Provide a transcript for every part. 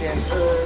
Thank you.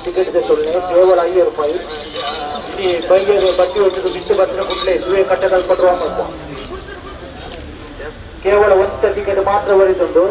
Ticket ದೆತ್ತೊಲ್ಲೆ ಕೇವಲ 5 ರೂಪಾಯಿ. ಇನಿ ಬಯ್ಯದ ಬಟ್ಟಿ ಒಟ್ಟುಗು ಮಿತ್ತು ಬತ್ತಿನ ಕುಟ್ಲೆ ಇದುವೇ ಕಟ್ಟೆದಲ್ಪ ಡ್ರಾ ಮಲ್ಪ. ಕೇವಲ ಒಂತೆ ಟಿಕೆಟ್ ಮಾತ್ರ ಒರಿದುಂಡು.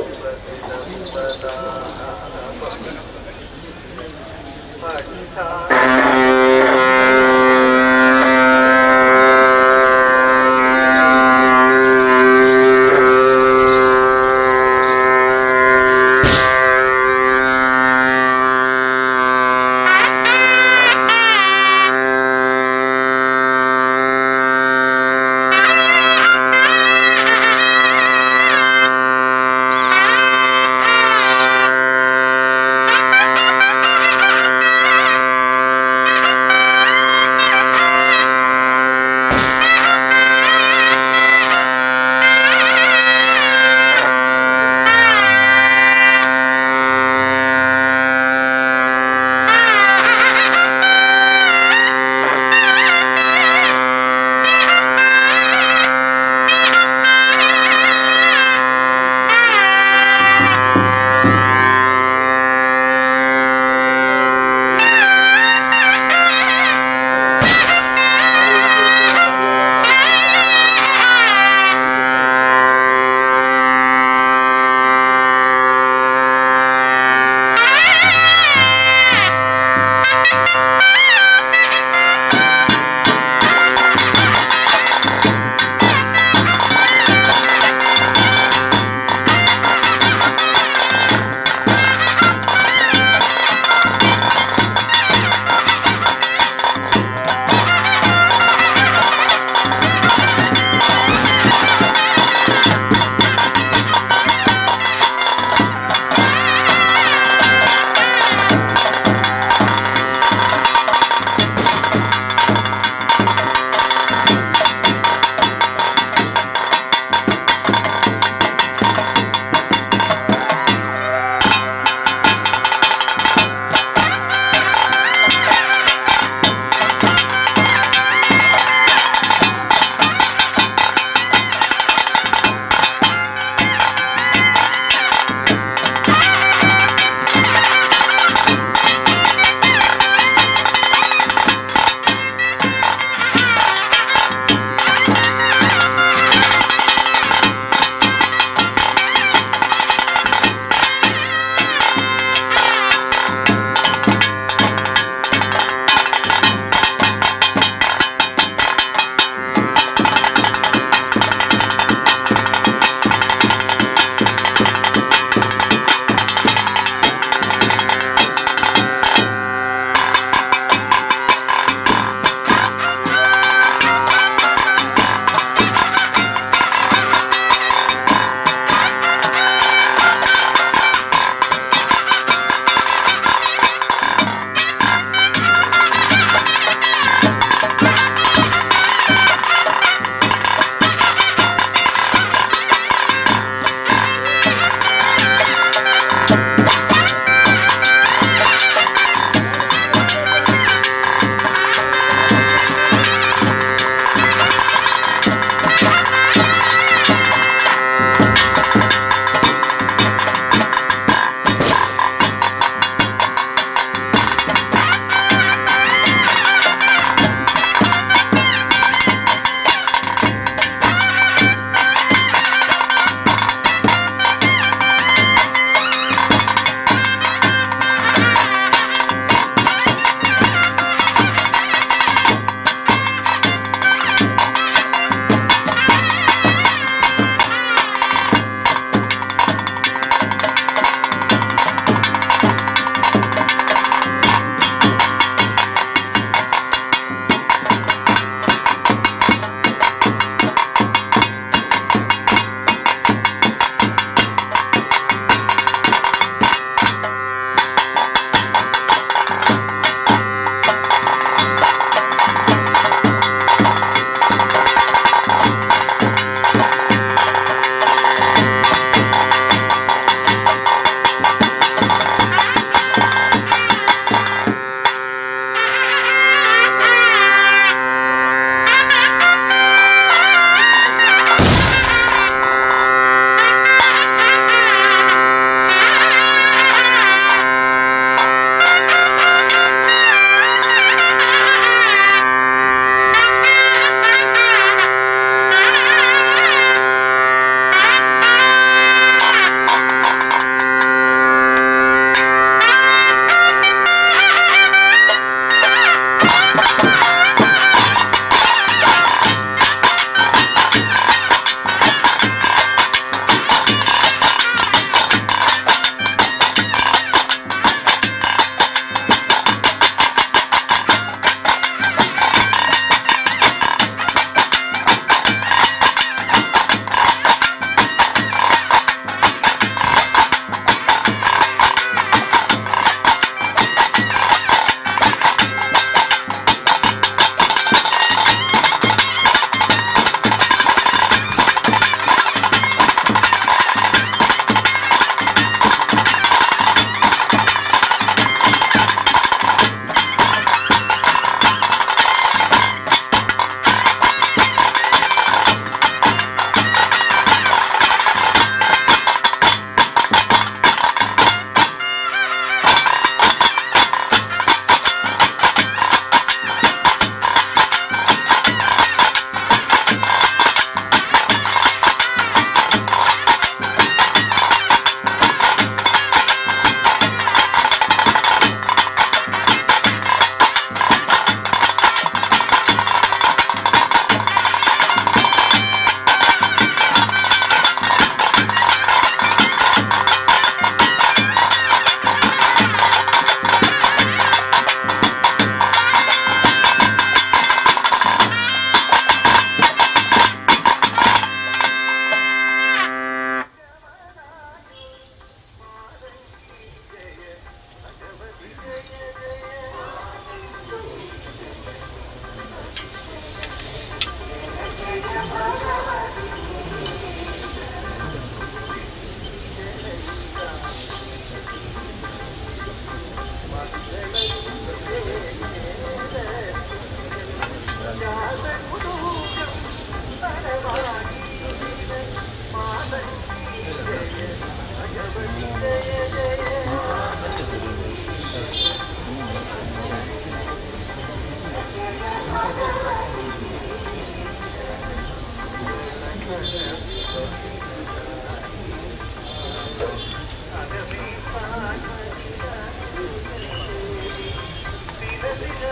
Thank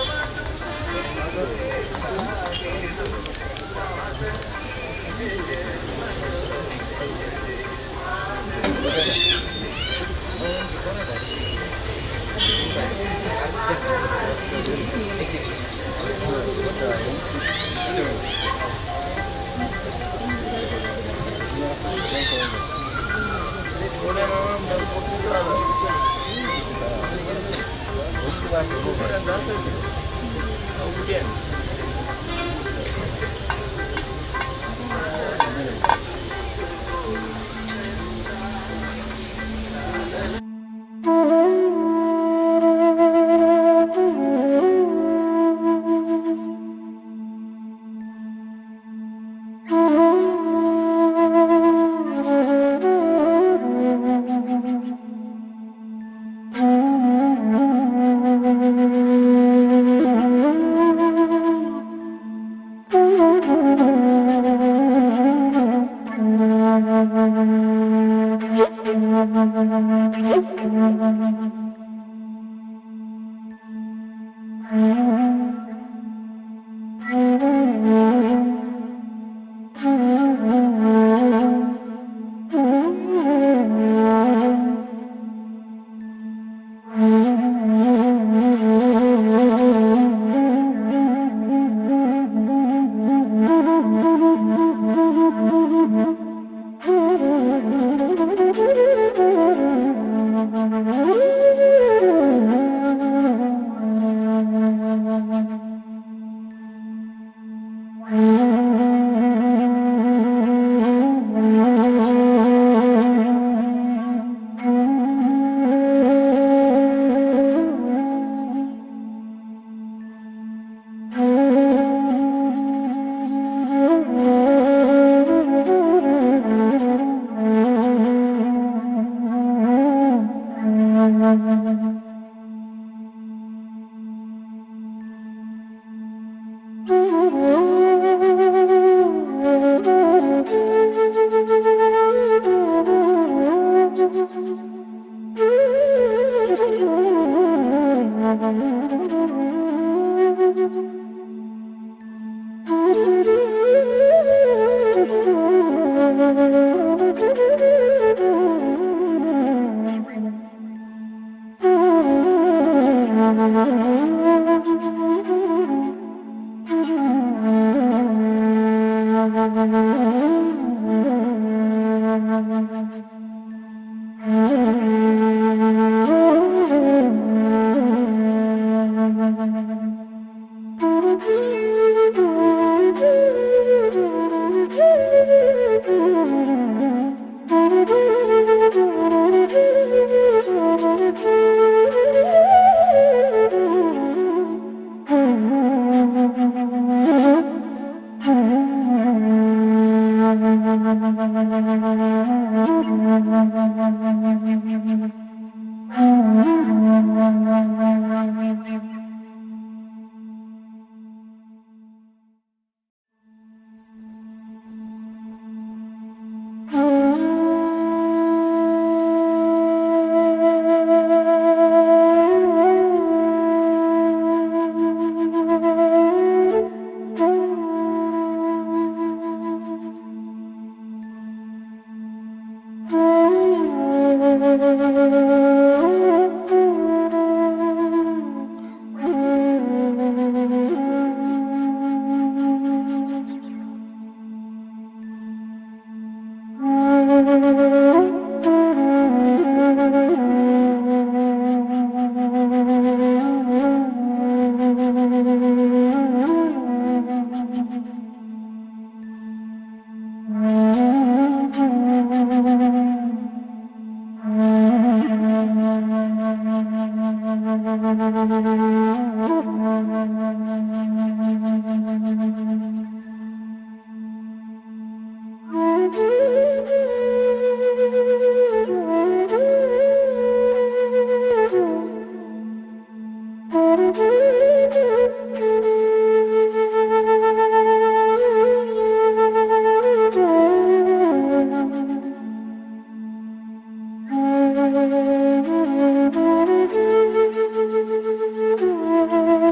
you.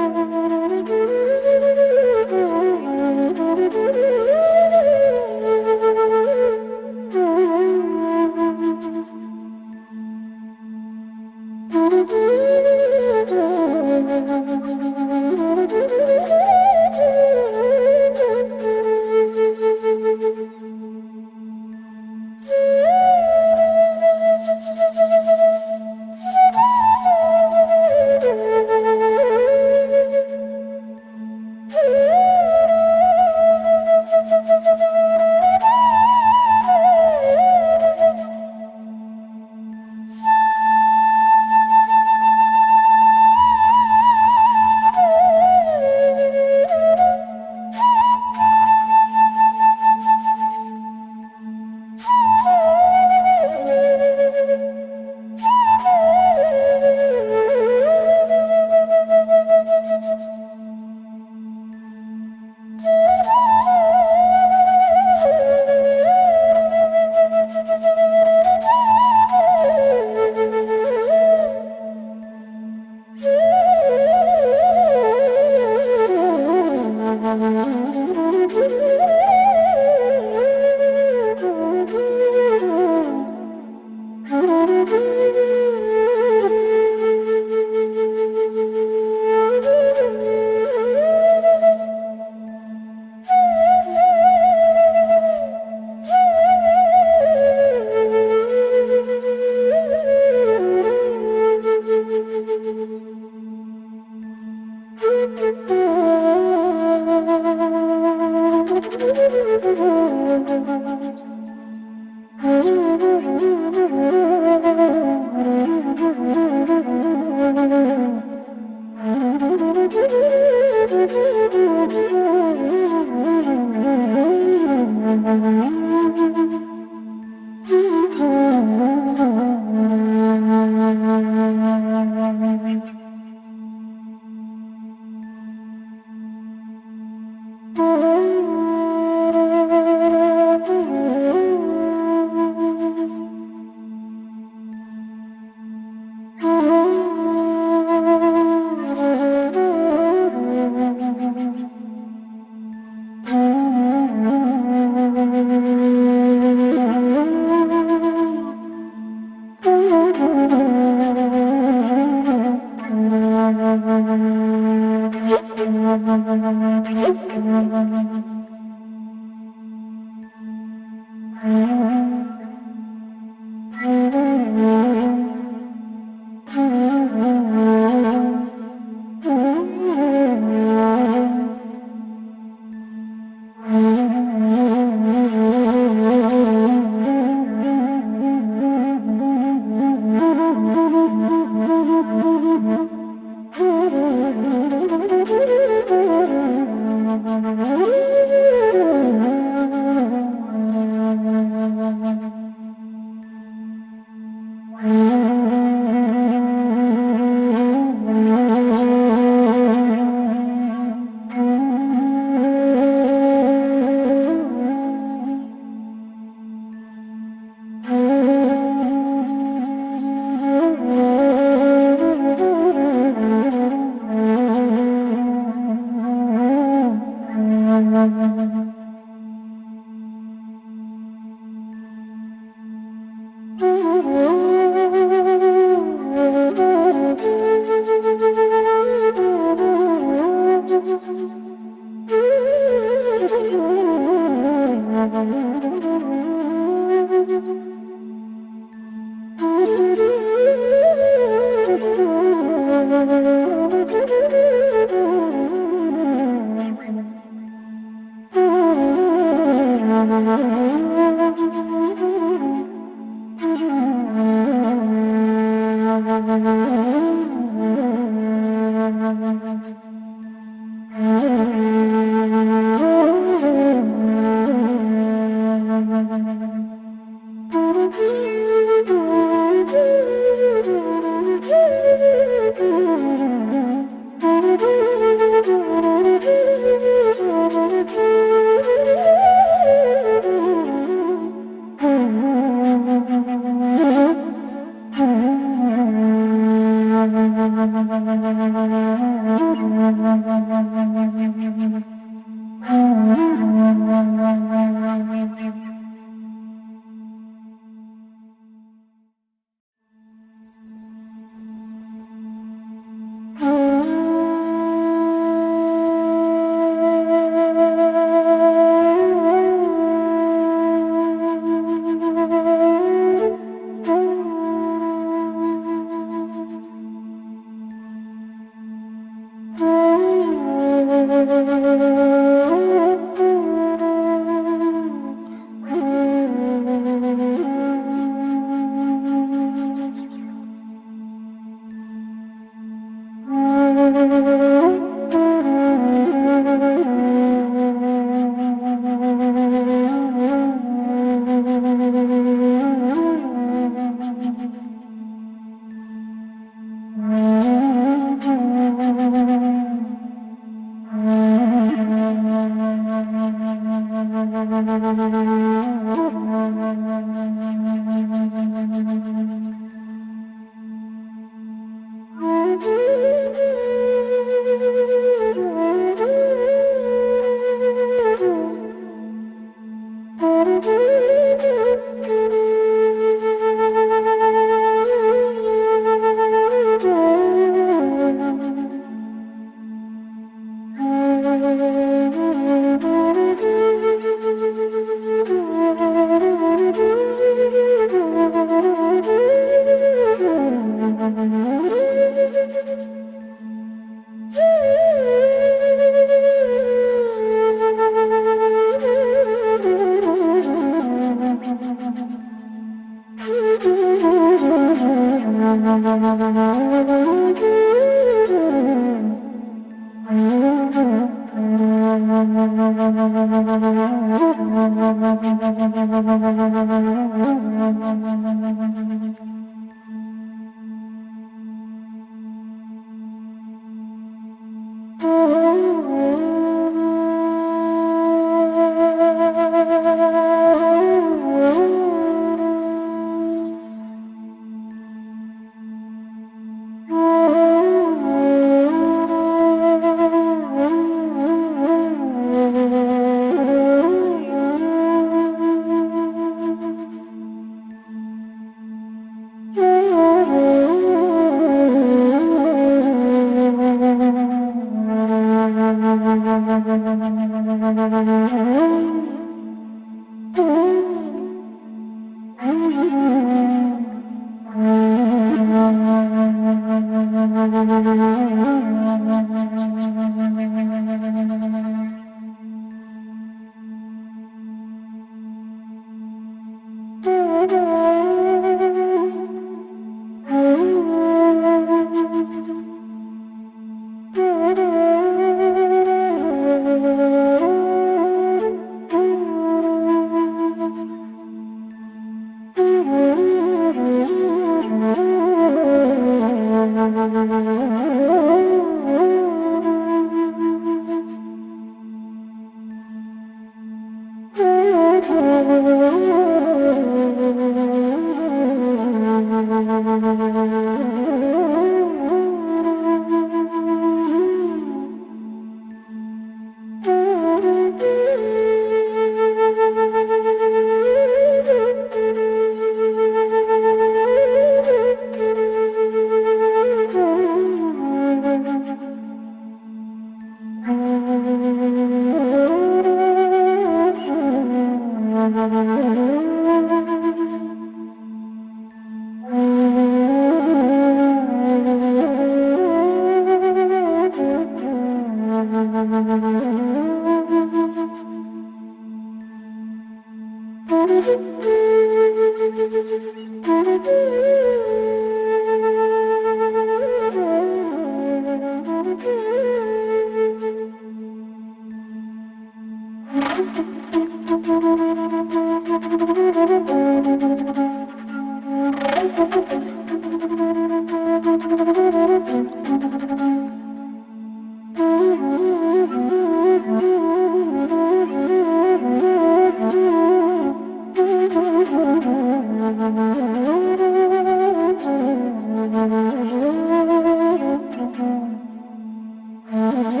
Thank you.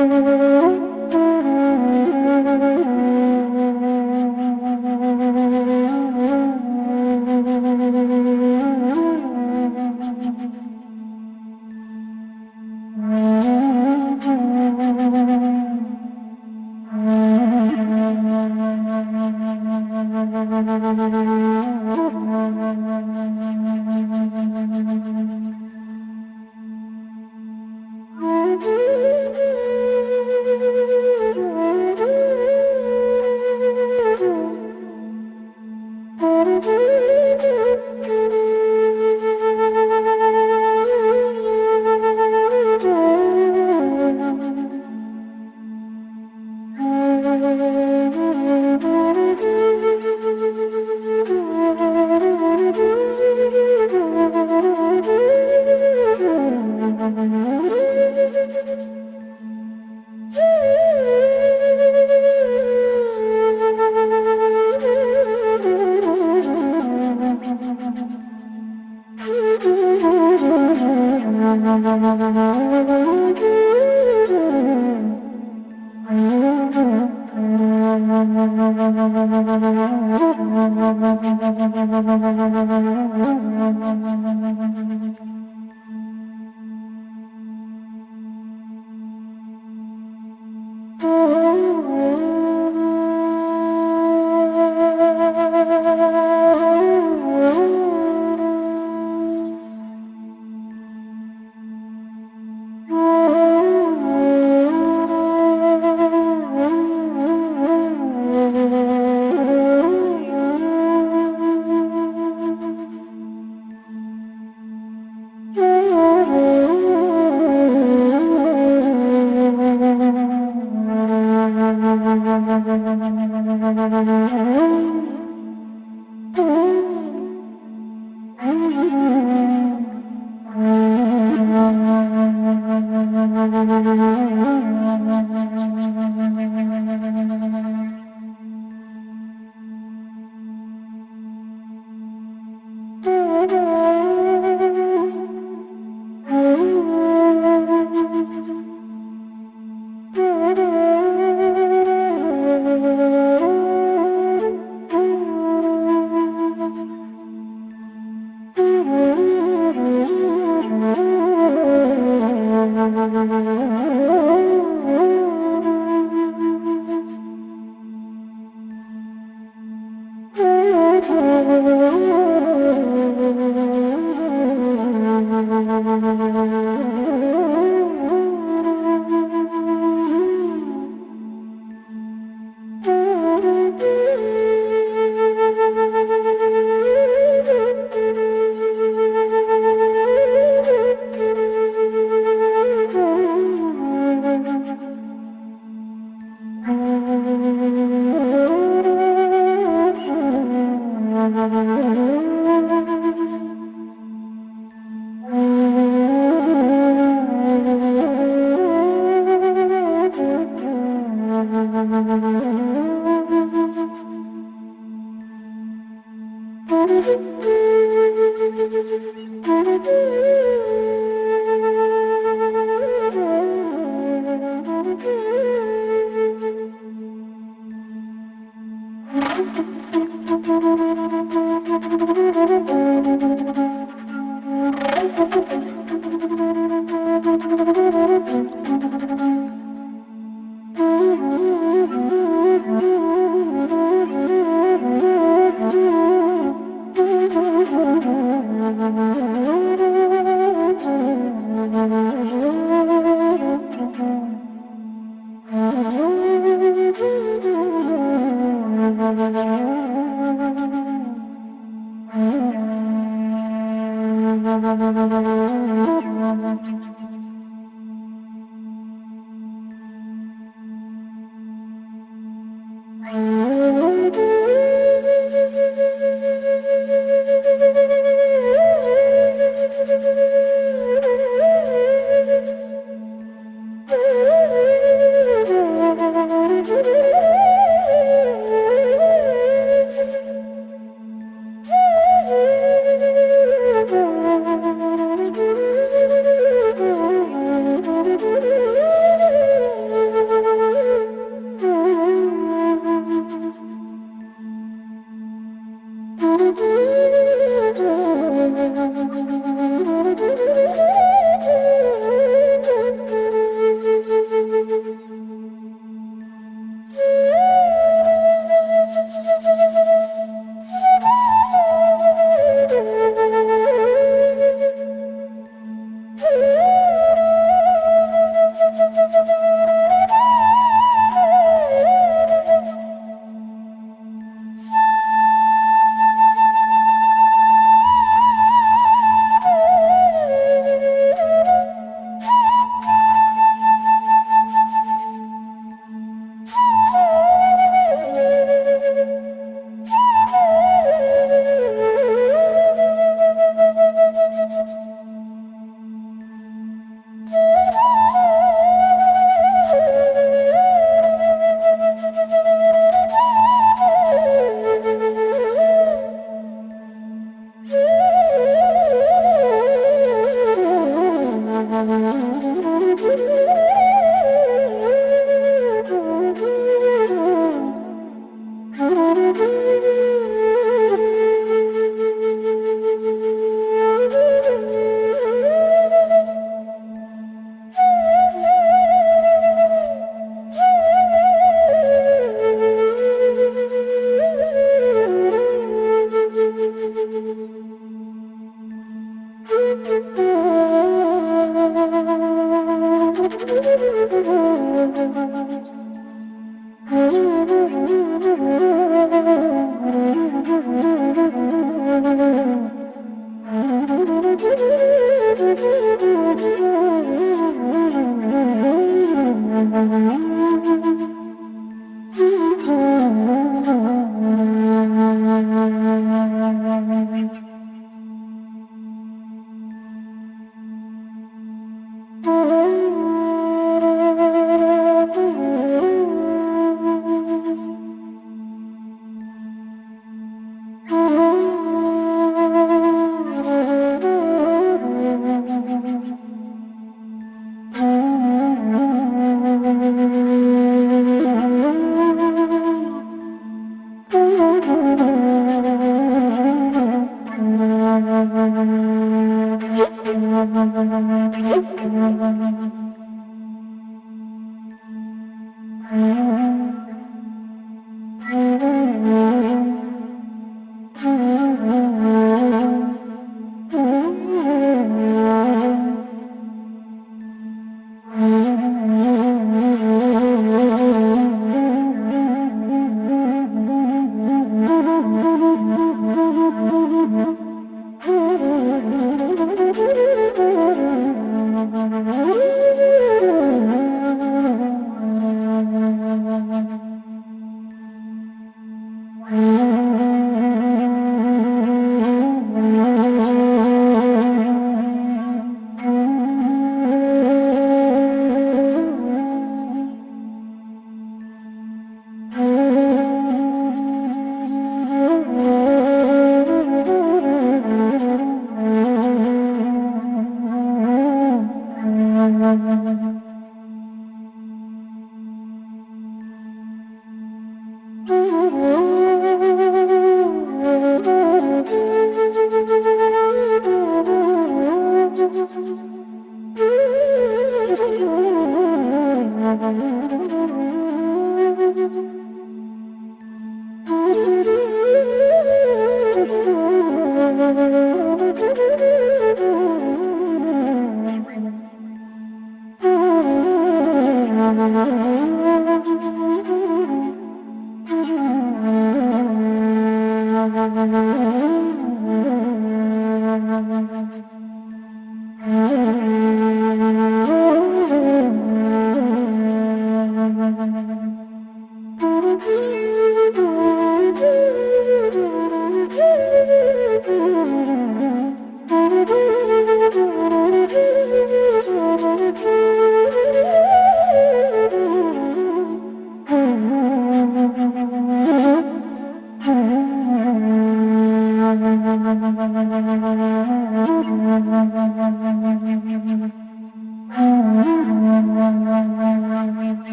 Thank you.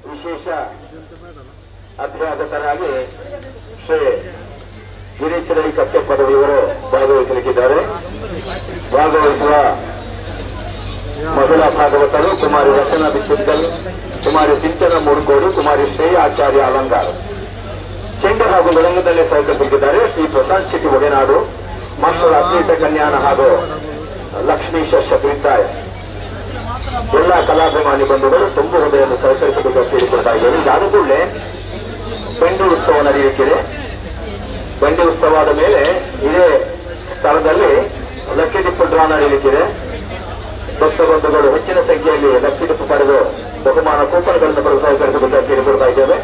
ವಿಶೇಷ ಅಭ್ಯಾಗತರಾಗಿ ಶ್ರೀ ಗಿರೀಶ್ ರೈ ಕಟ್ಟೆಪ್ಪದವಿಯವರು ಭಾಗವಹಿಸಲಿಕ್ಕಿದ್ದಾರೆ. ಭಾಗವಹಿಸುವ ಮಹಿಳಾ ಭಾಗವತರು ಕುಮಾರಿ ರಚನಾ ಬಿಚ್ಚಿದ್ದಲ್, ಕುಮಾರಿ ಸಿಂಚನ ಮೂಡ್ಕೋಡಿ, ಕುಮಾರಿ ಶ್ರೇಯ ಆಚಾರ್ಯ ಅಲಂಗಾರ್. ಚೆಂಡು ಹಾಗೂ ಮೃದಂಗದಲ್ಲಿ ಸಹಕರಿಸಲಿದ್ದಾರೆ ಶ್ರೀ ಪ್ರಶಾಂತ್ ಶೆಟ್ಟಿ ಒಡೆನಾಡು, ಮಾಸ್ಟರ್ ಅದ್ವೈತ ಕನ್ಯಾನ ಹಾಗೂ ಲಕ್ಷ್ಮೀಶ ಶಬ್ರಿತಾಯ. ಎಲ್ಲ ಕಲಾಭಿಮಾನಿ ಬಂಧುಗಳು ತುಂಬು ಹೃದಯವನ್ನು ಸಹಕರಿಸಬೇಕು ಅಂತ ಕೇಳಿಕೊಳ್ತಾ ಇದ್ದೇವೆ. ಇದಾದ ಕೂಡಲೇ ಬಂಡಿ ಉತ್ಸವ ನಡೆಯುತ್ತಿದೆ. ಬಂಡಿ ಉತ್ಸವ ಆದ ಮೇಲೆ ಇದೇ ಸ್ಥಳದಲ್ಲಿ ಲಕ್ಕಿ ಡಿಪ್ಪು ಡ್ರಾ ನಡೆಯಲಿಕ್ಕಿದೆ. ಭಕ್ತ ಬಂಧುಗಳು ಹೆಚ್ಚಿನ ಸಂಖ್ಯೆಯಲ್ಲಿ ಲಕ್ಕಿ ಡಿಪ್ಪು ಪಡೆದು ಬಹುಮಾನ ಕೂಪನ್ಗಳನ್ನು ಪಡೆದು ಸಹಕರಿಸಬೇಕು ಅಂತ ಕೇಳಿಕೊಳ್ತಾ ಇದ್ದೇವೆ.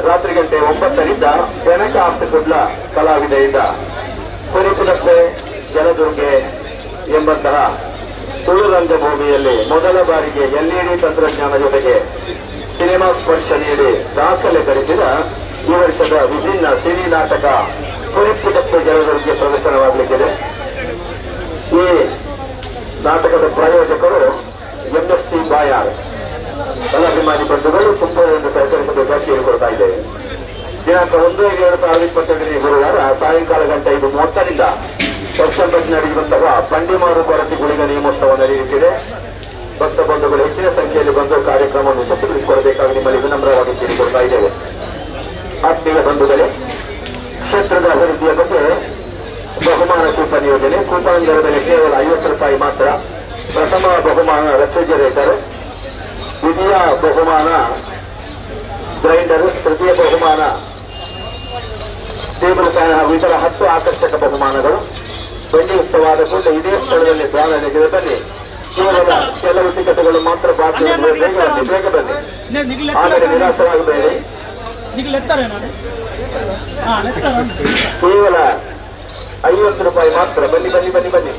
ರಾತ್ರಿ ಗಂಟೆ 9ರಿಂದ ಬೆನಕ ಆರ್ಟ್ಸ್ ಕುಡ್ಲ ಕಲಾವಿದರಿಂದ ಕುರಿಪುದಪ್ಪೆ ಜಲದುರ್ಗೆ ಎಂಬಂತಹ ತುಳು ರಂಗಭೂಮಿಯಲ್ಲಿ ಮೊದಲ ಬಾರಿಗೆ ಎಲ್ಇಡಿ ತಂತ್ರಜ್ಞಾನ ಜೊತೆಗೆ ಸಿನಿಮಾ ಸ್ಪರ್ಶ ನೀಡಿ ದಾಖಲೆ ಗಳಿಸಿದ ಈ ವರ್ಷದ ವಿಭಿನ್ನ ಸಿನಿ ನಾಟಕ ಕುರಿಪುದಪ್ಪೆ ಜಲದುರ್ಗೆ ಪ್ರದರ್ಶನವಾಗಲಿಕ್ಕಿದೆ. ಈ ನಾಟಕದ ಪ್ರಾಯೋಜಕರು ಎಂಎಸ್ಸಿ ಬಾಯಾರ್. ಕಲಾಭಿಮಾನಿ ಬಂಧುಗಳು ತುಂಬವನ್ನು ಸಹಕರಿಸಬೇಕಾಗಿ ಕೇಳಿಕೊಳ್ತಾ ಇದ್ದೇವೆ. ದಿನಾಂಕ 1/5/2022 ಗುರುವಾರ ಸಾಯಂಕಾಲ ಗಂಟೆ 5:30ರಿಂದ ವರ್ಷಂಬಟ್ ನಡೆಯುವಂತಹ ಬಂಡಿಮಾರು ಕೊರತಿ ಗುಳಿಗ ನೇಮೋತ್ಸವ ನಡೆಯುತ್ತಿದೆ. ಭಕ್ತ ಬಂಧುಗಳು ಹೆಚ್ಚಿನ ಸಂಖ್ಯೆಯಲ್ಲಿ ಬಂದು ಕಾರ್ಯಕ್ರಮವನ್ನು ಯಶಸ್ವಿಗೊಳಿಸಿಕೊಡಬೇಕಾಗಿ ನಿಮ್ಮಲ್ಲಿ ವಿನಮ್ರವಾಗಿ ಕೇಳಿಕೊಳ್ತಾ ಇದ್ದೇವೆ. ಆತ್ಮೀಯ ಬಂಧುಗಳೇ, ಕ್ಷೇತ್ರದ ಅಭಿವೃದ್ಧಿಯ ಬಗ್ಗೆ ಬಹುಮಾನ ಕೂಪನ್ ಯೋಜನೆ. ಕೂಪನ್ ದರ ಬೆಲೆ ಕೇವಲ ₹50 ಮಾತ್ರ. ಪ್ರಥಮ ಬಹುಮಾನ ರೆಫ್ರಿಜರೇಟರ್, ದ್ವಿತೀಯ ಬಹುಮಾನ ಗ್ರೈಂಡರ್, ತೃತೀಯ ಬಹುಮಾನ ಟೇಬಲ್ ಫ್ಯಾನ್ ಹಾಗೂ ಇತರ 10 ಆಕರ್ಷಕ ಬಹುಮಾನಗಳು. ಬಂಡಿ ಉತ್ಸವ ಆದ ಕೂಡಲೇ ಇದೇ ಸ್ಥಳದಲ್ಲಿ ಡ್ರಾ ನಡೆದಿದೆ. ಬನ್ನಿ, ಕೇವಲ ಕೆಲವು ಟಿಕೆಟ್ಗಳು ಮಾತ್ರ ಬಾಕಿ ಇದೆ. ಬೇಗ ಬನ್ನಿ, ಬೇಗ ಬನ್ನಿ. ಆಮೇಲೆ ನಿರಾಶರಾಗಬೇಡಿ. ಕೇವಲ ₹50 ಮಾತ್ರ. ಬನ್ನಿ, ಬನ್ನಿ, ಬನ್ನಿ, ಬನ್ನಿ.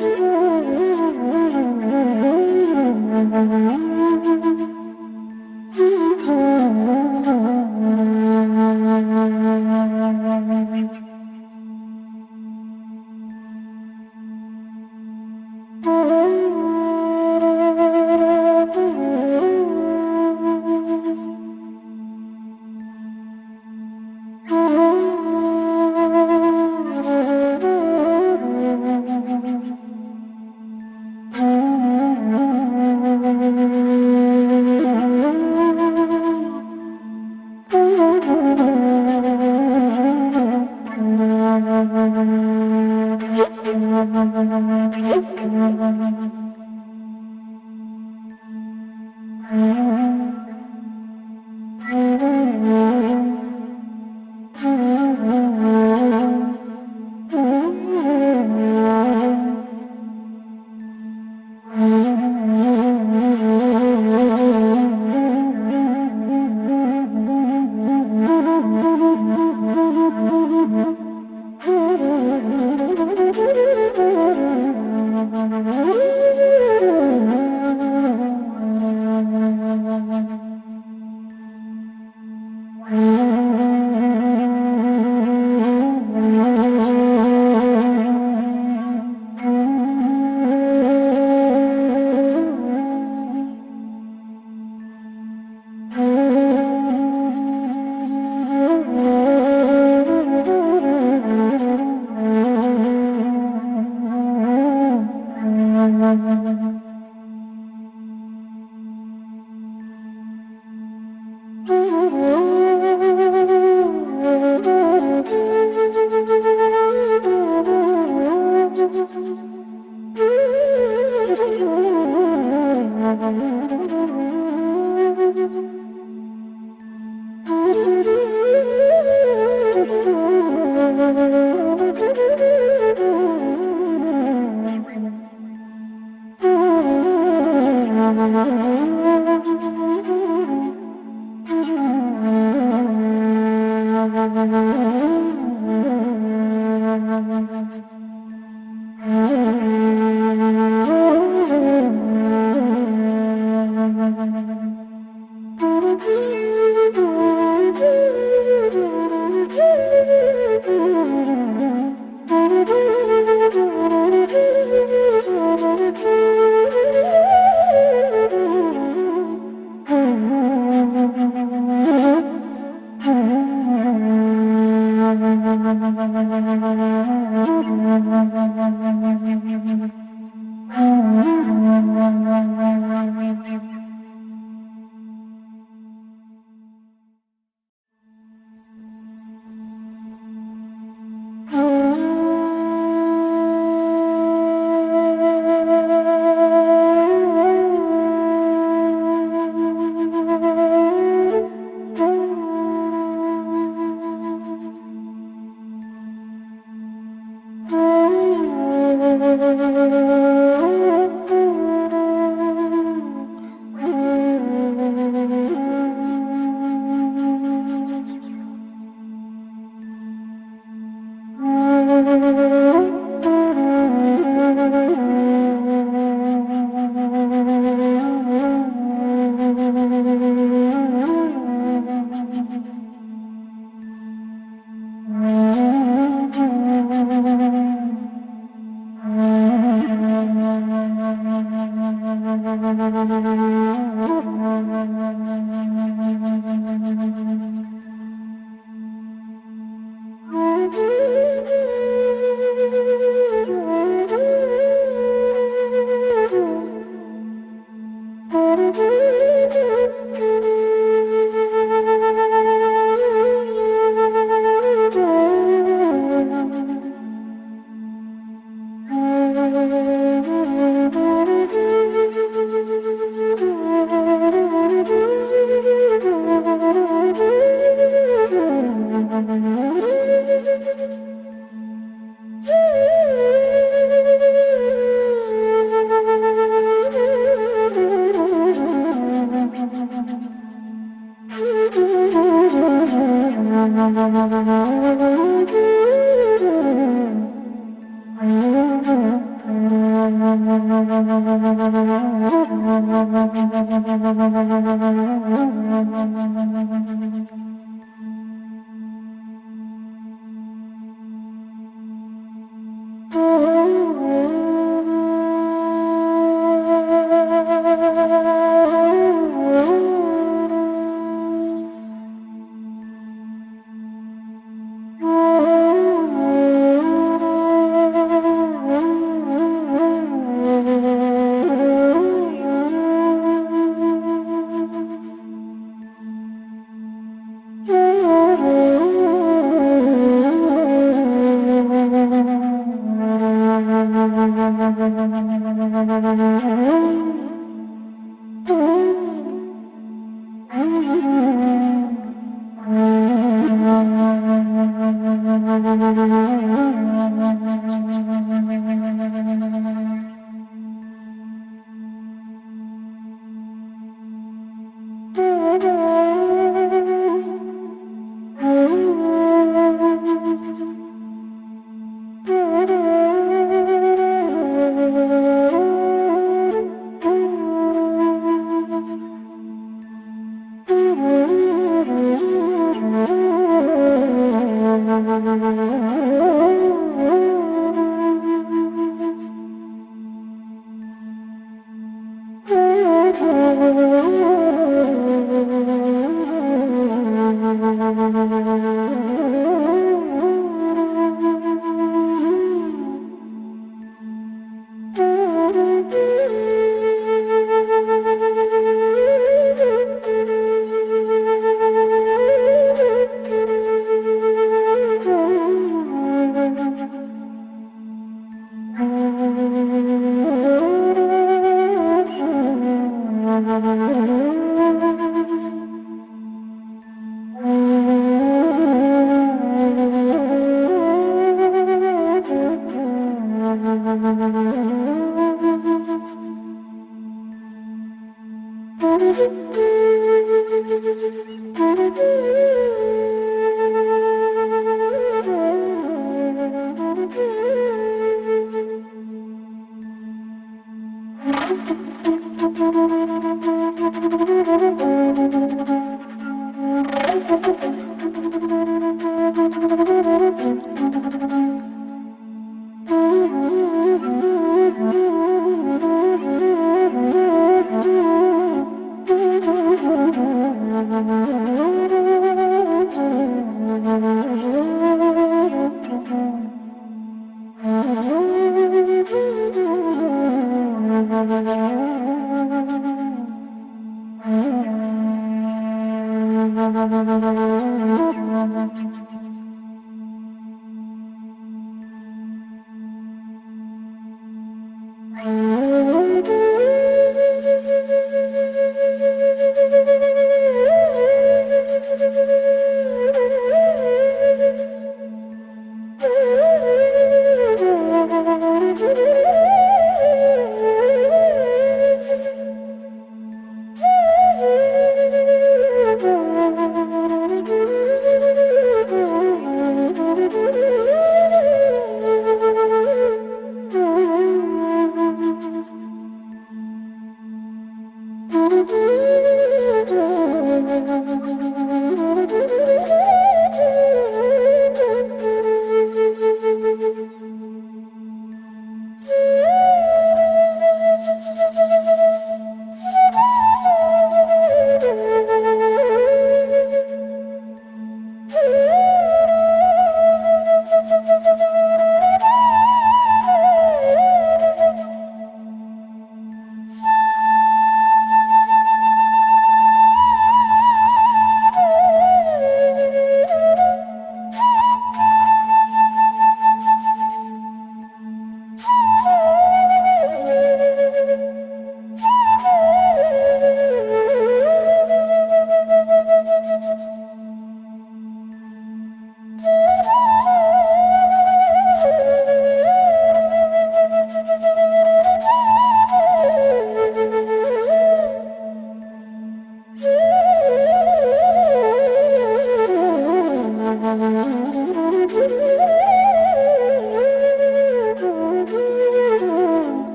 Thank you. Thank you.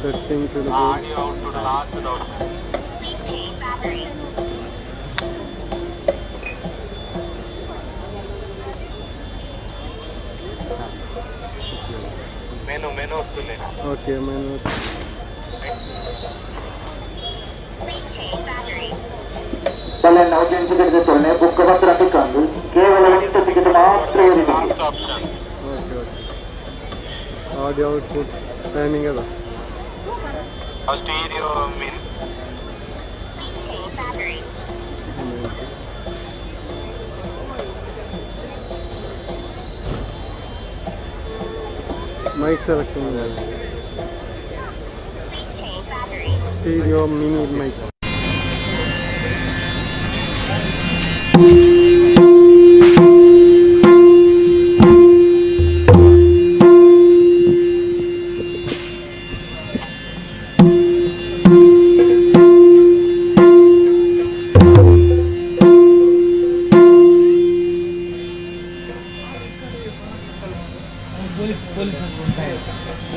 Settings audio output last option. Menu menu వస్తుంది. Okay menu. Book ಮಾತ್ರ ಕೇವಲ 8 ಟಿಕೆಟ್ ಮಾತ್ರ. Last option. Okay okay. Audio output timing ಅದ. Stereo mean mic select stereo mini mic.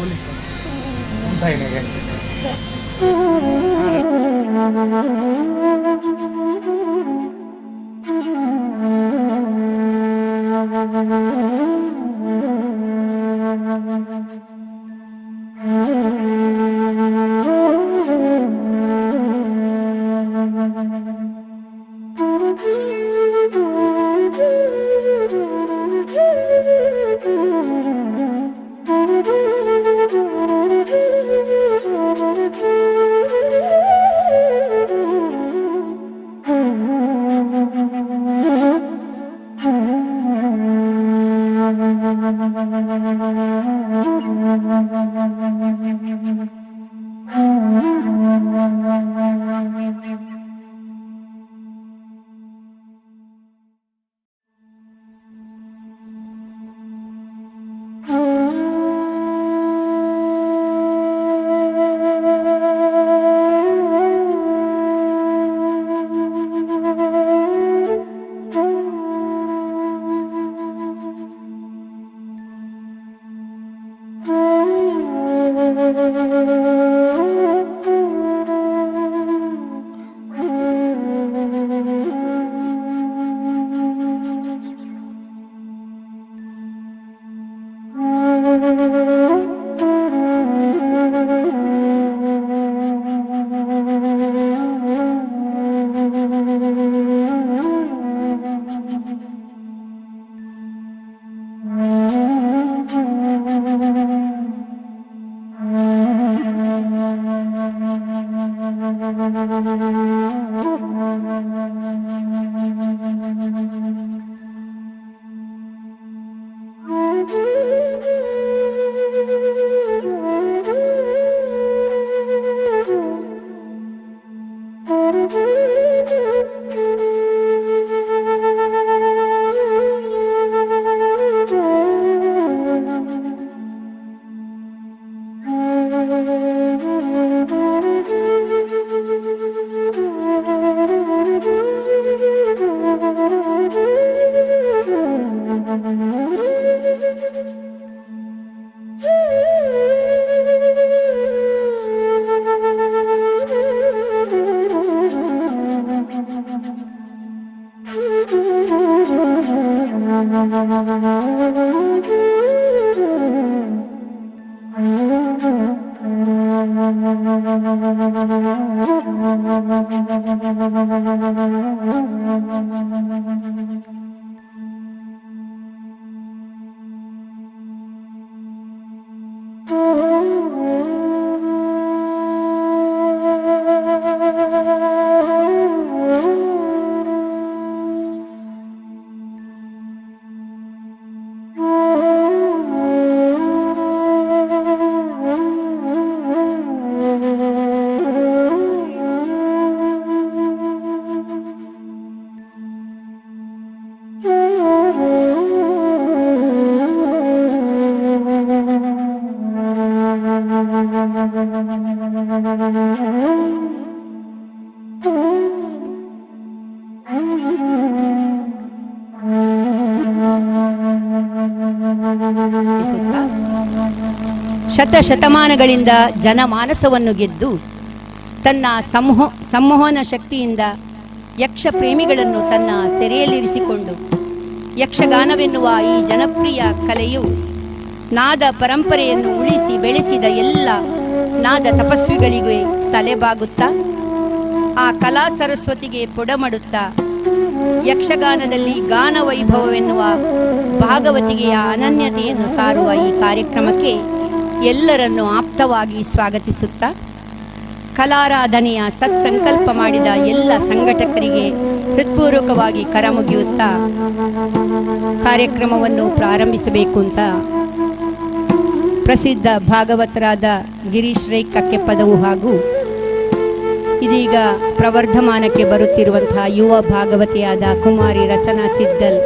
Police ಶತಶತಮಾನಗಳಿಂದ ಜನಮಾನಸವನ್ನು ಗೆದ್ದು ತನ್ನ ಸಂಮೋಹನ ಶಕ್ತಿಯಿಂದ ಯಕ್ಷ ಪ್ರೇಮಿಗಳನ್ನು ತನ್ನ ಸೆರೆಯಲ್ಲಿರಿಸಿಕೊಂಡು ಯಕ್ಷಗಾನವೆನ್ನುವ ಈ ಜನಪ್ರಿಯ ಕಲೆಯು ನಾದ ಪರಂಪರೆಯನ್ನು ಉಳಿಸಿ ಬೆಳೆಸಿದ ಎಲ್ಲ ನಾದ ತಪಸ್ವಿಗಳಿಗೆ ತಲೆಬಾಗುತ್ತಾ ಆ ಕಲಾ ಸರಸ್ವತಿಗೆ ಪೊಡಮಡುತ್ತಾ ಯಕ್ಷಗಾನದಲ್ಲಿ ಗಾನ ವೈಭವವೆನ್ನುವ ಭಾಗವತಿಗೆಯ ಅನನ್ಯತೆಯನ್ನು ಸಾರುವ ಈ ಕಾರ್ಯಕ್ರಮಕ್ಕೆ ಎಲ್ಲರನ್ನು ಆಪ್ತವಾಗಿ ಸ್ವಾಗತಿಸುತ್ತಾ ಕಲಾರಾಧನೆಯ ಸತ್ಸಂಕಲ್ಪ ಮಾಡಿದ ಎಲ್ಲ ಸಂಘಟಕರಿಗೆ ಹೃತ್ಪೂರ್ವಕವಾಗಿ ಕರಮುಗಿಯುತ್ತಾ ಕಾರ್ಯಕ್ರಮವನ್ನು ಪ್ರಾರಂಭಿಸಬೇಕು ಅಂತ ಪ್ರಸಿದ್ಧ ಭಾಗವತರಾದ ಗಿರೀಶ್ ರೈ ಕಕ್ಕೆಪದವು ಹಾಗೂ ಇದೀಗ ಪ್ರವರ್ಧಮಾನಕ್ಕೆ ಬರುತ್ತಿರುವಂತಹ ಯುವ ಭಾಗವತಿಯಾದ ಕುಮಾರಿ ರಚನಾ ಚಿದ್ದಲ್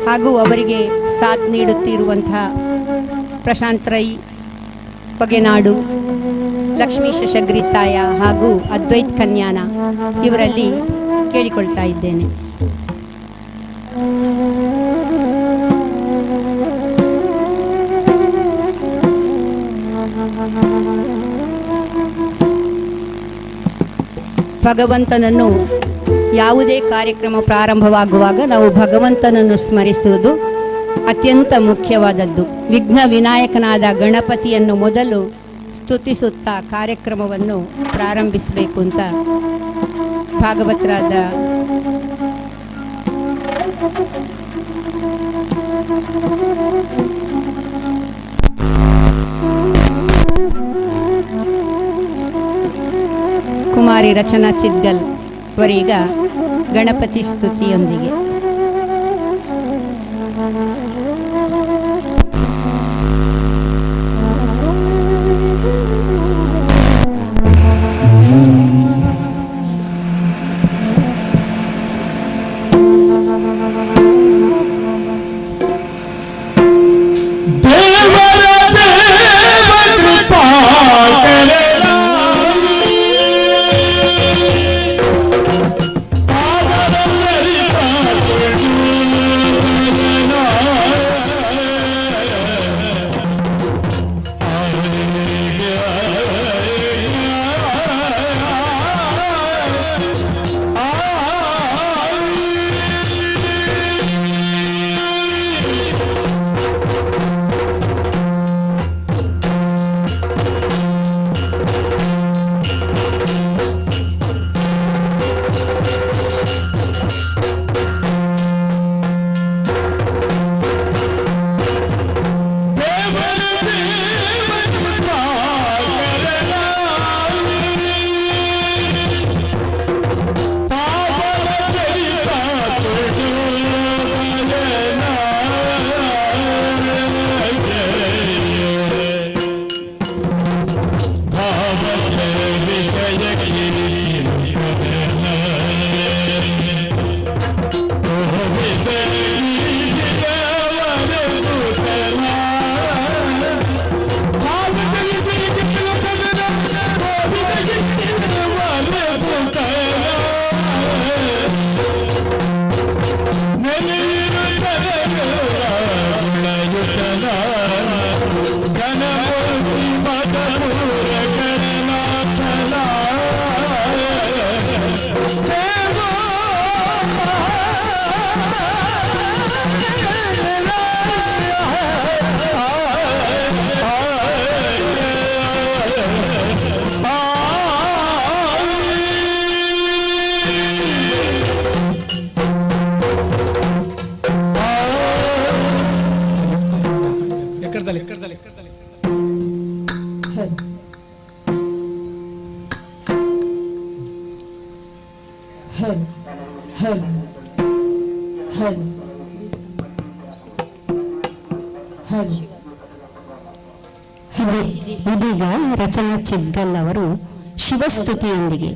ಹಾಗೂ ಅವರಿಗೆ ಸಾಥ್ ನೀಡುತ್ತಿರುವಂತಹ ಪ್ರಶಾಂತ್ ರೈ ಪಗೆನಾಡು, ಲಕ್ಷ್ಮೀ ಶಶಗ್ರಿತಾಯ ಹಾಗೂ ಅದ್ವೈತ್ ಕನ್ಯಾನ ಇವರಲ್ಲಿ ಕೇಳಿಕೊಳ್ತಾ ಇದ್ದೇನೆ. ಭಗವಂತನನ್ನು ಯಾವುದೇ ಕಾರ್ಯಕ್ರಮ ಪ್ರಾರಂಭವಾಗುವಾಗ ನಾವು ಭಗವಂತನನ್ನು ಸ್ಮರಿಸುವುದು ಅತ್ಯಂತ ಮುಖ್ಯವಾದದ್ದು. ವಿಘ್ನ ವಿನಾಯಕನಾದ ಗಣಪತಿಯನ್ನು ಮೊದಲು ಸ್ತುತಿಸುತ್ತಾ ಕಾರ್ಯಕ್ರಮವನ್ನು ಪ್ರಾರಂಭಿಸಬೇಕು ಅಂತ ಭಾಗವತರಾದ ಕುಮಾರಿ ರಚನಾ ಚಿದ್ಗಲ್ ಅವರೀಗ ಗಣಪತಿ ಸ್ತುತಿಯೊಂದಿಗೆ. ದೇವರ ದೇವ ಕೃಪಾ ದೇವರ ದೇವ ಕೃಪಾ ಪಾವನ ಚರಿತ ವಿಷಯ ಇದೀಗ ರಚನಾ ಚಿದ್ಗಲ್ ಅವರು ಶಿವಸ್ತುತಿಯೊಂದಿಗೆ.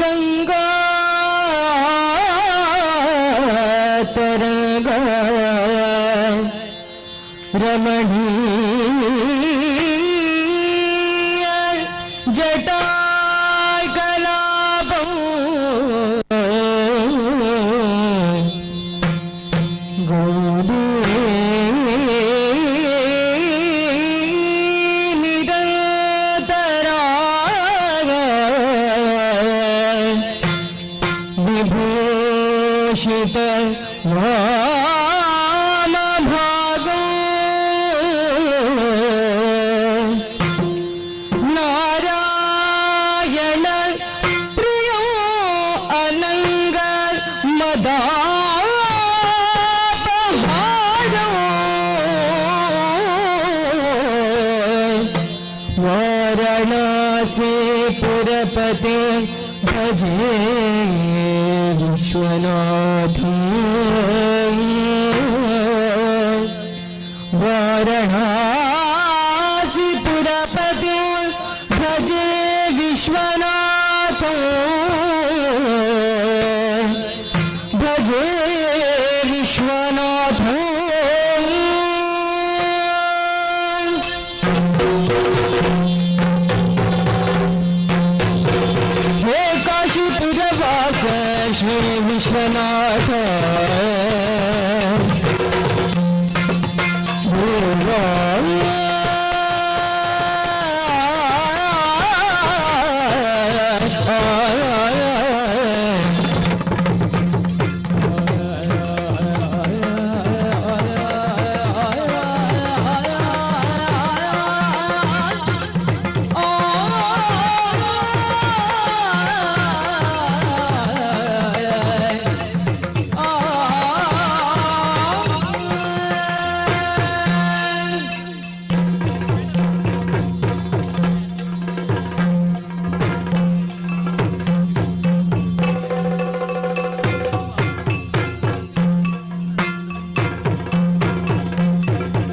ಗಂಗಾ ತರಂಗ ರಮಣೀಯ ಜಟಾ ಕಲಾಪಂ ಗೌರಿ ನಿರಂತರ ವಿಭೂಷಿತ ವಾಮ ಭಾಗೋ ನಾರಾಯಣ ಪ್ರಿಯೋ ಅನಂಗ ಮದಾಪಹಾರೋ ವಾರಣಾಸಿ ಪುರಪತೆ ಭಜೆ ವಿಶ್ವನಾಥಂ. ವಾರಣಾಸಿ ಪುರಪತೆ ಭಜೆ ವಿಶ್ವನಾಥಂ. ಶ್ರೀ ವಿಶ್ವನಾಥ.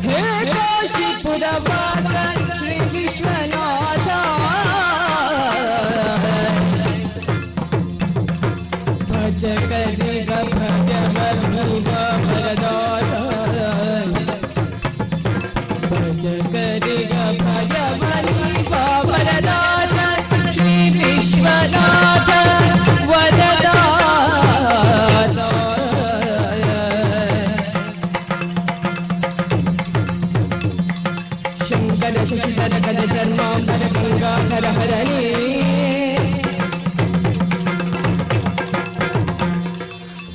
हे काशीपुरवास श्री विश्वनाथ, भज करि भज भरदात, भज करि भज वरदात श्री विश्वनाथ वरदात। शंकर शशिधर गज चर्मांबर गंगाधर हरणे,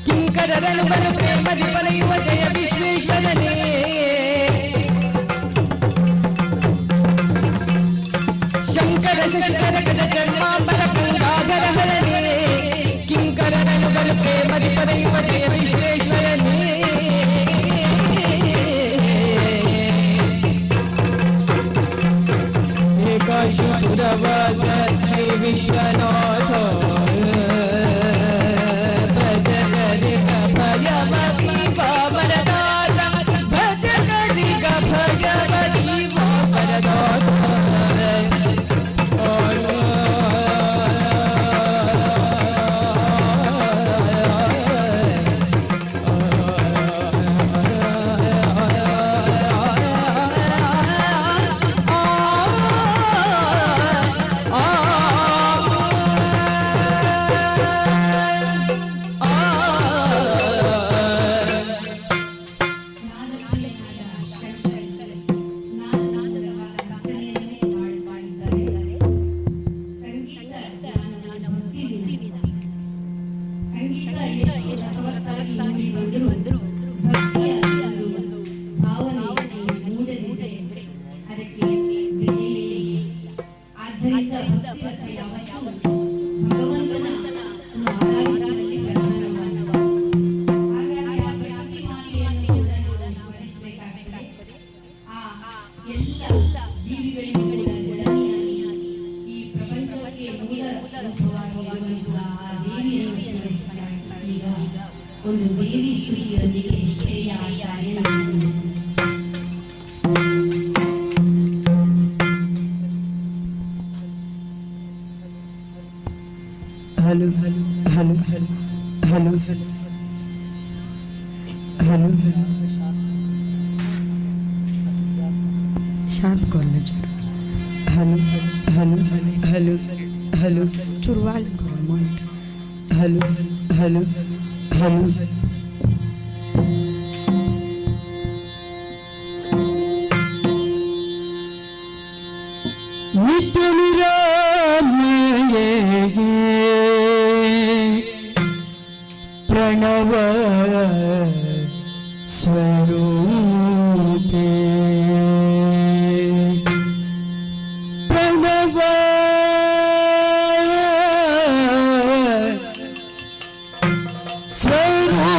किंकर रघुवर प्रेम पलयुವ ಜಯ ವಿಶ್ವೇಶ್ವರನೇ. ಶಂಕರ ಶಶಿಧರ ಗಜ ಚರ್ಮಾಂಬರ ಗಂಗಾಧರ ಹರणे, ಕಿಂಕರ ರಘುವರ ಪ್ರೇಮ ಪಲಯುವ ಜಯ ವಿಶ್ವೇಶ್ವರನೇ. काशीपुरवास श्री विश्वनाथ, भज करि भयवती वरदाता, भज करि भयवती वरदाता। ಸಂಗೀತ ಎಷ್ಟು ರಸವತ್ತಾಗಿ ಮೂಡಿ ಬಂದರೂ ಭಕ್ತಿಯ ಒಂದು ಭಾವನೆ ಮೂಡದಿದ್ದರೆ ಅದಕ್ಕೆ ಬೆಲೆಯೇ ಇಲ್ಲ. ಆದ್ದರಿಂದ ಭಕ್ತಿ ರಸ ಯಾವತ್ತೂ ಭಗವಂತನನ್ನು ಆರಾಧಿಸುವಲ್ಲಿ ಪ್ರಧಾನವಾಗಿದೆ. ಹಾಗಾಗಿ ಆ ಭಕ್ತಿ ಮಾತೆಯನ್ನು ಕೂಡ ನಾವು ಸ್ಮರಿಸಬೇಕಾಗ್ತದೆ. ಆ ಎಲ್ಲ ಜೀವಿಗಳಿಗೂ ಕೂಡ ಜನನಿಯಾಗಿ ಈ ಪ್ರಪಂಚಕ್ಕೆ ಮೂಲ ರೂಪವಾಗಿರುವಂತಹ ಆ ದೇವಿಯನ್ನು ಸ್ಮರಿಸ್ತಾ ಈಗ ಒಂದು ದೇವಿ ಸ್ತುತಿಯೊಂದಿಗೆ ಶ್ರೇಯ ಆಚಾರ್ಯ. Hello hello hello hello hello hello hello, sharp করলো জরুর। হ্যালো হ্যালো হ্যালো হ্যালো, চুরওয়াল করো মনটা। Hello hello hello. ನಿತ್ಯ ನಿರಾಮಯೇ ಪ್ರಣವ ಸ್ವರೂಪೇ, ಪ್ರಣವ ಸ್ವರೂಪೇ.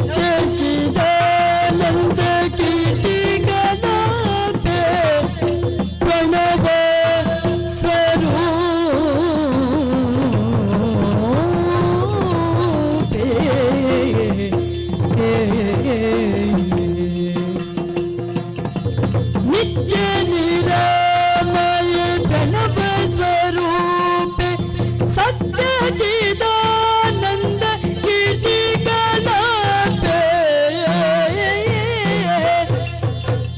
ಸತ್ಯಚಿದಾನಂದ ಕೀರ್ತಿ ಕಲಾಪೆ ಪ್ರಣವ ಸ್ವರೂಪೇ. ನಿತ್ಯ ನಿರಾಮಯ ಪ್ರಣವ ಸ್ವರೂಪೆ ಸತ್ಯಚಿದಾನಂದ ಕೀರ್ತಿ ಕಲಾಪೆ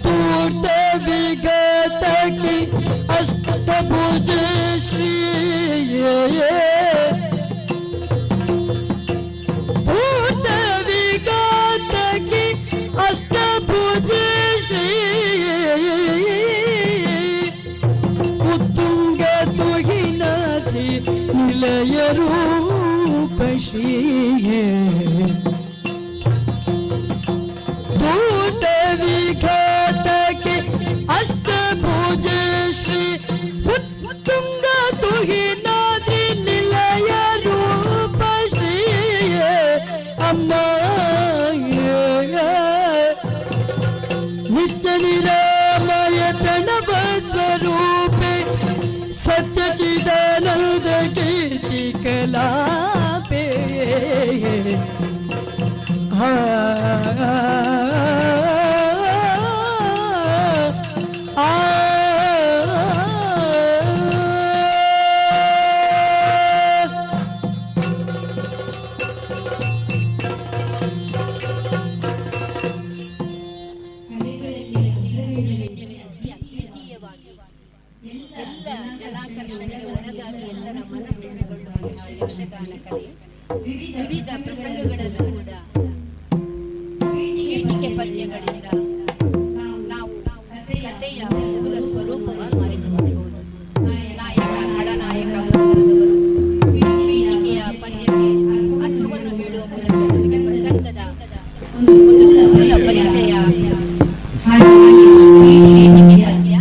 ತೂರ್ತ ವಿಗತಕಿ ಅಷ್ಟಭುಜ ಶ್ರೀ ಭೂತ ವಿಘಾತಕಿ ಅಷ್ಟಭುಜ ಶ್ರೀ ಉತ್ತುಂಗ ತುಹಿನಾಥಿ ನಿಲಯ ರೂಪ ಶ್ರೀ ಭೂತ ವಿಘಾತಕಿ ಅಷ್ಟಭುಜ ಶ್ರೀ ಉತ್ತುಂಗ ತುಹಿನಾದ್ರಿ ನಿಲಯ ರೂಪ ಶ್ರೀ ಅಮ್ಮ. ನಿತ್ಯ ನಿರಾಮಯ ಪ್ರಣವ ಸ್ವರೂಪೆ ಸತ್ಯಚಿದಾನಂದ ಕೀರ್ತಿ ಕಲಾಪೆ. ಆ ಆ ದ್ವಿತೀಯವಾಗಿ ಎಲ್ಲ ಜನಾಕರ್ಷಣೆಗೆ ಒಳಗಾಗಿ ಎಲ್ಲರ ಮನಸ್ಸೊಳಗೊಳ್ಳುವಂತಹ ಯಕ್ಷಗಾನ ಕಲೆ ವಿವಿಧ ಪ್ರಸಂಗಗಳಲ್ಲೂ ಕೂಡ ಪೀಠಿಕೆ ಪದ್ಯಗಳಿಂದ ನಾವು ಕಥೆಯ ಮೂಲ ಸ್ವರೂಪವನ್ನು ಅರಿತುಕೊಳ್ಳಬಹುದು. ನಾಯಕ, ಖಳನಾಯಕ ಮೊದಲಾದವರು ಪೀಠಿಕೆಯ ಪದ್ಯಕ್ಕೆ ಅರ್ಥವನ್ನು ಹೇಳುವ ಮೂಲಕ ನಮಗೆ ಪ್ರಸಂಗದ ಒಂದು ಸ್ಥೂಲ ಪರಿಚಯ. ಹಾಗೆ ಪೀಠಿಕೆ ಪದ್ಯ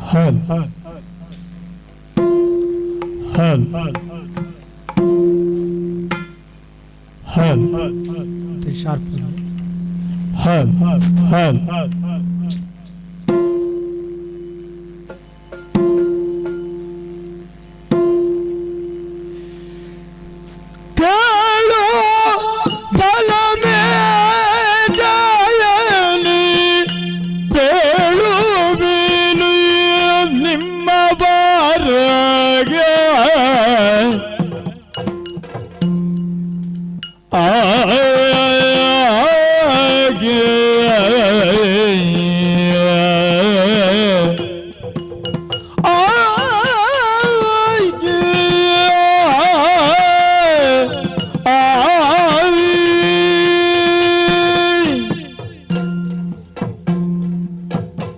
ಹಲ್ ಹಲ್ ಹಲ್ ಶಾರ್ಪ್. ಹಲ್ ಹಲ್. ಕೇಳು ಬಲಮೇ ಜಯನಿ ಪೇಳುವಿನು ನಿಮ್ಮ ಬಾರಗೆ ಆಗೆ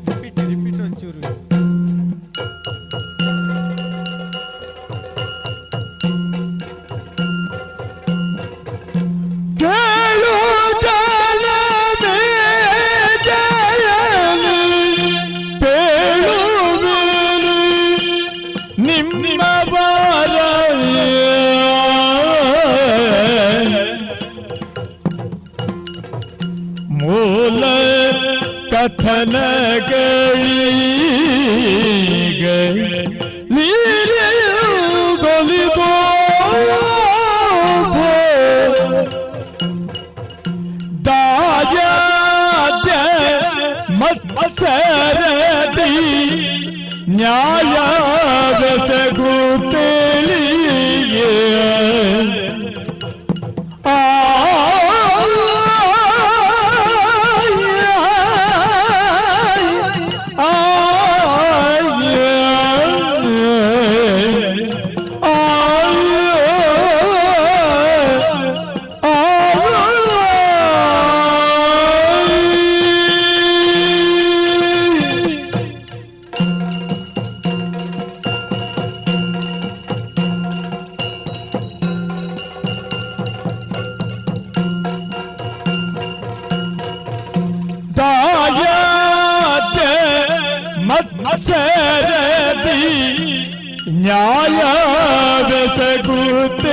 ರಿಪೀಟ್ ರಿಪೀಟ್ ಒಂಚೂರು. ಕೇಳು ಜನಮೇ ಜಯನಿ ಪೇಳುವಿನು ನಿಮ್ಮ ಬಾರ ಮೂಲ ಕಥನಗಳಿಗೆ ಬಲಿಬೋ ದಾಯಾದ್ಯ ಮತ್ಸರದಿ ನ್ಯಾಯದ ಸಗುತ್ತಲಿಯೇ ಆ ಆ.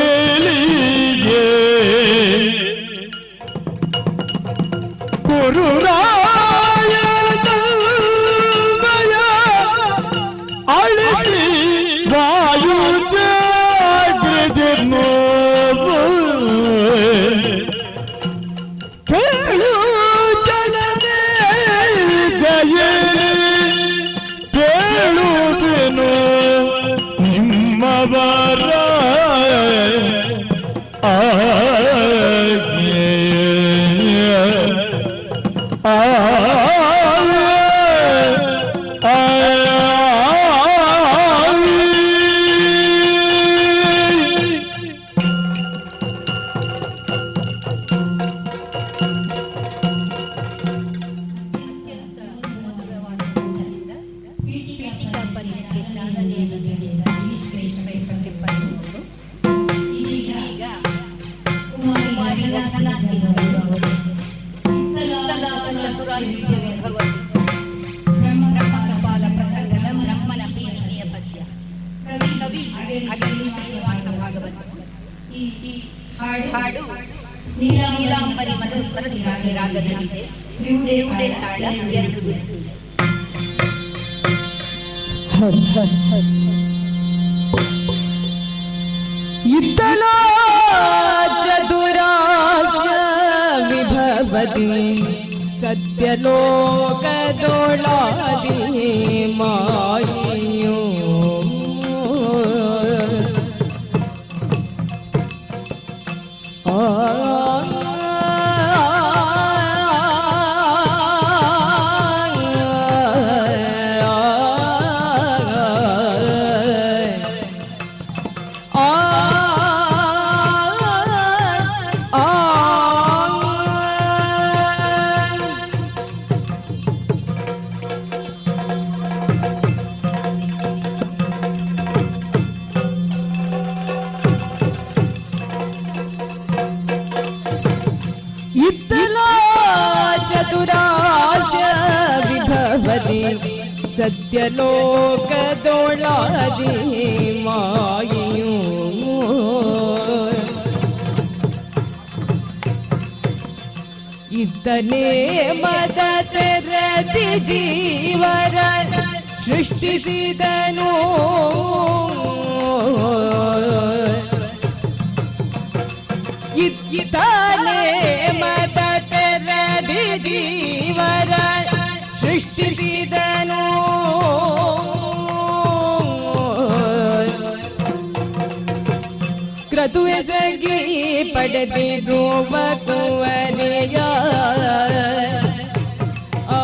ಮಾಯಾವೆಸಗುತ್ತಲಿಯೇ ಗುರುರಾಯ ಅಳಿಸಿ ವಾಯು ಜಾಗೃತಿ ಕೇಳು ಜನನೇ ಜಯನೆ ಕೇಳುವೆನು ನಿಮ್ಮವರ ಆ ಅತ್ಯಂತ ಸುಮಧುರವಾದ ಕಂಠದಿಂದ ಪೀಠಿಕಾ ಪದ್ಯಕ್ಕೆ ಚಾಲನೆಯನ್ನು ನೀಡಿದ ಗಿರೀಶ್ ರೈ ಕಟ್ಟಿಪ್ಪನವರು ಇದೀಗ ಕುಮಾರಿ ರಚನಾ ಚಿನ್ನಯ್ಯ ಅವರು ಇತ್ತಲಾದ ಚತುರಾಸ್ಯ ವಿಭವತಿ ಬ್ರಹ್ಮಕಪಾಲ ಪ್ರಸಂಗದ ಬ್ರಹ್ಮನ ಪೀಠಿಕೆಯ ಪದ್ಯ. ಕವಿ ಅಗಲಿ ಶ್ರೀನಿವಾಸ ಭಾಗವತ. ಈ ಈ ಹಾಡು ನೀಲಾಂಬರಿ ಮನಸ್ಸರಸ್ವತಿ ರಾಗದಲ್ಲಿದೆ. ತ್ರಿವುಡೆ ತಾಳ, ಎರಡು ಬಿಟ್ಟು. ಇತ್ತಲ ಚತುರಾಸ್ಯ ವಿಭವತಿ ಸತ್ಯಲೋಕದೊಳಾದಿ ಮಾಯೋ ಆ ಆ ಆ ಇತ್ತಲ ಚತುರಾಸ್ಯ ವಿಭವತಿ ಸತ್ಯಲೋಕದೊಳಾದಿ ಮಾಯೆಯು ಇತ್ತನೇ ಮದ ತೆರತಿ ಜೀವರ ಸೃಷ್ಟಿಸಿದನು. ಇತ್ತಾನೆ ಮದ ತೆರದಿ ಜೀವರ ಸೃಷ್ಟಿಸಿದನು. ಕ್ರತುವೆಸಗಿ ಪಡೆದಿರುವ ಕುವರಿಯ ಆ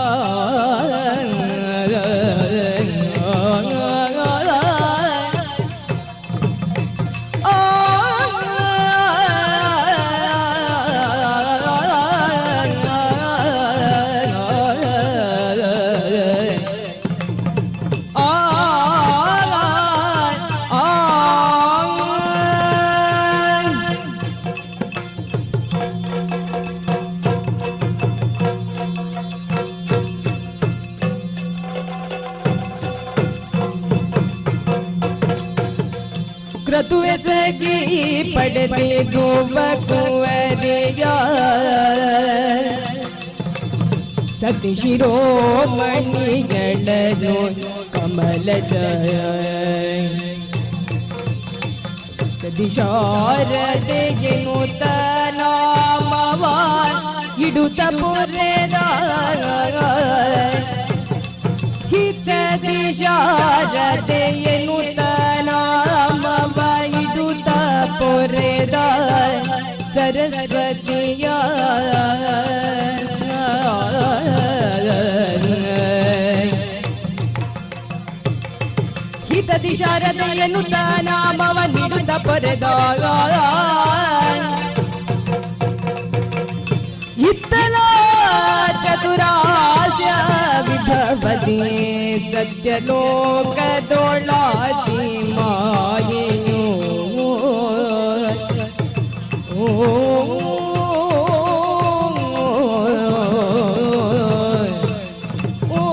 ಕ್ರತುವೆಸಗಿ ಪಡೆದಿರುವ ಕುವರಿಯ ಸತಿ ಶಿರೋಮಣಿಗಳನು ಕಮಲ ಜಯ ಸತಿ ಶಾರದೆಗೆ ನೂತನಾಮವ ಇಡುತ್ತ ಪೊರೆದ ಹಿತದಿ ಶಾರದೆಯನು ನಾಮವ ಇಡುತ್ತ ಪೊರೆದ ಸರಸ್ವತಿಯ ಹಿತದಿ ಶಾರದೆಯನು ನಾಮವ ನೀಡುತ್ತ ಪೊರೆದ ಇತ್ತಲ ಚತುರಾಸ್ಯ ವಿಭವತಿ ಸತ್ಯಲೋಕದೊಳಾತಿ ಮಾಯೆಯೋ ಓ ಓ.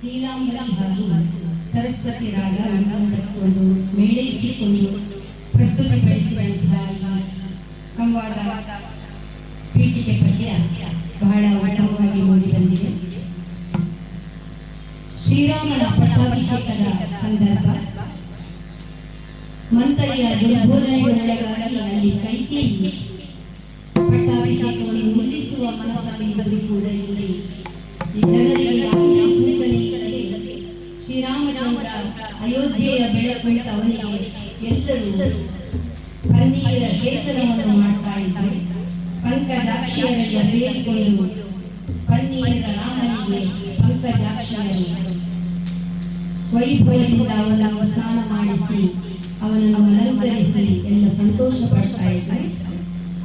ನೀಲಾಂಬರಿ ಹಾಗೂ ಸರಸ್ವತಿ ರಾಗವನ್ನು ಒಂದು ಮೇಳೈಸಿಕೊಂಡು ಪ್ರಸ್ತುತಪಡಿಸಿದಂತಹ ಈ ಸಂವಾದ ಪೀಠಿಕೆ ಪದ್ಯ ಬಹಳ ಉತ್ತಮವಾಗಿ ಮೂಡಿ ಬಂದಿದೆ. ಶ್ರೀರಾಮನ ಪಟ್ಟಾಭಿಷೇಕದ ಸಂದರ್ಭ. ಮಂಥರೆಯ ದುರ್ಬೋಧನೆಗೊಳಗಾಗಿ ಅಲ್ಲಿ ಕೈಕೇಯಿ ಪಟ್ಟಾಭಿಷೇಕವನ್ನು ನಿಲ್ಲಿಸುವ ಮನಸ್ಸಲ್ಲಿದ್ದರೂ ಕೂಡ, ಇಲ್ಲಿ ಈ ಜನರಿಗೆ ಯಾವುದೇ ಸೂಚನೆ ಇಲ್ಲದೆ ಶ್ರೀರಾಮಚಂದ್ರ ಅಯೋಧ್ಯೆಯ ಬೆಳಕು ಅವನಿಗೆ ಎಲ್ಲರೂ ಪನ್ನೀರ ಸೇಚನವನ್ನು ಮಾಡ್ತಾ ಇದ್ರು. ಪಂಕಜಾಕ್ಷಿಯರೆಲ್ಲ ಸೇರಿಕೊಂಡು ಪನ್ನೀರ ರಾಮನಿಗೆ ಪಂಕಜಾಕ್ಷಿಯರು ವೈಭವದಿಂದ ಅವನನ್ನು ಸ್ನಾನ ಮಾಡಿಸಿ, ಅವನನ್ನು ಅಲಂಕರಿಸಿ ಎಲ್ಲ ಸಂತೋಷ ಪಡ್ತಾ ಇದ್ರು.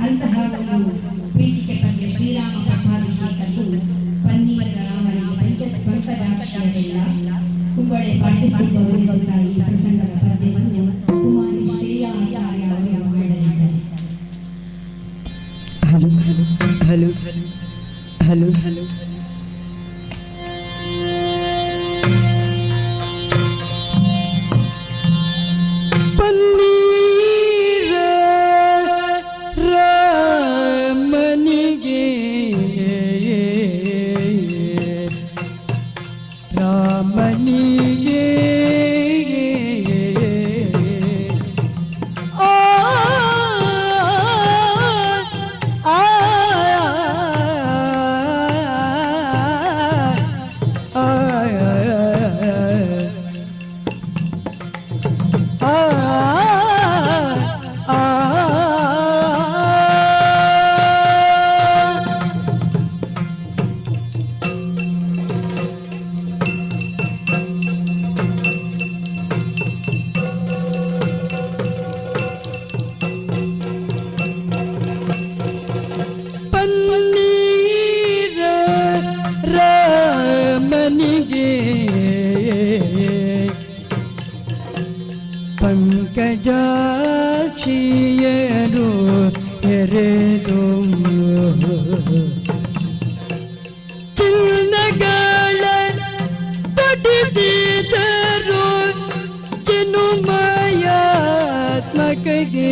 ಅಂತಹ ಒಂದು ಪೀಠಿಕೆ ಪದ್ಯ ಶ್ರೀರಾಮ ಪಟ್ಟಾಭಿಷೇಕದ್ದು, ಪನ್ನೀರ ರಾಮನಿಗೆ ಪಂಕಜಾಕ್ಷಿಯರೆಲ್ಲ, ಕುಂಬಳೆ ಪಾಠಿಸುವ ಈ ಪ್ರಸಂಗದ ಪದ್ಯವನ್ನು ಕುಮಾರಿ ಶ್ರೇಯಾ ಆಚಾರ್ಯ ಅವರು ಹಾಡಲಿದ್ದಾರೆ. Hello, hello, hello, hello, hello. ಪನ್ನೀರ ರಾಮನಿಗೆ, ರಾಮನಿಗೆ, ಆ ಆ ಆ ಆ ಆ. ಪನ್ನೀರ ರಾಮನಿಗೆ ಪಂಕಜಾಕ್ಷಿಯರು ಎರೆದು ಚಿನ್ನಗಳ ತೊಡಿಸಿದರು ಚಿನ್ಮಯಾತ್ಮಕಗೆ.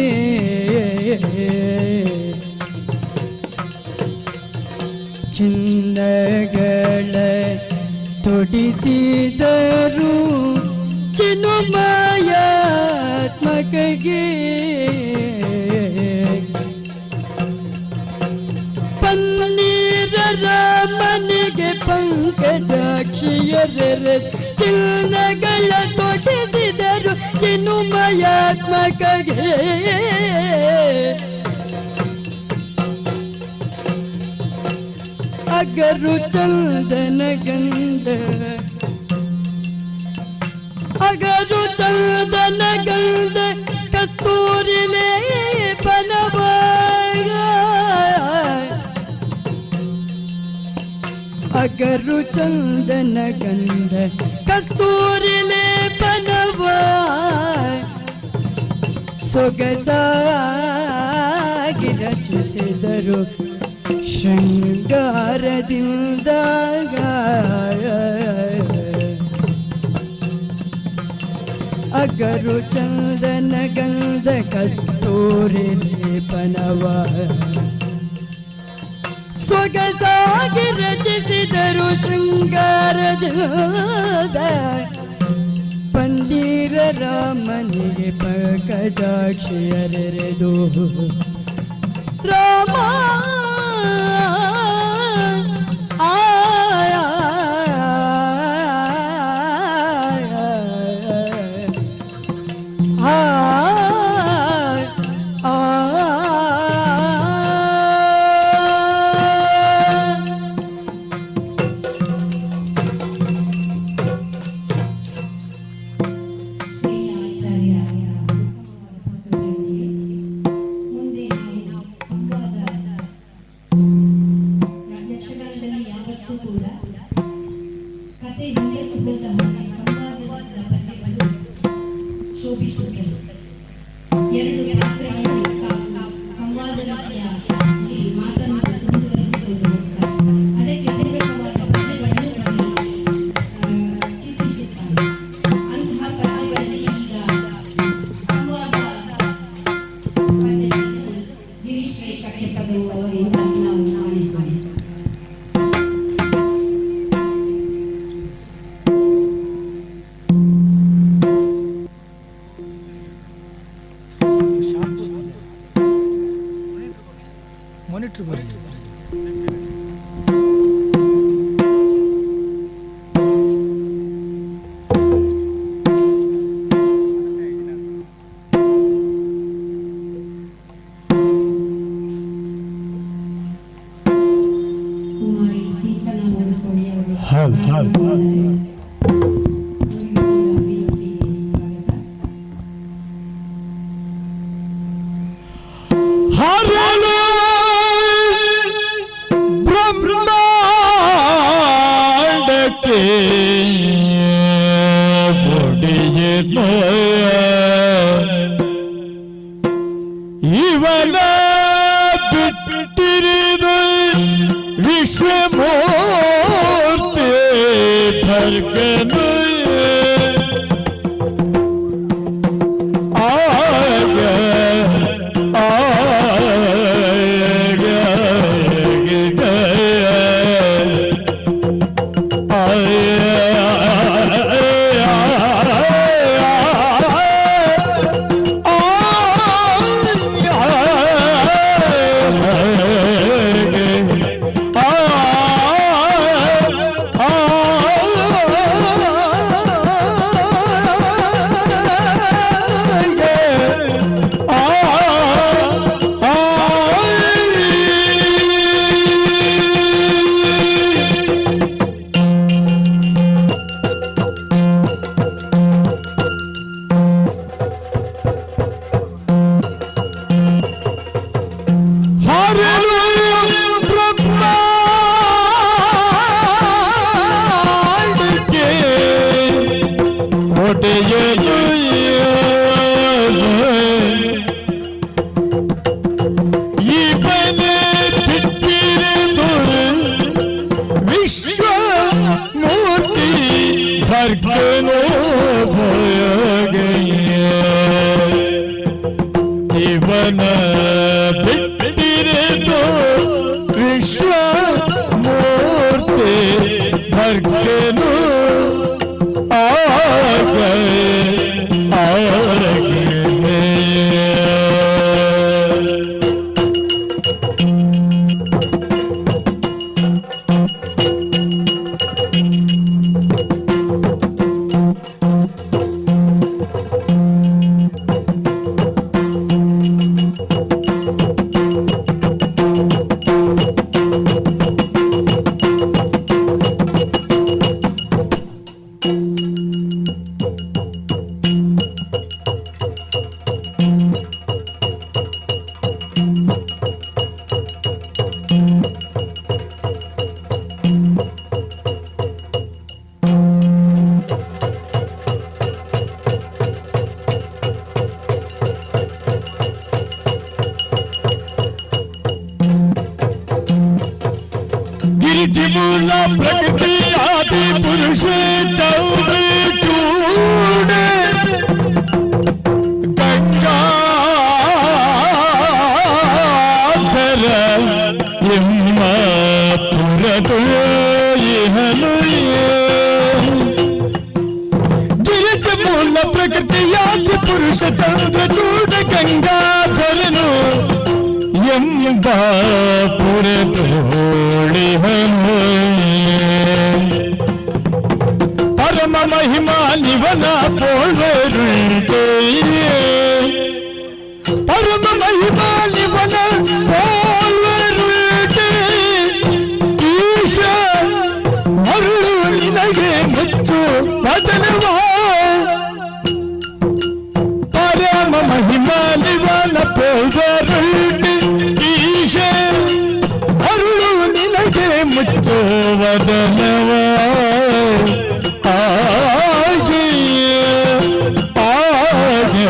ಚಿನ್ನಗಳ ತೊಡಿಸಿದರು ಚಿನ್ಮಯಾತ್ಮಕಗೆ. ಪನ್ನೀರ ರಾಮನಿಗೆ ಪಂಕಜಾಕ್ಷಿಯರೆರೆ ಚಿನ್ನಗಳ ತೊಡಿಸಿದರು ಚಿನ್ಮಯಾತ್ಮಕಗೆ. ಅಗರು ಚಂದನ ಗಂಧ, ಅಗರು ಚಂದನ ಗಂಧ ಕಸ್ತೂರಿ ಲೇಪನವ, ಅಗರು ಚಂದನ ಗಂಧ ಕಸ್ತೂರಿ ಲೇಪನವ ಸೊಗಸಾಗಿ ರಚಿಸಿದರು ಶೃಂಗಾರದಿಂದ. ಅಗರು ಚಂದನ ಗಂಧ ಕಸ್ತೂರಿ ಲೇಪನವ ಸೊಗಸಾಗಿ ರಚಿಸಿದರು ಶೃಂಗಾರದಿಂದ. ಪನ್ನೀರ ರಾಮನಿಗೆ ಪಂಕಜಾಕ್ಷಿಯರೆರೆದು ರಾಮ ಆ ಆ ಆ. ಶ್ರೀ ಆಚಾರ್ಯ ಉತ್ತಮವಾದ ಪ್ರಸ್ತುತಿಯೊಂದಿಗೆ ಮುಂದೆ ನಾವು ಸಂವಾದ Keppadevu ಅವರಿಂದ ನಾವು ಆಲಿಸೋಣ. ಮಾನಿಟರ್ ಬರಲಿ. ಕುಮಾರಿ ಸಿಂಚನ ಮೂಡುಕೋಡಿ ಅವರು ಹಲ್, ಹಲ್, ಹಲ್. ಅವರಿಗೂ ಕೂಡ ವೇದಿಕೆಗೆ ಸ್ವಾಗತ. ಹರಳು ಬ್ರಹ್ಮಾಂಡಕ್ಕೆ ಒಡೆಯನು ಇವನ ಬಿಟ್ಟಿರಿದು ವಿಶ್ವಮೂರ್ತಿ ಭರ್ಗನು ಆಗ ಆಗ ಬ್ರಹ್ಮಾಂಡಕ್ಕೆ ಒಡೆಯನು ಇವನೇ ಬಿಟ್ಟಿರಿದು ವಿಶ್ವಮೂರ್ತಿ ಭರ್ಗನೋ ಭಯಗೆಯೇ ಇವನ ಬಿಟ್ಟಿರಿದು ವಿಶ್ವಮೂರ್ತಿ ಭರ್ಗನು ಆಗ ಆಗ. ಗಿರಿಜಿ ಮೂಲ ಪ್ರಕೃತಿ ಆದಿ ಪುರುಷ ಚೌಧರಿ ಚೂಡ ಗಂಗಾಧರ ನಿಮ್ಮ ಪುರದು ಇಹನು. ಗಿರಿಜ ಮೂಲ ಪ್ರಕೃತಿ ಆದಿ ಪುರುಷ ಚಂದ್ರ ಚೂಡ ಗಂಗಾಧರನು ಎಂಬ ಪುರತೋಳಿಹನು. ಪರಮ ಮಹಿಮಾ ನಿವನ ಪೋಳ್ವರುಂಟೆ, ಪರಮ ಮಹಿಮಾ ನಿವನ ಪೋಳ್ವರುಂಟೆ. ಈಶ ಮರುಳು ನಿನಗೆ ಮುಚ್ಚು ಬದಲುವ. ಪರಮ ಮಹಿಮಾ ನಿವನ ಪೋಳ್ವರುಂಟೆ, ಈಶ ಅರುಳು ನಿನಗೆ ಮುಚ್ಚುವದನವ. ಆಗಿ ಆಗಿ.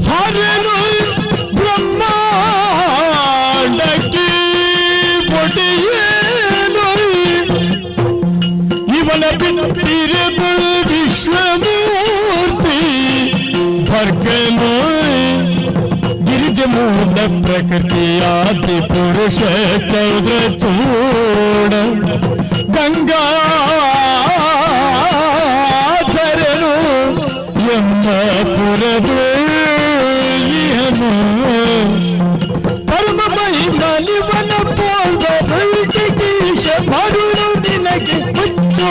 ಹರನು ಬ್ರಹ್ಮಾಂಡಕ್ಕೆ ಒಡೆಯನು ಇವನ ಬಿಟ್ಟಿರಬ ವಿಶ್ವಮೂರ್ತಿ ಭರ್ಗನು ಗಿರಿಜ ಮೂಲ ಪ್ರಕೃತಿಯಾದಿ ಪುರುಷ ಚೌದ್ರ ಚೂಡ ಗಂಗಾಧರನು ಎಮ್ಮ ಪುರದು ಪರಮ ಮಹಿಮನಿವನ ಪೋಲ್ವ ಮರುಳು ನಿನಗೆ ಮುಚ್ಚು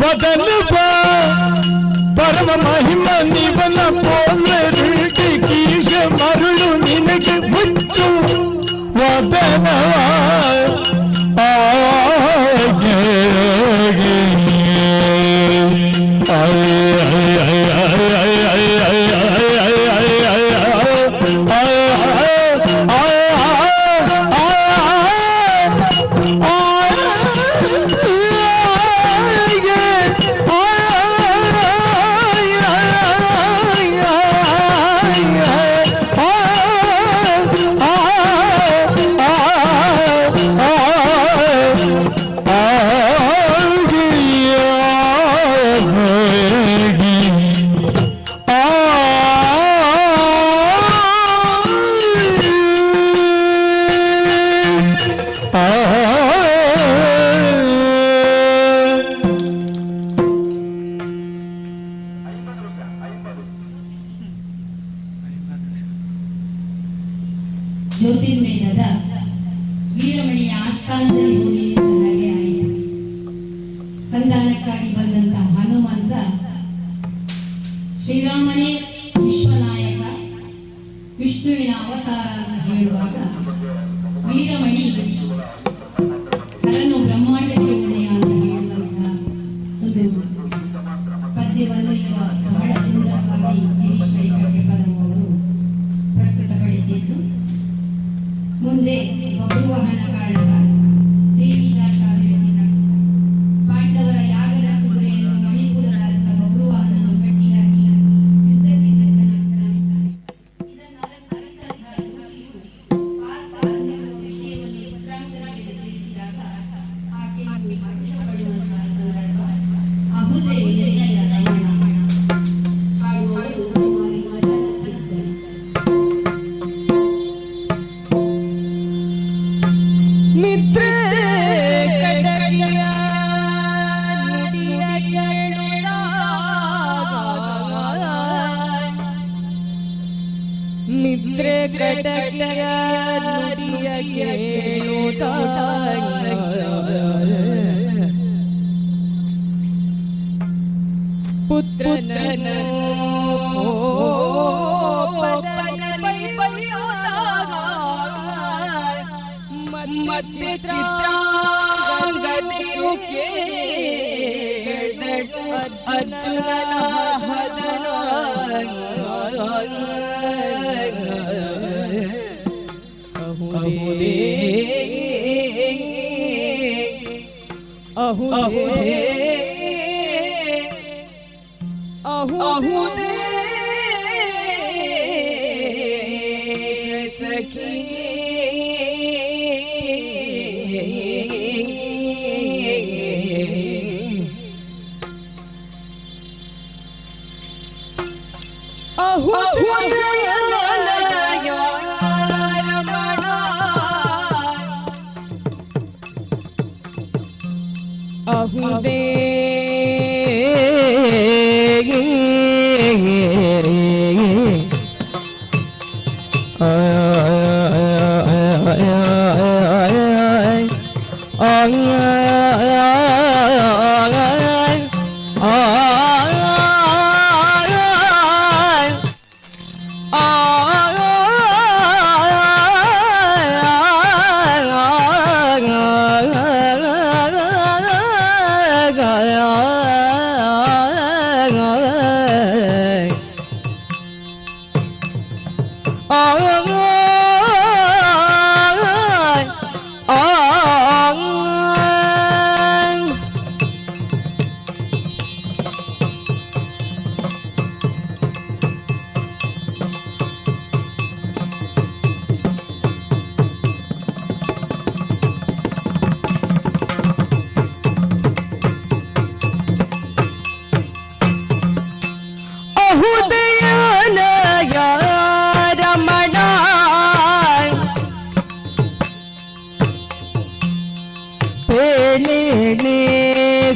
ವದನ ಪರಮ ಮಹಿಮ ನಿವನ ಪೋಲ್ವ ಕೀಶ ಮರುಳು ನಿನಗೆ ಮುಚ್ಚು ವದನವ ಜ್ಯೋತಿರ್ಮೇಧದ ವೀರಮಣಿಯ ಆಸ್ಥಾನದಲ್ಲಿ ಹೋಗಿ ನಿಂತ ಹಾಗೆ ಆಯಿತು. ಸಂಧಾನಕ್ಕಾಗಿ ಬಂದಂತ ಹನುಮಂತ ಶ್ರೀರಾಮನೇ ವಿಶ್ವನಾಯಕ, ವಿಷ್ಣುವಿನ ಅವತಾರ ಅಂತ ಹೇಳುವಾಗ ವೀರಮಣಿ ಹರನು ಬ್ರಹ್ಮಾಂಡಕ್ಕೆ ಒಡೆಯ ಅಂತ ಹೇಳುವಂತಹ ಒಂದು ಪದ್ಯವನ್ನು ಈಗ ಬಹಳ ಸುಂದರವಾಗಿ ಗಿರೀಶ್ ರೈ ಚಕ್ರಪದಂ ಅವರು ಪ್ರಸ್ತುತಪಡಿಸಿದ್ದು. ಮುಂದೆ ಬಬ್ರುವಾಹನ ಕಾಳಗ ದೇವಿದಾಸ ವಿರಚಿತ. ಪಾಂಡವರ ಯಾಗದ ಕುದುರೆಯನ್ನು ಮಣಿಪುರದ ಅರಸ ಬಬ್ರುವಾಹನನು ಕಟ್ಟಿಹಾಕಿ ಯುದ್ಧಕ್ಕೆ ಸಿದ್ಧನಾಗ್ತಾನೆ. ಇದನ್ನು ಅರಿತಂತಹ ದೂತಿಯು ಪಾರ್ಥ ಬಂದಿರುವ ವಿಷಯವನ್ನು ಚಿತ್ರಾಂಗದನಿಗೆ ತಿಳಿಸಿದಾಗ ಆಕೆಯು ಹರ್ಷಪಡುವಂತಹ ಸಂದರ್ಭ. ಅಹುದೇ ನಿನ್ನಯ ರಮಣ. ಹಾಡುವವರು ಕುಮಾರಿ ವಚನ ಚಿತ್ರ. ಮಿತ್ರ ಕಟಕಿಯ ನುಡಿಯ ಕೇಳುತ್ತ, ಮಿತ್ರ ಕಟಕಿಯ ನುಡಿಯ ಕೇಳುತ್ತ, ಪುತ್ರನನು ಕೋಪದಲ್ಲಿ ಬೈಯುತ್ತ, ಮತ್ತೆ ಚಿತ್ರಾಂಗದೆಯು ಕೇಳ್ದಳು ಅರ್ಜುನನ ಹದನ. ಅಹುದೇ ಅಹುದೇ ಅಹುದೇ ಸಖಿ. ಅಹುದೇ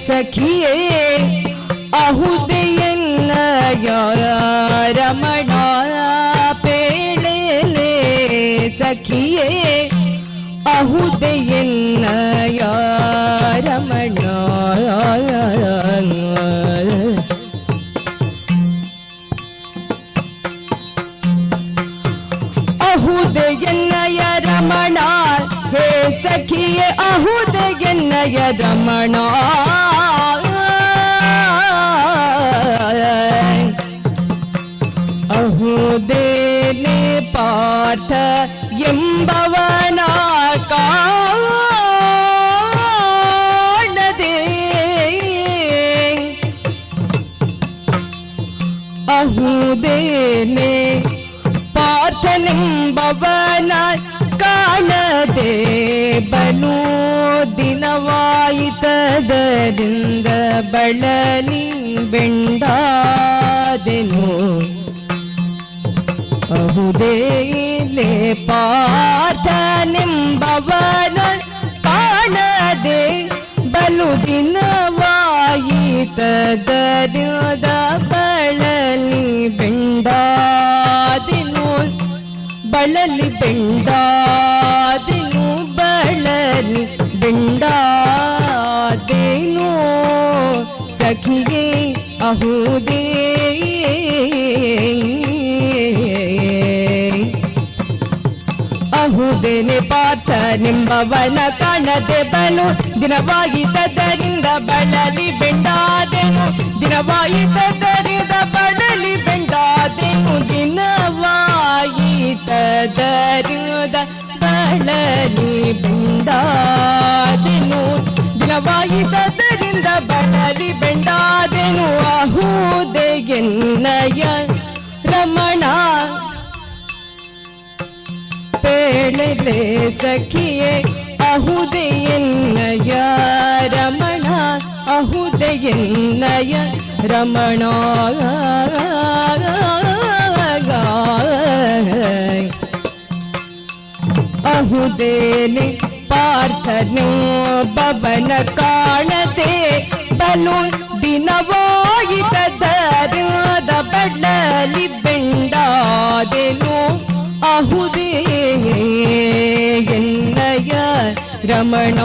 ಸಖಿಯೇ ಅಹುದೆಯನ್ನಯ ರಮಣ ಪೇಳೆಲೆ ಸಖಿಯೇ ಅಹುದೆಯನ್ನಯ ರಮಣ ಅಹುದೆಯನ್ನಯ ರಮಣ ಹೇ ಸಖಿಯೇ ಅಹುದೆಯನ್ನಯ ರಮಣ ಅಹುದೇನೆ ಪಾರ್ಥ ಎಂಬವನ ಕಾಣದೆ ಅಹುದೇನೆ ಪಾರ್ಥನೆಂಬವನ ಕಾಣದೆ ಬಲು ದಿನವಾಯಿತದರಿಂದ ಬಳಲಿ ಬೆಂಡಾದೆನು. ಅಹುದೇನೆ ಪಾರ್ಥನೆಂಬವನ ಕಾಣದೆ ಬಲು ದಿನವಾಯಿತದರಿಂದ ಬಳಲಿ ಬೆಂಡಾದೆನು ಬಳಲಿ ಬೆಂಡಾದೆನು ಬಳಲಿ ಬೆಂಡಾದೆನು ಸಖಿಯೇ ಅಹುದೇ. ಅಹುದೇನೆ ಪಾರ್ಥನೆಂಬವನ ಕಾಣದೆ ಬಲು ದಿನವಾಯಿತದರಿಂದ ಬಳಲಿ ಬೆಂಡಾದೆನು ದಿನವಾಯಿತದರಿಂದ ಬಳಲಿ ಬೆಂಡಾದೆನು ದಿನವಾಯಿತದರಿಂದ ಬಳಲಿ ಬೆಂಡಾದೆನು ದಿನವಾಯಿತದರಿಂದ ಬಳಲಿ ಬೆಂಡಾದೆನು ಅಹುದೆಯನ್ನಯ ರಮಣ ಪೇಳೆಲೆ ಸಖಿಯೇ ಅಹುದೆಯನ್ನಯ ರಮಣ ಅಹುದೆಯನ್ನಯ ರಮಣ ಅಹುದೇನೆ ಪಾರ್ಥನು ಬವನ ಕಾಣದೆ ಬಲು ದಿನವಾಯಿತದರಿಂದ ಬಳಲಿ ಬೆಂಡಾದೆನು ಅಹುದೇ ಎನ್ನಯ ರಮಣ.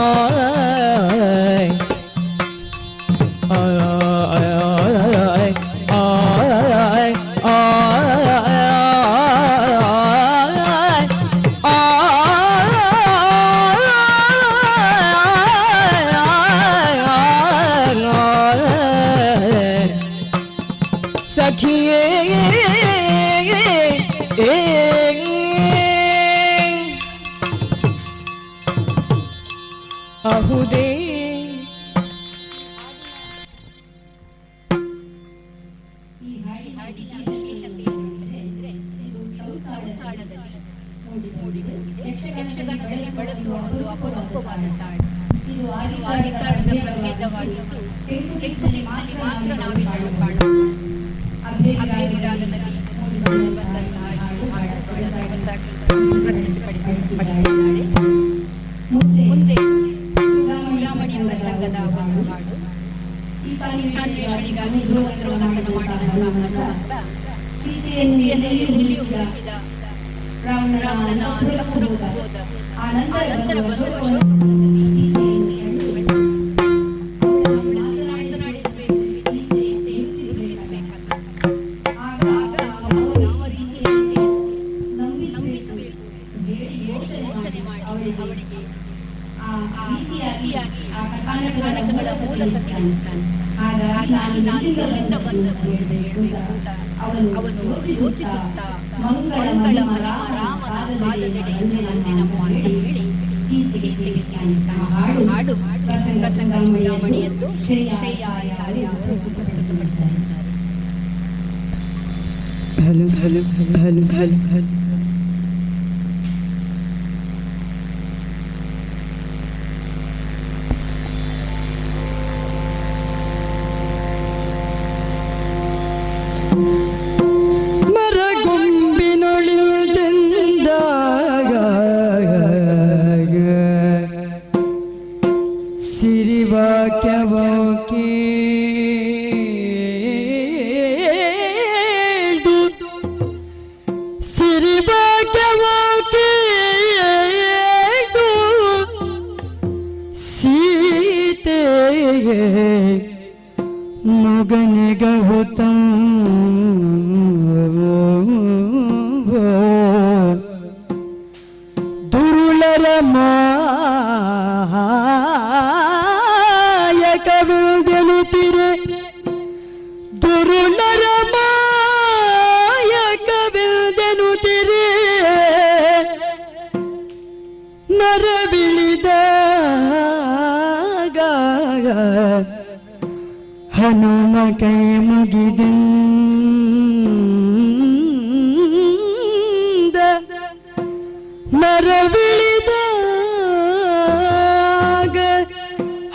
ಸಖಿಯೇ ಅಹುದೇ. ಈ ಹಾಡಿನ ವಿಶೇಷತೆ ಏನು ಅಂತ ಹೇಳಿದ್ರೆ, ಇದು ಚೌತಾಳದಲ್ಲಿ ಮೂಡಿಬಂದಿದೆ. ಯಕ್ಷಗಾನದಲ್ಲಿ ಬಳಸುವ ಒಂದು ಅಪರೂಪವಾದ ತಾಳ ಇದು. ಆದಿತಾಳದ ಪ್ರಭೇದವಾಗಿದ್ದು, ತೆಂಕುತಿಟ್ಟಿನಲ್ಲಿ ಮಾತ್ರ ನಾವಿದನ್ನು ಕಾಣಬಹುದು. ಅಭೇರಿ ರಾಗದಲ್ಲಿ ಮೂಡಿಬಂದಂತಹ ಈ ಹಾಡು ಬಹಳ ಸೊಗಸಾಗಿ ಪ್ರಸ್ತುತಿಪಡಿಸಿದ್ದಾಳೆ. ಮುಂದೆ ಚೂಡಾಮಣಿ ಪ್ರಸಂಗದ ಒಂದು ಹಾಡು. ಸೀತಾನ್ವೇಷಣೆಗಾಗಿ ಸಮುದ್ರೋಲ್ಲಂಘನ ಮಾಡಿದಂತಹ ಹನುಮಂತ ಸೀತೆಯನ್ನು ಎಲ್ಲಿಯೂ ಹುಡುಕಿದ, ರಾವಣನ ಅಂತಃಪುರಕ್ಕೂ ಹೋದ. ಆ ನಂತರ ಬಂದು ಅಶೋಕವನದಲ್ಲಿ ಸೀತೆಯನ್ನು ಕಂಡು ಅವಳನ್ನು ಮಾತನಾಡಿಸಬೇಕು, ಸೀತೆ ಗುರುತಿಸಬೇಕಲ್ಲ. ಆಗ ಅವನು ಯಾವ ರೀತಿ ಸೀತೆಯನ್ನು ನಂಬಿಸಬೇಕು ಹೇಳಿ ಯೋಚನೆ ಮಾಡಿ ಅವಳಿಗೆ ಆ ರೀತಿಯಾಗಿ ಆ ಕಥಾನಕಗಳ ಮೂಲಕ ತಿಳಿಸ್ತಾನೆ. ಹಾಗಾಗಿ ನಾನು ಎಲ್ಲಿಂದ ಬಂದದ್ದು ಅಂತ ಹೇಳಬೇಕು ಅಂತ ಅವನು ಯೋಚಿಸುತ್ತಾ, ಮಂಗಳ ಮಹಿಮ ರಾಮನ ಪಾದದಡಿಯಲ್ಲಿ ಬಂದೆ ನಮ್ಮ ಅಂತ ಹೇಳಿ ಸೀತೆಗೆ ತಿಳಿಸ್ತಾನೆ. ಹಾಡು ಪ್ರಸಂಗ ಚೂಡಾಮಣಿಯದ್ದು ಶ್ರೇಯಾಚಾರ್ಯ ಅವರು ಪ್ರಸ್ತುತಪಡಿಸಲಿದ್ದಾರೆ. Hello hello hello hello hello. ಮರಗೊಂಬಿನೊಳಿಲ್ದೆಂದಾಗ ಸಿರಿವಾಕ್ಯವೋ ಸಿರಿವಾಕ್ಯವೋ ಕೇಳ್ದು ಸೀತೆಗೆ ಮಗನಿಗಹುತ ದುರುಳರ ಮಾಯಕವಿಲ್ದೆನುತ್ತಿರೆ, ದುರುಳರ ಮಾಯಕವಿಲ್ದೆನುತ್ತಿರೆ, ಮರವಿಳಿದಾಗ ಹನುಮ ಕೈ ಮುಗಿದಿಂದ, ಮರವಿಳಿದಾಗ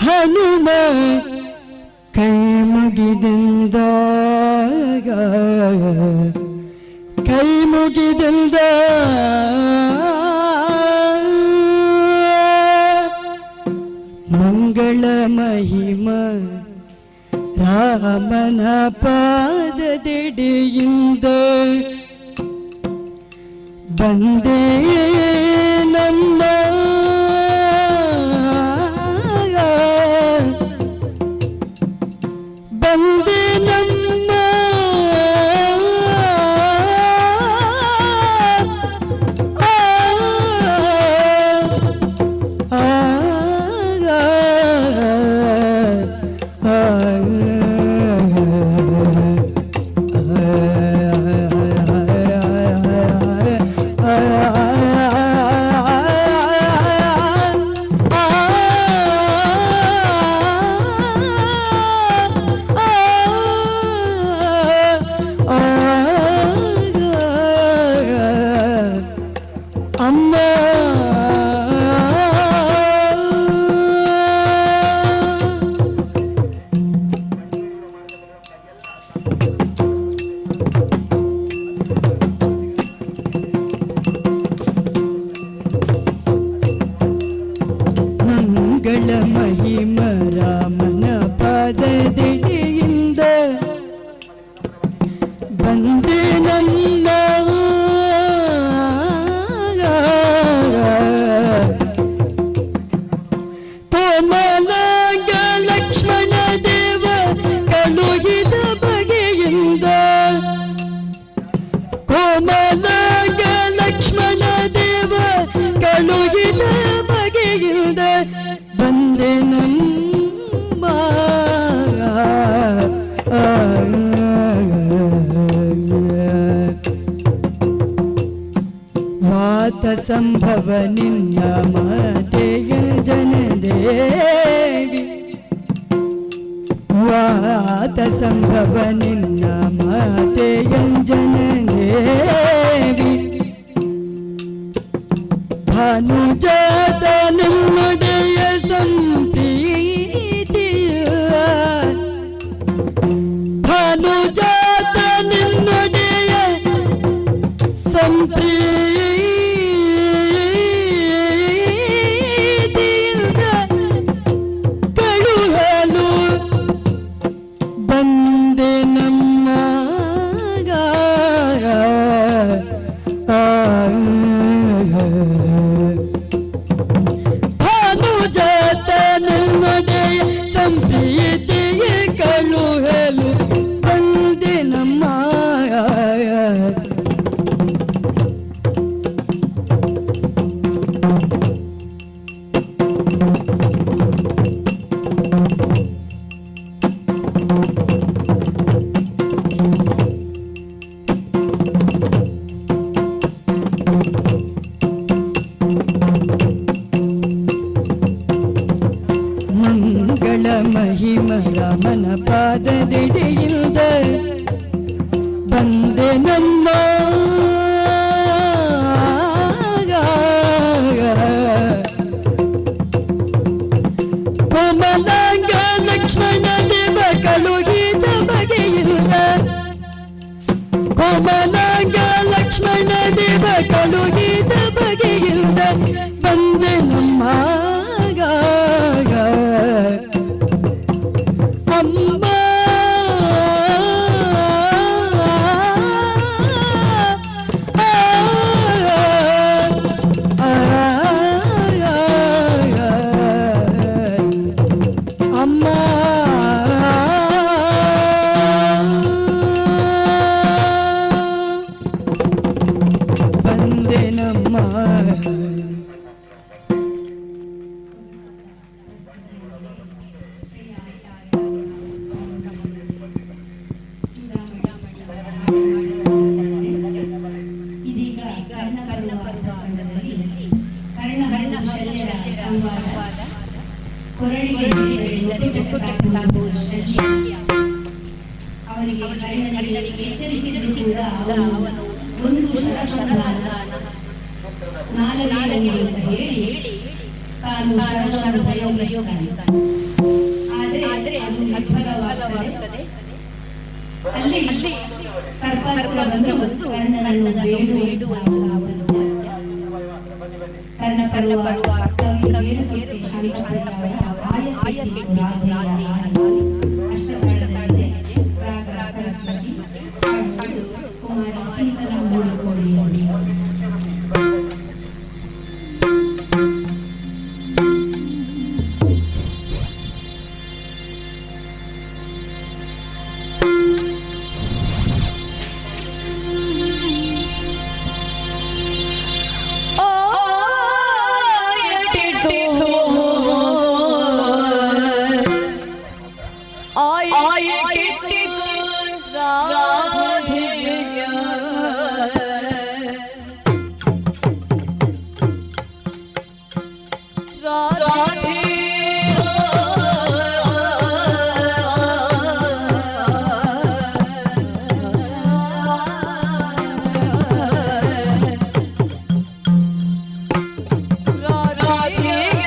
ಹನುಮ ಕೈ ಮುಗಿದಿಂದ, ಕೈ ಮುಗಿದಿಂದ. ಮಂಗಳ ಮಹಿಮ ರಾಮನ ಪಾದದೆಡೆಯಿಂದ ಬಂದೇ ನಮ್ಮ, ಬಂದೇ ನಮ್ಮ. ಆ ಆ ಆ ಅಮ್ಮ. ಮಂಗಳ ಮಹಿಮ ರಾಮನ ಪಾದದಡಿಯಿಂದ ಬಂದೆ ನಮ್ಮ. ಕೋಮಲಾಂಗ ಲಕ್ಷ್ಮಣ ದೇವ ಕಳುಹಿದ ಬಗೆಯಿಂದ, ಕೋಮಲಾಂಗ ಲಕ್ಷ್ಮಣ ದೇವ ಕಳುಹಿದ ಬಗೆಯಿಂದ ಬಂದೆ ನಮ್ಮ. ವಾತ ಸಂಭವ ನಿನ್ನ ಮಾತೆಯ ಜನದೇವಿ, ವಾತ ಸಂಭವ ನಿನ್ನ ಮಾತೆಯ ಜನದೇವಿ, ಭಾನುಜಾತ ನಿನ್ನೊಡೆಯ ಸಂಪ್ರೀತಿಯ, ಭಾನುಜಾತ ನಿನ್ನೊಡೆಯ ಸಂಪ್ರೀತಿಯಿಂದ ಕಳುಹಲು ಬಂದೆ ನಮ್ಮ. ಬಂದೆನಮ್ಮ. ಕೋಮಲಾಂಗ ಲಕ್ಷ್ಮಣ ದೇವ ಕಳುಹಿದ ಬಗೆಯಿಲ್ಲ, ಕೋಮಲಾಂಗ ಲಕ್ಷ್ಮಣ ದೇವ ಕಳುಹಿದ ಬಗೆಯಿಲ್ಲ ಬಂದೆನಮ್ಮ. ಅಮ್ಮ ಅಮ್ಮ ಬಂದೆನಮ್ಮ. ಇದೀಗ ಕರ್ಣ ಪರ್ವ ಪ್ರಸಂಗದಲ್ಲಿ ಕರ್ಣ ಹಾಗೂ ಶಲ್ಯರ ಸಂವಾದ. ಕೊರಳಿಗೆ ಬೆಳೆದರೆ ಮುಕ್ಕುಟಕ್ಕಾಗುವುದು ಶಲ್ಯ. ಅವನಿಗೆ ಕರ್ಣನಿಗೆ ಎಚ್ಚರಿಸಿದರೂ ಕೂಡ ಅವನು ಒಂದು ಶರಸಂಧಾನ ನಾಲಗೆಯು ಅಂತ ಹೇಳಿ ತಾನು ಶರವನ್ನು ಪ್ರಯೋಗಿಸುತ್ತಾನೆ. ಆದರೆ ಅದು ವಿಫಲವಾಗುತ್ತದೆ. ಅಲ್ಲಿ ಅಲ್ಲಿ ಸರ್ಪಾಸ್ತ್ರ ಬಂದು ಕರ್ಣನನ್ನು ಬೇಡುವಂತಹ ಒಂದು ಪದ್ಯ. ಕರ್ಣ ಪರ್ವ ಕವಿ ಮೇರುಸೊಕ್ಕೆ ಶಾಂತಪ್ಪಯ್ಯ ಅವರ ಆಯ ಕೆಟ್ಟಿತು ರಾಧೆಯ ಲಾಲಿಸು. ಅಷ್ಟತಾಳದಲ್ಲಿದೆ. ರಾಗ ಸರಸ್ವತಿ. ಹಾಡು ಕುಮಾರಿ ಸಿಂಚನ ಮೂಡುಕೋಡಿ. ಆಯಕಿಟ್ಟಿತು ಆಯಕಿಟ್ಟಿತು ರಾಧೆಯ ರಾಧೆ ರಾಧೆಯ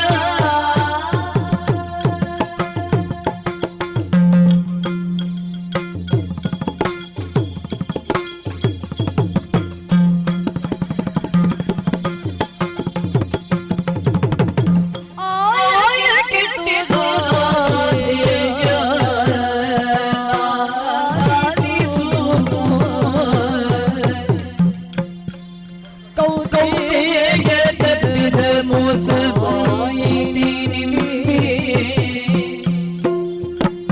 ಆಯಕಿಟ್ಟಿತು ರಾಧೆಯ ಕೌತೆಯ ತಪ್ಪಿದ ಮೋಸವಾಯಿತಿ ನಿಂಬೆ,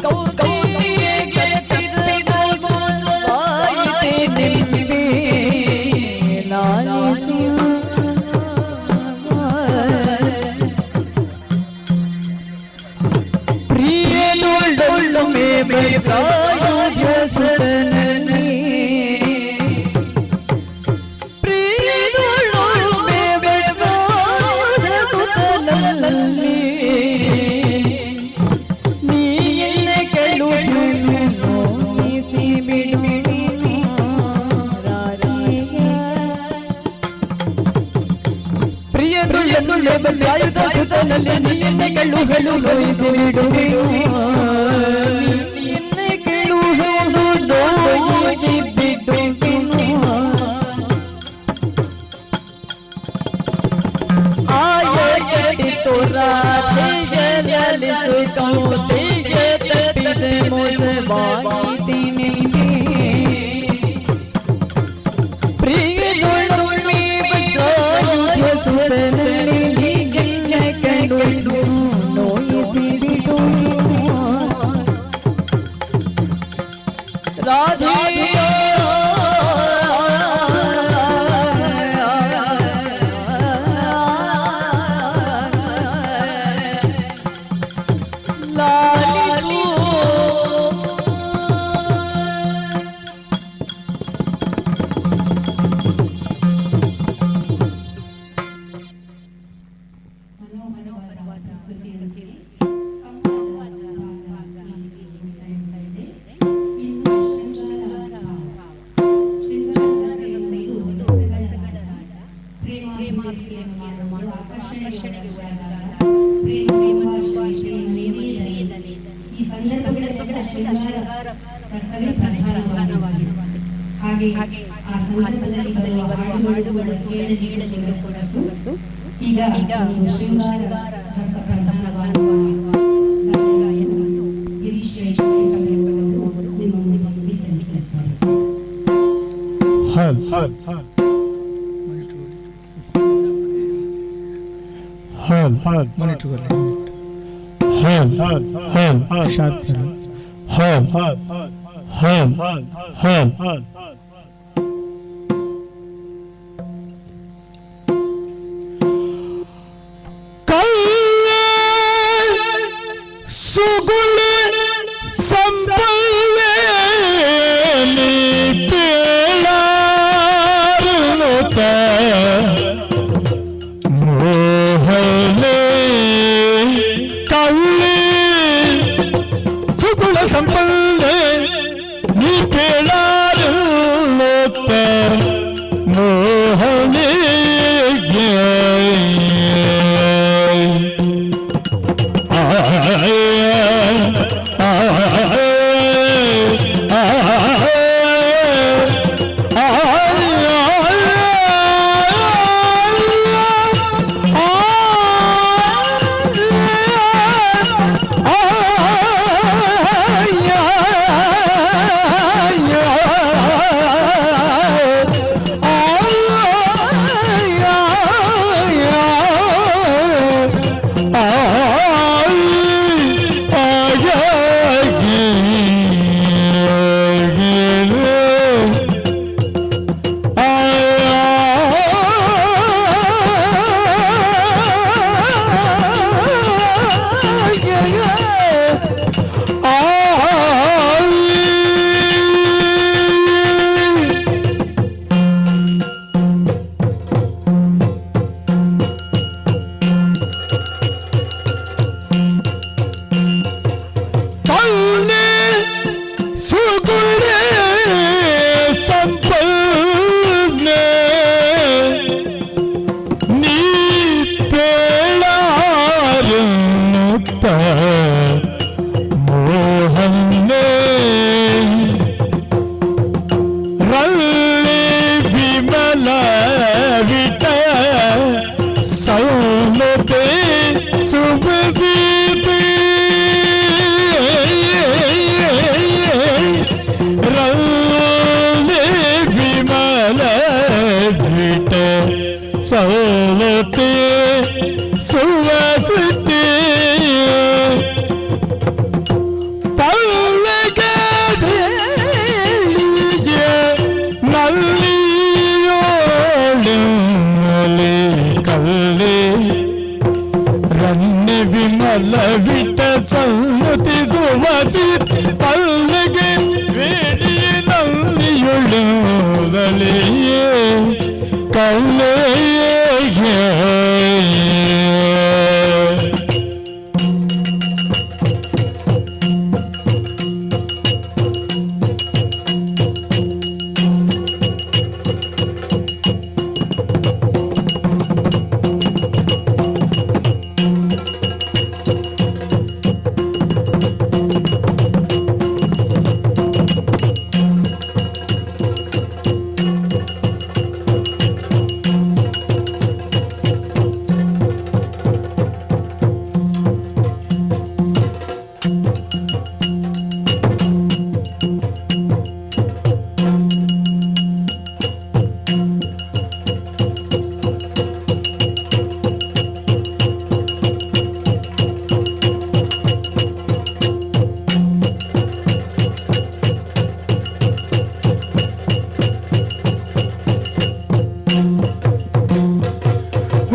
ಕೌತೆಯ ತಪ್ಪಿದ ಮೋಸವಾಯಿತಿ ನಿಂಬೆ ಲಾಲಿಸು. ಪ್ರಿಯನೊಳ್ಳೊಮ್ಮೆ ಸುತನನಿ, ಪ್ರಿಯನೊಳ್ಳೊಮ್ಮೆ ಸುತನಲ್ಲಿ ನೀ ಕೆಲವು ನೋಯಿಸಿ ಬಿಡುವಿನಿ ಪ್ರಿಯದುಳ್ಳೆದುಳ್ಳೆ ಬಂದಾಯುಧ ಸುತನಲ್ಲಿ ನಿನ್ನ ಕೆಳು ಹೇಳು ನೋಯಿಸಿ ಬಿಡುವಿನಿ, ನಿನ್ನ ಕೆಳು ಹೇಳು ನೋಯಿಸಿ ಬಿಡುವಿನಿ. ಆಯಕಟಿತು ರಾಧೆಯಲಿಸು ಕೌತೆಯ ತಪ್ಪಿದ ಮೋಸವಾಯಿತಿ ನಿಂಗೆ. ಪ್ರಿಯದೊಳೊಮ್ಮೆ ಬಚಾಯುಧ ಸುತನಲ್ಲಿ ನಿನ್ನ ಕಣ್ಣು ನೋಯಿಸಿ ಬಿಡುವಿನಿ. ರಾಧೆ ಲಾಲಿಸು. ಒಳಗಾದ ಪ್ರೇಮ ಸಂಭಾಷಣೆ, ಪ್ರೇಮ ನಿವೇದನೆ, ಈ ಸಂದರ್ಭಗಳೆಲ್ಲ ಶೃಂಗಾರ ರಸವೇ ಪ್ರಧಾನವಾಗಿರುತ್ತದೆ. ಹಾಗೆ ಆ ಸಂದರ್ಭದಲ್ಲಿ ಬರುವ ಹಾಡುಗಳು ಕೂಡ ಕೇಳಲಿಕ್ಕೆ ಕೂಡ ಸೊಗಸು. ಈಗ ಒಂದು ಶೃಂಗಾರ ರಸ ಪ್ರಧಾನವಾಗಿರುವ ಗಾಯನವನ್ನು ಗಿರೀಶ್ ಅವರು ನಿಮ್ಮ ಮುಂದೆ ಬಿತ್ತರಿಸುತ್ತಾರೆ. ಹಲ್ ಹಲ್ ಹಲ್ ಹಲ್ ಮಾನಿಟರ್ ಹಲ್ ಹಲ್ ಹಲ್ ಶಾರ್ಪ್ ಹಲ್ ಹಲ್ ಹಲ್ ಹಲ್. ಕಲ್ಲೆ ಸುಗುಳಿ ಸಂಪಲ್ಲೆ ಪೇಳಾರುತ ಮೋಹನೆ. ಕಳ್ಳಿ ಸುಗುಳ ಸಂಪಲ್ಲೆ ನೀ ಪೇಳಾರುತ ಮೋಹನೆ. ಕಲ್ಲೆ ಸುಗುಳೆ ಸಂಪನ್ನೆ ನೀ ಪೇಳಾರುತ್ತ ಮೋಹನ್ನೇ. ರಲ್ಲೆ ವಿಮಲ ವಿಟ ಸೌಲತೆ ಸುಭಸಿತೆ. ರಲ್ಲೆ ವಿಮಲ ವಿಟ ಸೌಲತೆ ಸುವಸತಿ. ಪಲ್ಲಗೆ ಬೇಳಿಗೆ ನಲ್ಲಿಯೋಳಿನಲ್ಲಿ ಕಲ್ಲಿ ರನ್ನೆ ವಿಮಲ ವಿಟ ಸಲ್ಲುತಿ ಸುಮತಿ. ಪಲ್ಲಿಗೆ ವೇಣಿಯ ನಲ್ಲಿಯುಳುದಲಿಯೇ ಕಲ್ಲೇ.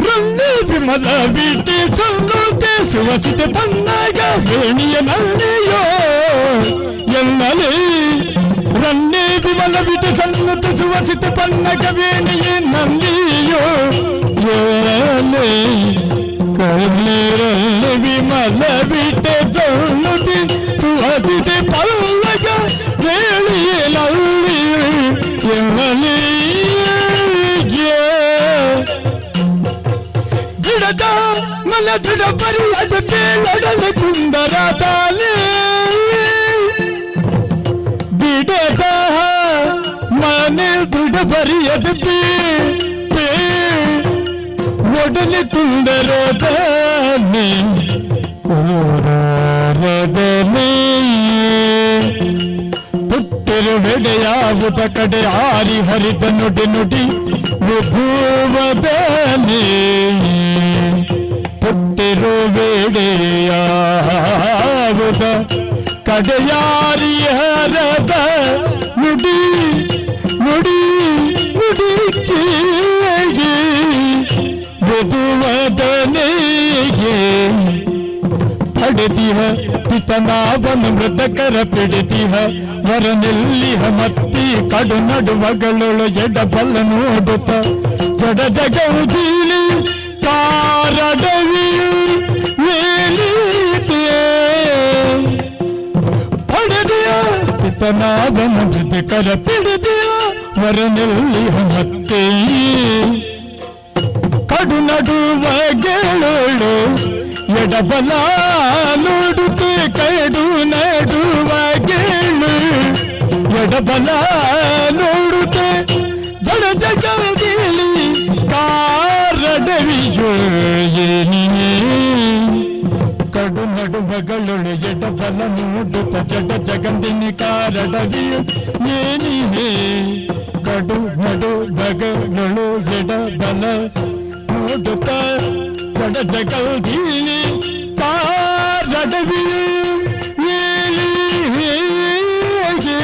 ರನ್ನೆ ವಿಮಲ ಬಿಟ್ಟಿ ಸಲ್ಲುತ್ತೆ ಸುವಸಿತೆ ಪನ್ನಾಗ ವೇಣಿಯ ನಲ್ಲಿಯೋ ಎನ್ನಲಿ. ರನ್ನೆ ವಿಮಲ ಬಿಟ್ಟು ಸಲ್ಲುತ್ತೆ ಸುವಸಿತೆ ಪನ್ನಗ ವೇಣಿಯ ನಲ್ಲಿಯೋ ಏರಲೆ ಕಣ್ಣೀರಲ್ಲಿ. ವಿಮಲ ಬಿಟ್ಟೆ ಸಲ್ಲುತ್ತೆ ಸುವಸಿತೆ ಪಲ್ಲಗ ವೇಣಿಯ ನಲ್ಲಿಯೋ ಎನ್ನಲಿ. ಗಿಡ ಬಿಡದ ಮನ ದೃಢ ಪರಿಯದ ಬೇಳೊಡಲೆ ಕುಂದರ ತಾನೆ. ಬಿಡದ ಮನೆ ದೃಢ ಬರಿಯದ ಬೇ ಒಡಲೆ ಕುಂದರದಾನೆ ಕುಂದರದನೆ. ಪುಟ್ಟಿರುವೆಡೆಯಾವುದ ಕಡೆ ಆರಿ ಹರಿದ ನುಡಿ ನುಡಿ ವಿಭೂವದನೆ. ಪುಟ್ಟಿರುವೆಡೆಯಾವುದ ಕಡೆಯಾರಿ ಹರದ ನುಡಿ ನುಡಿ ನುಡಿ ಕೇಳಿ ವಿಧುವದನೆಗೆ. ಪಡೆದಿಹ ಪಿತನಾವನ ಮೃತಕರ ಪಿಡಿದಿಹ ವರನೆಲ್ಲಿಹ ಮತ್ತಿ ಕಡು ನಡುವಗಳೊಳು ಎಡಬಲ್ಲ ನೋಡುತ್ತ ಜಡ ಜಗೌದೀಲಿ ಕಾರಡವಿಯು ವೇಲಿತೆ. ಪಡೆದಿಯ ಪಿತನಾವನ ಮೃತಕರ ಪಿಡಿದಿಯ ವರನೆಲ್ಲಿಹ ಮತ್ತೆ ಕಡು ನಡುವ ಗೆಳುಳು ಎಡಬಲ ನೋಡುತ್ತೆ. ಕಡು ನಡುವ ಗೇಳು ಎಡಬಲ ನೋಡುತ್ತೆ ಜಡ ಜಗದಿಲಿ ಕಾರಡವಿಯು ಏನಿಯೇ. ಕಡು ನಡುವಗಳೊಳು ಎಡಬಲ ನೋಡುತ್ತ ಜಡ ಜಗಂದಿನಿ ಕಾರಡವಿಯು ಏನಿಹೇ. ಕಡು ನಡುವಗಳೊಳು ಎಡಬಲ ನೋಡುತ್ತ ಜಡ ಜಗದಿಲಿ ಕಾರಡವಿಯು ಏನಿಹೇ. ಆಗೆ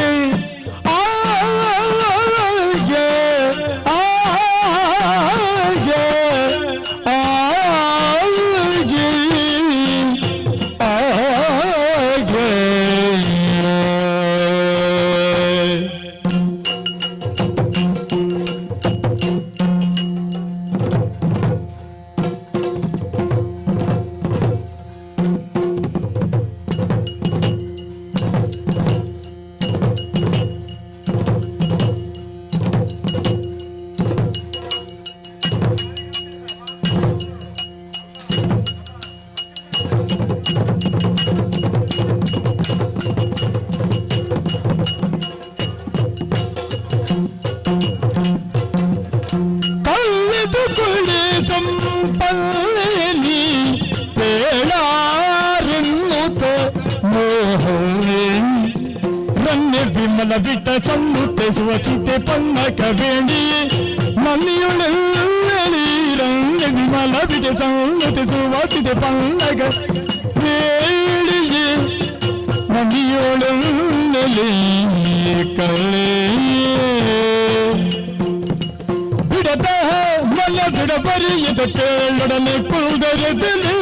ಆಗೆ ಆಗೆ ಆಗೆ. ಕಳ್ಳೆದು ಕುಳಿ ಸಂಪಲ್ಲಿ ಪೇಳಾರೆನ್ನುತ್ತ ಮೋಹನೆ. ರನ್ನೆ ವಿಮಲ ಬಿಟ್ಟ ಸನ್ನುತ್ತೆ ಸುವಚಿತೆ ಪನ್ನಕ ಬೇಡಿ ಮನ್ನಿಯೊಳೆಲ್ಲಿ. ರನ್ನೆ ವಿಮಲ ಬಿಟ್ಟ ಸನ್ನುತೆ ಸುವಚಿತೆ ಪನ್ನಕ ಬೇಡಿಯೇ ಮನ್ನಿಯೊಳೆಲ್ಲಿ ಕಳ್ಳೆ. ಬಿಡದ ಮಲ್ಲ ಬಿಡ ಬರಿಯದ ಕೇಳೊಡನೆ ಕುಲ್ದರದಲ್ಲಿ.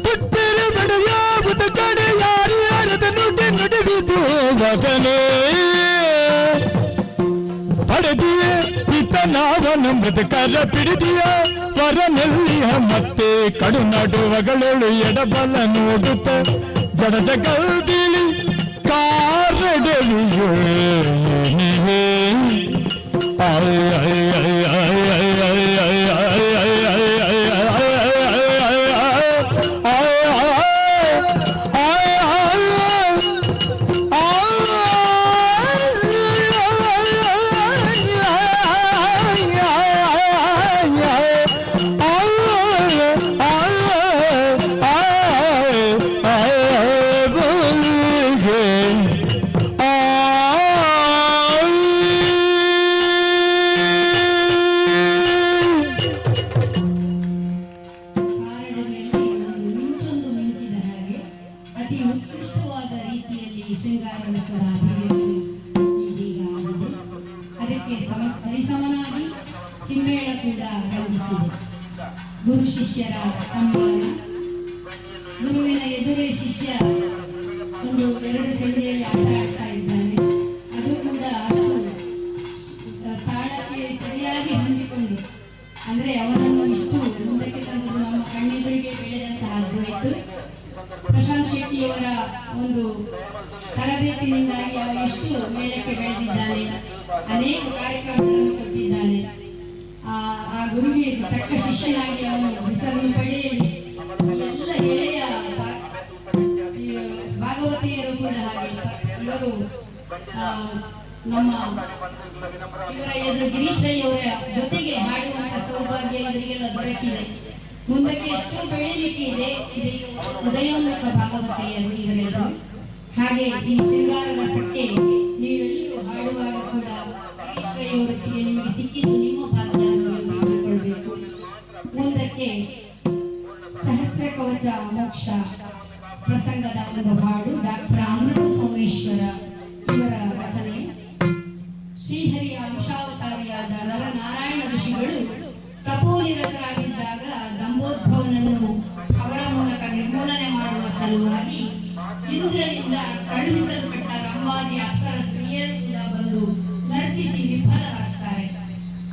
ಬಿಟ್ಟರೆ ಬಿಡ ಯಾವುದು ಕಡೆ ಯಾರು ಯಾರದ ನುಡಿ ನುಡಿವಿದು ವದನೆ. ಪಡೆದಿಯೇ ಪಿತನಾವನ ಮೃತಕರ ಪಿಡಿದಿಯ ವರನೆಲ್ಲಿಯ ಮತ್ತೆ ಕಡು ನಡುವಗಳೊಳು ಎಡಬಲ ನೋಡುತ್ತ ಜಡ ಜಗಲ್ದಿಲಿ ಕಾರಡವಿಯು. ಆಯ್ ಆಯ್ ಆಯ್ ಆಯ್ ಆಯ್ ಆಯ್ ಆಯ್ ಆಯ್ ಆಯ್ ಆಯ್ ಆಯ್ ಆಯ್ ಆಯ್ ಕಾರಡವಿಯಲ್ಲಿ ಒಂದು ಮಿಂಚೊಂದು ಮಿಂಚಿದ ಹಾಗೆ ಅತಿ ಉತ್ಕೃಷ್ಟವಾದ ರೀತಿಯಲ್ಲಿ ಶೃಂಗಾರ ರಸದ ಅಭಿವ್ಯಕ್ತಿ ಈಗೀಗ ಆಗಿದೆ. ಅದಕ್ಕೆ ಸಮ ಸರಿಸಮನಾಗಿ ಹಿಮ್ಮೇಳ ಕೂಡ ರಂಜಿಸಿದೆ. ಗುರು ಶಿಷ್ಯರ ಸಂವಾದ. ಗುರುವಿನ ಎದುರೇ ಶಿಷ್ಯ ಒಂದು ಎರಡು ಚೆಂಡೆಯಲ್ಲಿ ಆಟ ಆಡ್ತಾ ಇದ್ದಾನೆ. ಅದು ಕೂಡ ಅಷ್ಟು ತಾಳಕ್ಕೆ ಸರಿಯಾಗಿ ಹೊಂದಿಕೊಂಡು, ಅಂದ್ರೆ ಅವನನ್ನು ಇಷ್ಟು ಮುಂದಕ್ಕೆ ತಂದದ್ದು ನಮ್ಮ ಕಣ್ಣೆದುರಿಗೆ ಬೆಳೆದಂತಹ ಅದ್ವೈತ್. ಪ್ರಶಾಂತ್ ಶೆಟ್ಟಿಯವರ ಒಂದು ತರಬೇತಿನಿಂದಾಗಿ ಅವ ಎಷ್ಟು ಮೇಲಕ್ಕೆ ಬೆಳೆದಿದ್ದಾನೆ, ಅನೇಕ ಕಾರ್ಯಕ್ರಮಗಳನ್ನು ಕೊಟ್ಟಿದ್ದಾನೆ. ಆ ಆ ಗುರುವಿಗೆ ತಕ್ಕ ಶಿಷ್ಯನಾಗಿ ಅವನು ಹೆಸರನ್ನು ಪಡೆಯಲಿ. ಎಲ್ಲ ಗೆಳೆಯ ಈ ಭಾಗವತಿಯರು ಕೂಡ ಹಾಗೆ. ಇವರು ನಮ್ಮ ಇವರ ಎದುರು ಗಿರೀಶ್ ರೈ ಅವರ ಜೊತೆಗೆ ಹಾಡುವಂತ ಸೌಭಾಗ್ಯ ಇವರಿಗೆಲ್ಲ ದೊರಕಿದೆ. ಮುಂದಕ್ಕೆ ಎಷ್ಟೋ ಬೆಳೀಲಿಕ್ಕೆ ಇದೆ. ಇದು ಉದಯೋನ್ಮುಖ ಭಾಗವತೆಯರು ಇವರೆಲ್ಲರೂ. ಹಾಗೆ ಈ ಶೃಂಗಾರ ರಸಕ್ಕೆ ನೀವೆಲ್ಲರೂ ಹಾಡುವಾಗ ಕೂಡ ಗಿರೀಶ್ ರೈ ಅವರೊಟ್ಟಿಗೆ ನಿಮಗೆ ಸಿಕ್ಕಿದ್ದು ನಿಮ್ಮ ಭಾಗ್ಯ ಅಂತ ನೀವು ತಿಳ್ಕೊಳ್ಬೇಕು. ಮುಂದಕ್ಕೆ ಸಹಸ್ರ ಕವಚ ಮೋಕ್ಷ ಪ್ರಸಂಗದ ಒಂದು ಹಾಡು, ಡಾಕ್ಟರ್ ಅಮೃತ ಸೋಮೇಶ್ವರ ಇವರ ರಚನೆ. ಶ್ರೀಹರಿಯ ಅಂಶಾವತಾರಿಯಾದ ನರನಾರಾಯಣ ಋಷಿಗಳು ತಪೋನಿರತರಾಗಿದ್ದಾಗ ದಂಭೋದ್ಭವನನ್ನು ಅವರ ಮೂಲಕ ನಿರ್ಮೂಲನೆ ಮಾಡುವ ಸಲುವಾಗಿ ಇಂದ್ರನಿಂದ ಕಳುಹಿಸಲ್ಪಟ್ಟ ರಂಭಾದಿ ಅಪ್ಸರ ಸ್ತ್ರೀಯರು ಕೂಡ ಬಂದು ನರ್ತಿಸಿ ವಿಫಲರಾಗ್ತಾರೆ.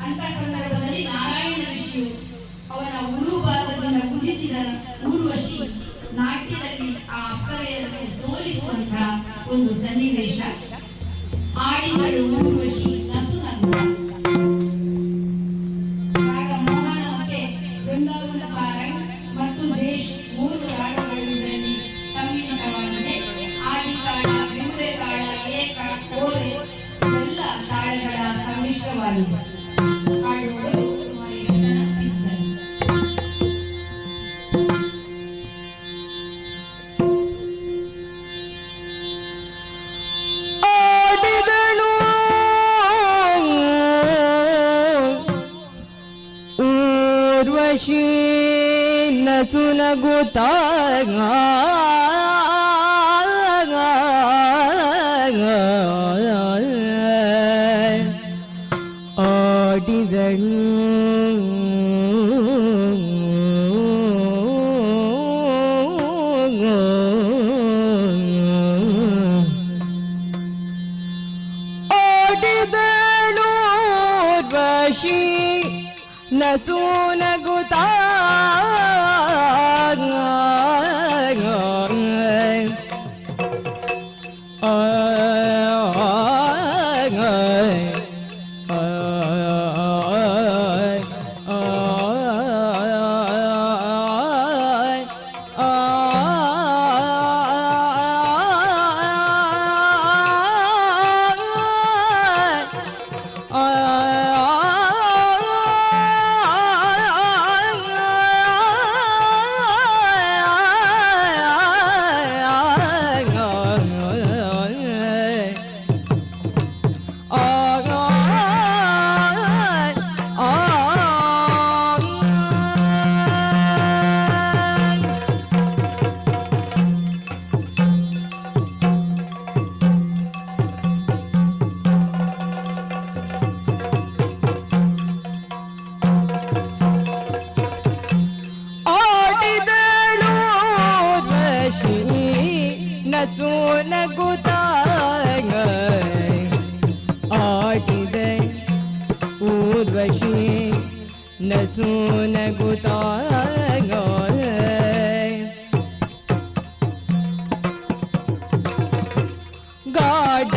ಅಂತ ಸಂದರ್ಭದಲ್ಲಿ ನಾರಾಯಣ ಋಷಿಯು ಅವನ ಉರುಭಾಗದಿಂದ ಕುದಿಸಿದ ಊರ್ವಶಿ ನಾಟ್ಯದಲ್ಲಿ ಆ ಅಪ್ಸರೆಯನ್ನು ಸೋಲಿಸುವಂತಹ ಒಂದು ಸನ್ನಿವೇಶ. ಆಡಿದಳು ಊರ್ವಶಿ ನಸು ನಸು. ರಾಗ ಮೋಹನ ಮತ್ತೆ ಬೃಂದಾವನ ಸಾರಂಗ್ ಮತ್ತು ದೇಶ್, ಮೂರು ರಾಗಗಳು ಇದರಲ್ಲಿ ಸಮ್ಮಿಳಿತವಾಗಿದೆ. ಆದಿ ತಾಳ, ಬಿಂಬೆ ತಾಳ, ಏಕ, ಕೋರೆ ಎಲ್ಲ ತಾಳಗಳ ಸಮ್ಮಿಶ್ರವಾಗಿದೆ. ಹಾಡುವವರು ಕುಮಾರಿ ರಚನಾ ಸಿದ್ಧರ್. ಆಡಿದಳು ಊರ್ವಶಿ ನಸು ನಗುತ್ತ, ಆಡಿದಳು ಆಡಿದಳು ಊರ್ವಶಿ ನಸು ನಗುತ್ತ. ಆಡಿದಳು ಊರ್ವಶಿ ನಸು ನಗುತ್ತ, ಆಡಿದೆ ಊರ್ವಶಿ ನಸು ನಗುತ್ತ.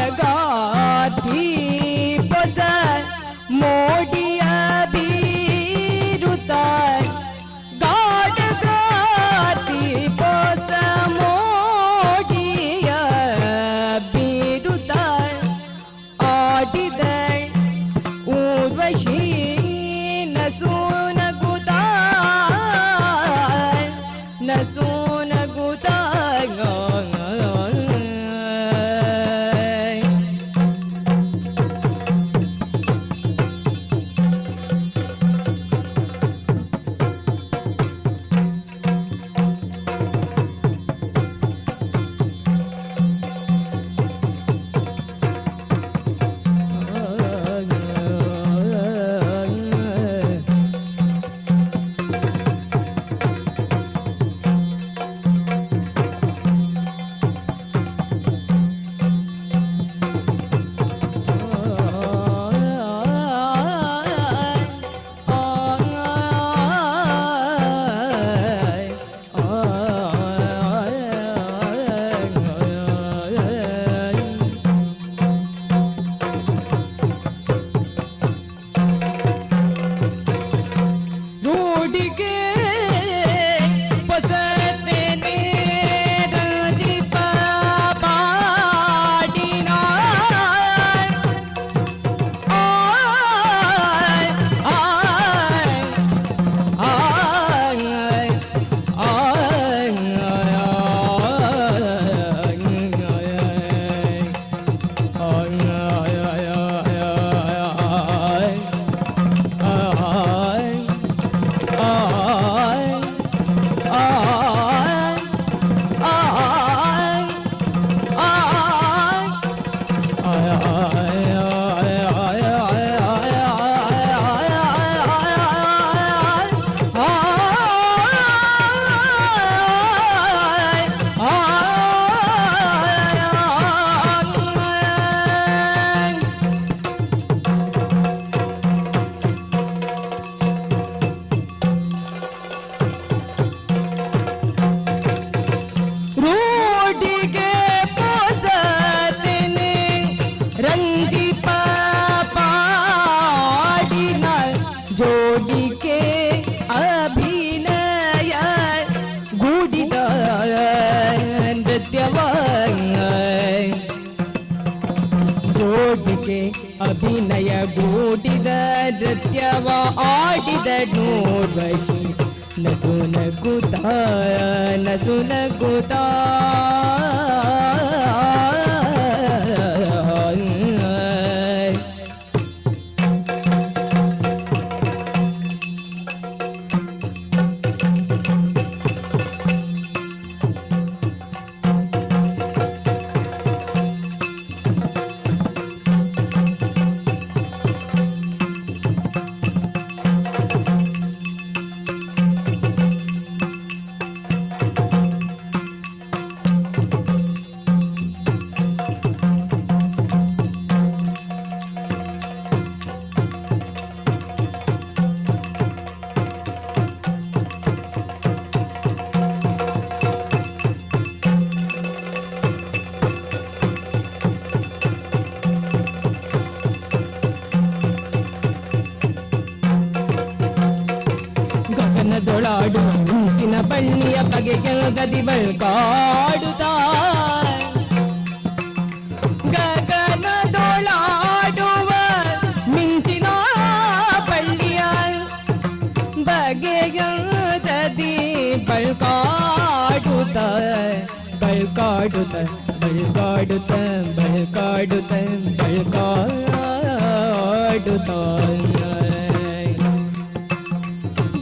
ಗಾಢಗಾಥಿ ಪೊಸ ಮೋಡಿಯ ಬೀರುತ್ತ, ಗಾಢಗಾತಿ ಪೊಸ ಮೋಡಿಯ ಬೀರುತ್ತ, ಆಡಿದ ಊರ್ವಶಿ ನಸು ನಗುತ್ತ, ನಸು ನಗುತ್ತ. ಜೋಡಿಕೆ ಅಭಿನಯ ಗೂಡಿದ ನೃತ್ಯವ, ಜೋಡಿಕೆ ಅಭಿನಯ ಗೂಡಿದ ನೃತ್ಯವ ಆಡಿದ ನೋಡ್ವಶಿ ನಸು ನಗುತ್ತ ನಸು ನಗುತ್ತ. ಗಗನದೊಳಾಡುವ ಮುಂಚಿನ ಬಳ್ಳಿಯ ಬಗೆಯ ಗದಿ ಬಳ್ಕಾಡುತ್ತ, ಗಗನದೊಳಾಡುವ ಮಿಂಚಿನ ಬಳ್ಳಿಯ ಬಗೆಯ ಗದಿ ಬಳ್ಕಾಡುತ್ತ ಬಳ್ಕಾಡುತ್ತ ಬಳ್ಕಾಡುತ್ತ ಬಳ್ಕಾಡುತ್ತ ಬಳ್ಕಾಡುತ್ತ.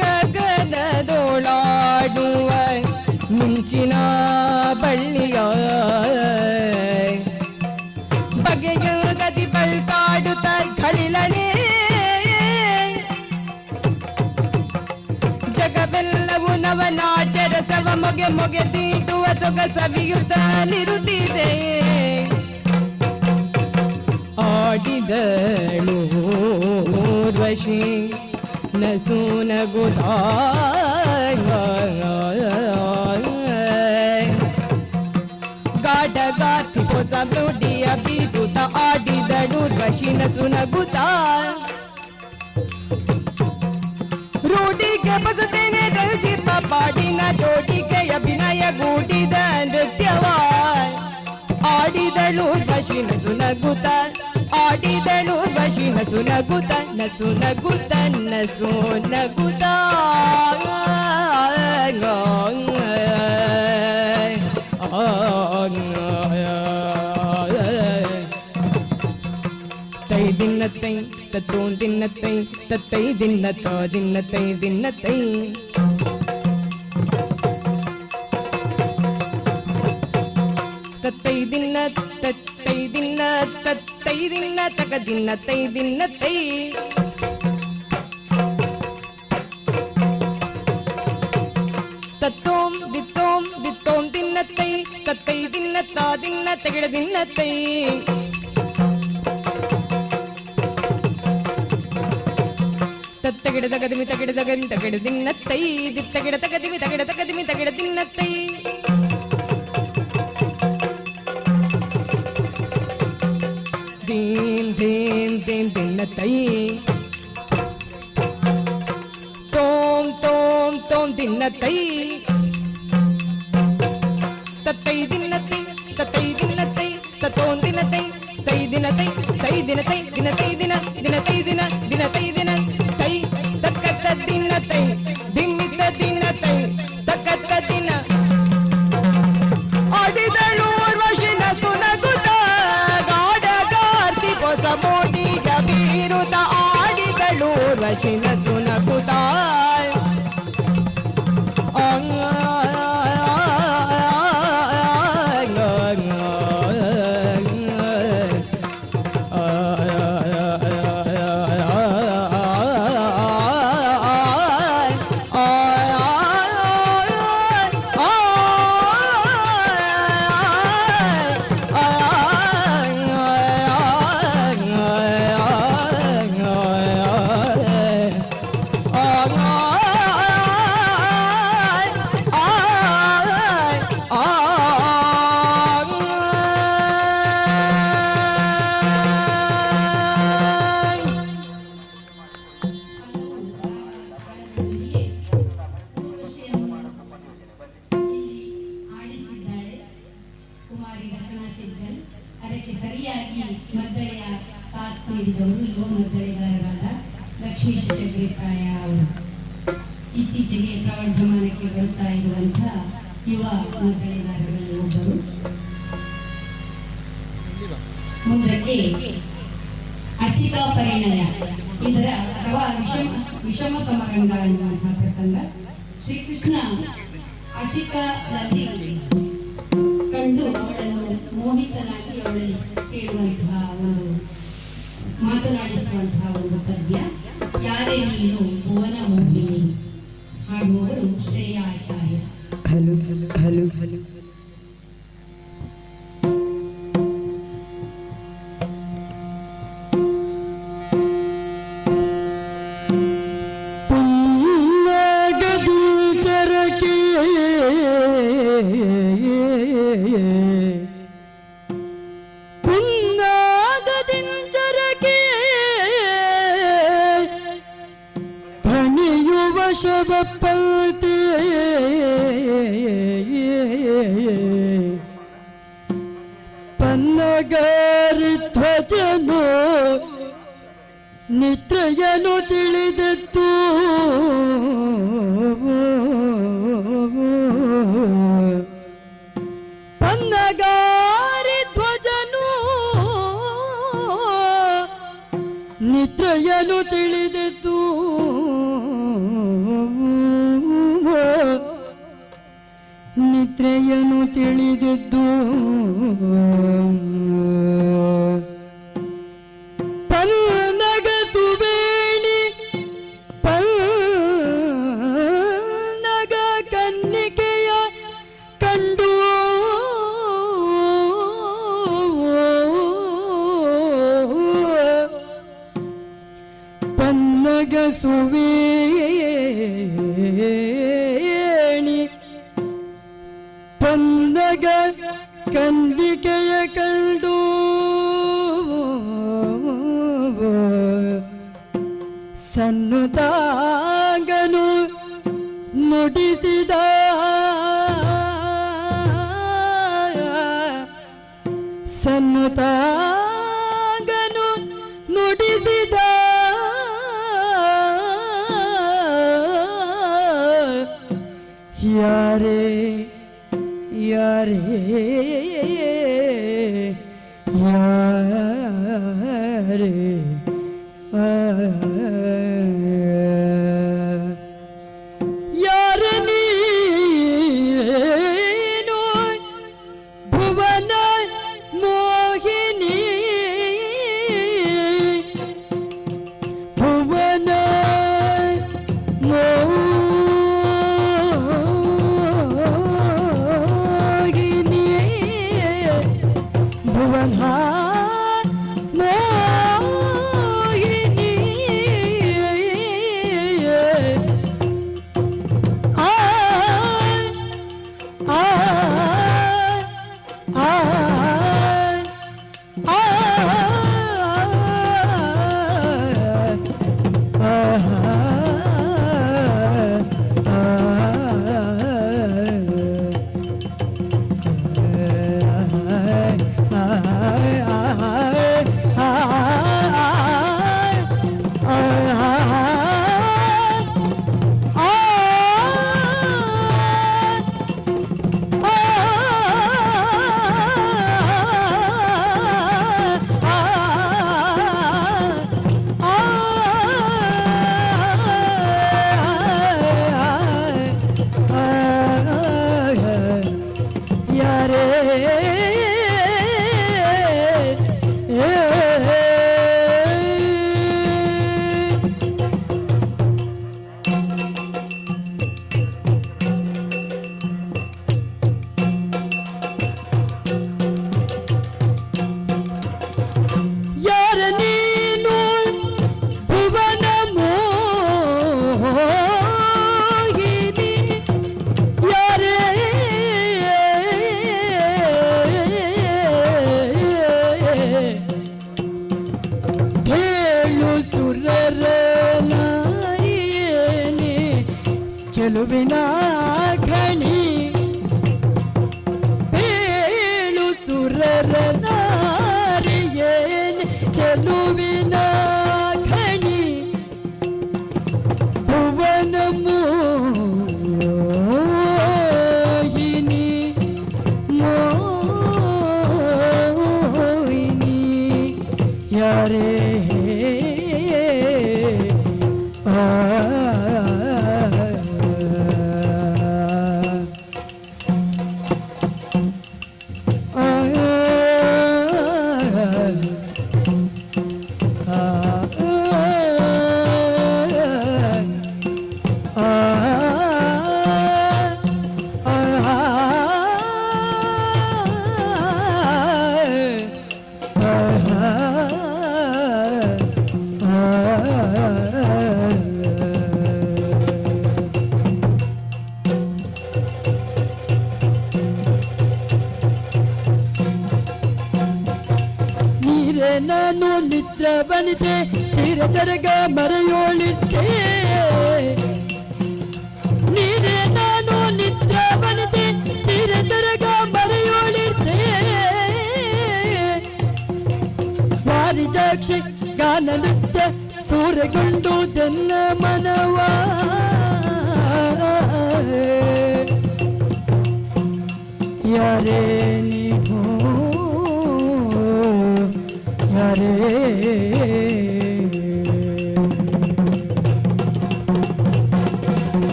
ಗಗನದೊಳಾಡುವ ಮಿಂಚಿನ ಬಳ್ಳಿಯ ಬಗೆಯ ಗದಿ ಬಳ್ಕಾಡುತ್ತ ಘಳಿಲನೆ, ಜಗವೆಲ್ಲವೂ ನವನಾಟ್ಯ ರಸವ ಮೊಗೆ ಮೊಗೆ ತೀಟುವ ಸೊಗಸವಿಯುತ್ತಲಿರುತ್ತಿದೆ. ಆಡಿದಳು ಊರ್ವಶಿ ನಸು ನಗುತ್ತ. ಗಾಢಗಾತಿ ಹೊಸ ನುಡಿಯ ಬೀರುತ ಆಡಿದಳು ಊರ್ವಶಿ ನಸು ನಗುತ್ತ. ರೂಢಿಗೆ ಬಸತೇನೆ ರಚಿಪ ಪಾಡಿನ ಜೋಡಿಗೆ ಅಭಿನಯ ಗೂಡಿದ ನೃತ್ಯವ ಆಡಿದಳು ಊರ್ವಶಿ ನಸು ನಗುತ್ತ, ಆಡಿದಳು ಊರ್ವಶಿ ನಸು ನಗುತ್ತ ನಸು ನಗುತ್ತ ನಸು ನಗುತ್ತ. ತೈ ದಿನ್ನತೈ ತತ್ತೋಂ ದಿನ್ನತೈ ತತ್ತೈ ದಿನ್ನತ ದಿನ್ನತೈ ದಿನ್ನತೈ ತತ್ತೈ ದಿನ್ನ ತತ್ತೈ ದಿನ್ನ ತತ್ತೈ ದಿನ್ನ ತಕ ದಿನ್ನ ತೈ ದಿನ್ನ ತೈ ತತ್ತೋಂ ದಿತ್ತೋಂ ದಿತ್ತೋಂ ದಿನ್ನತೈ ತತ್ತೈ ದಿನ್ನತ ದಿನ್ನ ತೆಗಿಡ ದಿನ್ನತೈ ತತ್ತಗಿಡ ತಗದಿಮಿ ತಗಿಡ ತಗದಿಮಿ ತಗಿಡ ದಿನ್ನತ್ತೈ ದಿತ್ತಗಿಡ ತಗದಿಮಿ ತಗಿಡ ತಗದಿಮಿ ತಗಿಡ ದಿನ್ನತ್ತೈ ದೀಂ ದೀಂ ದೀಂ ದಿನ್ನತ್ತೈ ತೋಂ ತೋಂ ತೋಂ ದಿನ್ನತ್ತೈ ತತ್ತೈ ದಿನ್ನತ್ತೈ ತತ್ತೈ ದಿನ್ನತ್ತೈ ತತ್ತೋಂ ದಿನತೈ ತೈ ದಿನತೈ ತೈ ದಿನತೈ ದಿನತೈ ದಿನ ದಿನತೈ ದಿನ ದಿನತೈ ದಿನ ತೈ ತಕ್ಕತ್ತ ದಿನತೈ ದಿಮ್ಮಿತ ದಿನತೈ ತಕ್ಕತ್ತ ದಿನ ಆಡಿದಳು ಊರ್ವಶಿ ನಸು ನಗುತ್ತ ಗಾಢಗಾರ್ತಿ ಹೊಸ ಮೋಡಿಯ ಬೀರುತ ಆಡಿದಳು ಊರ್ವಶಿ ನಸು ನಗುತ್ತ. ಯುವ ಮದ್ದಳೆಗಾರರಾದ ಲಕ್ಷ್ಮೀಶ ಶೆಟ್ಟಿಪ್ರಾಯ ಅವರು. ಇತ್ತೀಚೆಗೆ ಪ್ರವರ್ಧಮಾನಕ್ಕೆ ಬರುತ್ತಾ ಇರುವಂತಹ ಯುವ ಮದ್ದಳೆಗಾರರಲ್ಲಿ ಒಬ್ಬರು. ಮುಂದಕ್ಕೆ ಅಸಿತ ಪರಿಣಯ ಇದರ ಅಥವಾ ವಿಷಮ ವಿಷಮ ಸಮರಂಗ ಎನ್ನುವಂತಹ ಪ್ರಸಂಗ. ಶ್ರೀಕೃಷ್ಣ ಅಸಿಕನಲ್ಲಿ ಕಂಡು ಅವಳನ್ನು ಮೋಹಿತನಾಗಿ ಅವಳಲ್ಲಿ ಕೇಳುವಂತಹ ಒಂದು ಮಾತನಾಡಿಸುವಂತಹ ಒಂದು ಪದ್ಯ ಯಾರೇ ನೀನು ಭುವನ ಮೋಹಿನಿ. ಹಾಡುವವರು ಶ್ರೇಯಾ ಆಚಾರ್ಯ. Hello hello hello. ಪುನ್ನಗದಿ ಚರಕೆ, ಪುನ್ನಾಗದಿಂಚರಕೆ ಧಣಿಯುವ ಶವಪಲ್ತೆ, ಪನ್ನಗಾರಿ ಧ್ವಜನು ನಿದ್ರೆಯನು ತಿಳಿದೆತ್ತು, ಪನ್ನಗಾರಿ ಧ್ವಜನು ನಿದ್ರೆಯನು ತಿಳಿದೆತ್ತು, ನಿದ್ರೆಯನು ತಿಳಿದಿದ್ದು, ಪನ್ನಗ ಸುವೇಣಿ ಪನ್ನಗ ಕನ್ನಿಕೆಯ ಕಂಡು, ಪನ್ನಗ ಸುವೇಣಿ ಪನ್ನಗ ಕನ್ನಿಕೆಯ ಕಂಡು, ಸನ್ನುತಾಗನು ನುಡಿಸಿದ, ಸನ್ನುತಾಗನು ನುಡಿಸಿದ, ಯಾರೇ ಯಾರೇ ಯಾರೇ ಯಾರ ನೀನು ಭುವನ ಮೋಹಿನಿ, ಭುವನ ಮೋಹಿನಿ, ಭುವನ ಮೋಹಿನಿ, ಆ ಆ ಆ ಆ ಯಾರೇ ಯಾರ ನೀನು ಭುವನ ಮೋಹಿನಿ, ಯಾರೇ ಹೇಳು ಸುರರ ನಾರಿಯೇನೆ ಚೆಲುವಿನ ಖಣಿ, ಹೇಳು ಸುರರ ನಾರಿಯೇನೆ ಚೆಲುವಿನ ನೀರೇ ನಾನು ನಿದ್ರ ಬನಿತೆ ಸೀರೆ ಸರಗ ಮರೆಯೋಳಿದ್ದೆ. ನೀರೇ ನಾನು ನಿದ್ರ ಬನಿತೆ ಸೀರೆ ಸರಗ ಮರೆಯೋಳಿದ್ದೆ. ವಾರಿಜಾಕ್ಷಿ ಗಾನ ನೃತ್ಯ ಸೂರೆಗೊಂಡು ದೆನ್ನ ಮನವ. ಯಾರೇ ನೀವು, ಯಾರೇ?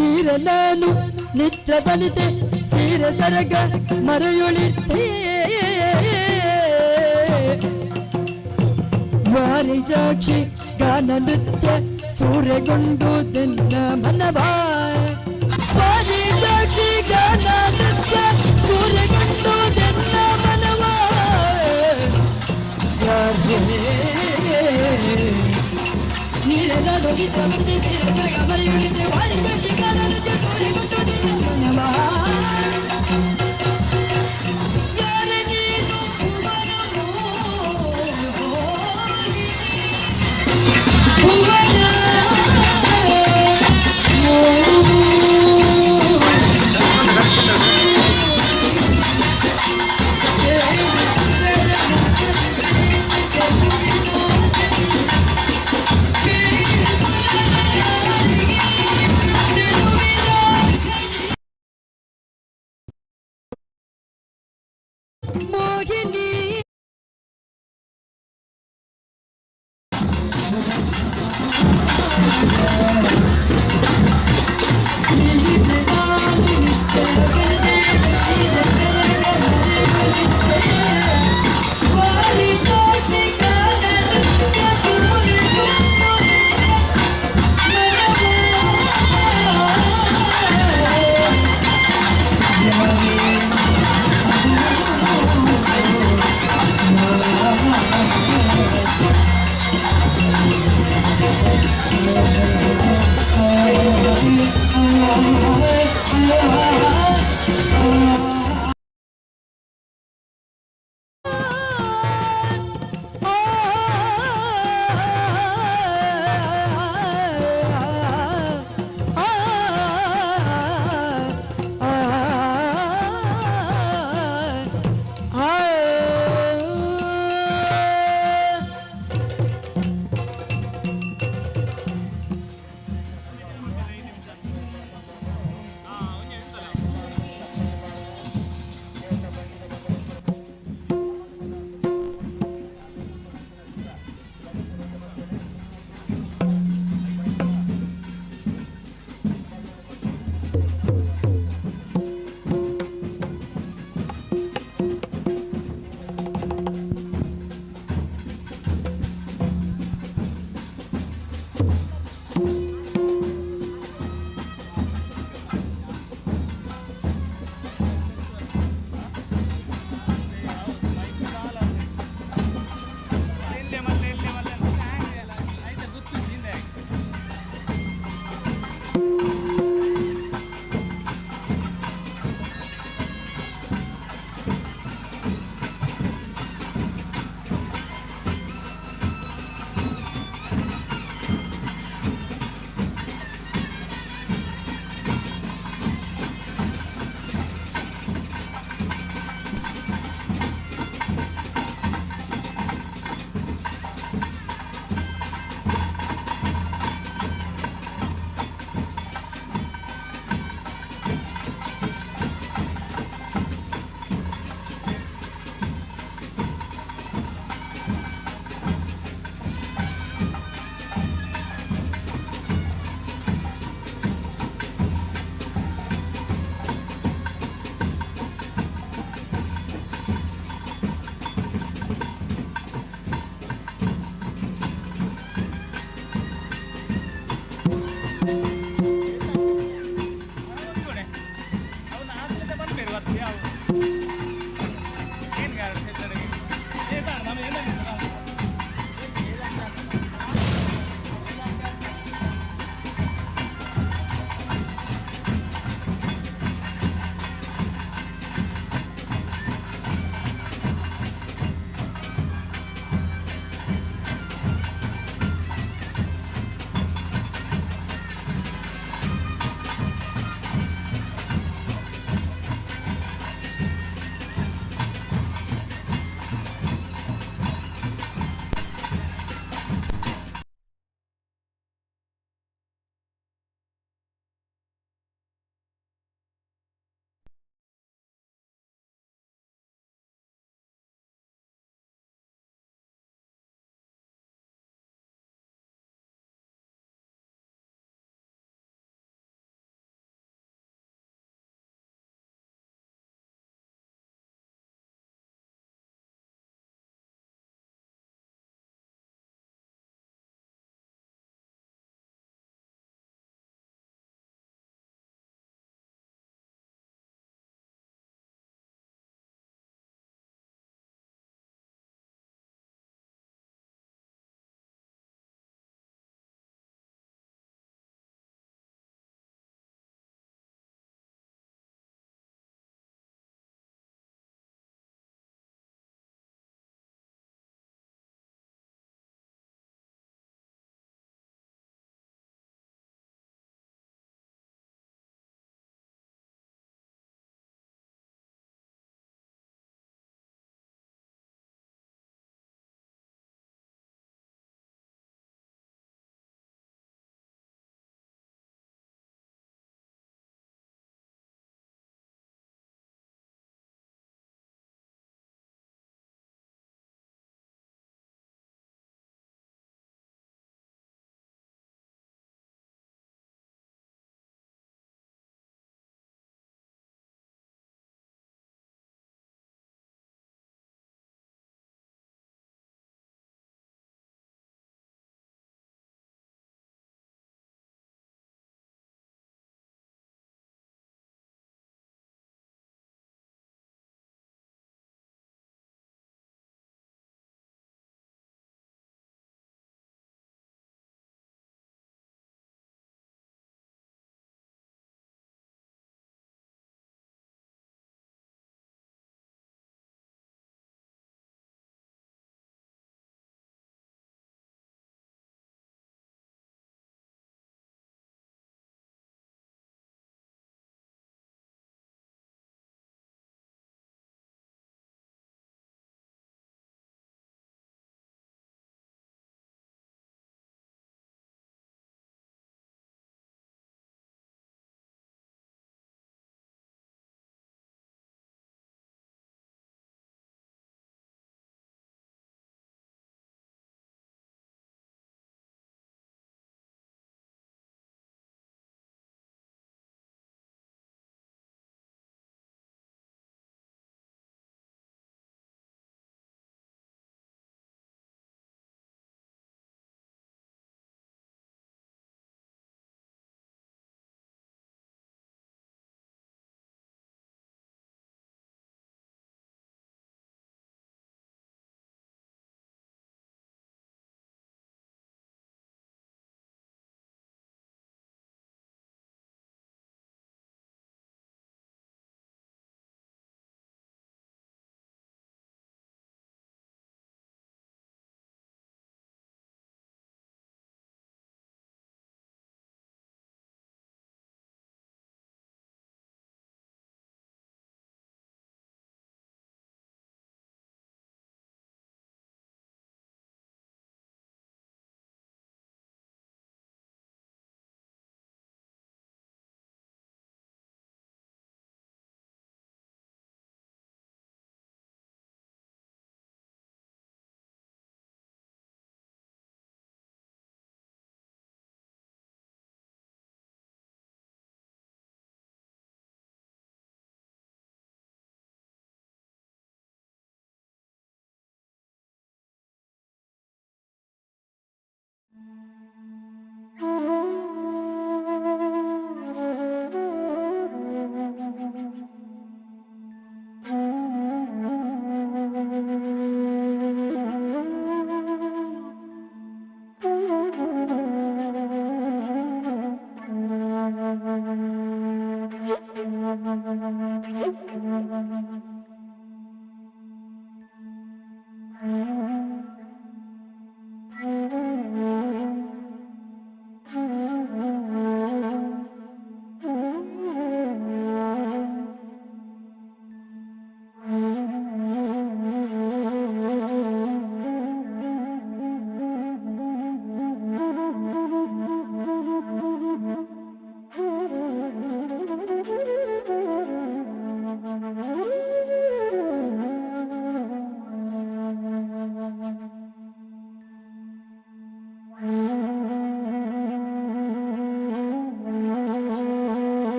ನೀರ ನಾನು ನಿತ್ರ ಬನಿತೆ ಸೀರೆ ಸರಗ ಮರೆಯುಳಿತೆ. ವಾರಿಜಾಕ್ಷಿ ಗಾನ ನೃತ್ಯ ಸೂರ್ಯಗೊಂಡು ದಿನ ಮನವ. ವಾರಿಜಾಕ್ಷಿ ಗಾನ ನೃತ್ಯ ಸೂರ್ಯಗೊಂಡು ದಿನ ಮನವ. ಯಾರೇ ನೀರೆಲ್ಲ ನಿತ್ರ ಬಂದೆ ಸೀರೆ ಸರಗ ಮರೆಯುಳಿತೆ. ವಾರಿಜಾಕ್ಷಿ ಗಾನ ನೃತ್ಯ ಸೂರ್ಯಗೊಂಡು ದಿನ ಮನವ. ಯಾರೇ ನೀನು ಭುವನ ಮೋಹಿನಿ, ಭುವನ ಮೋಹಿನಿ.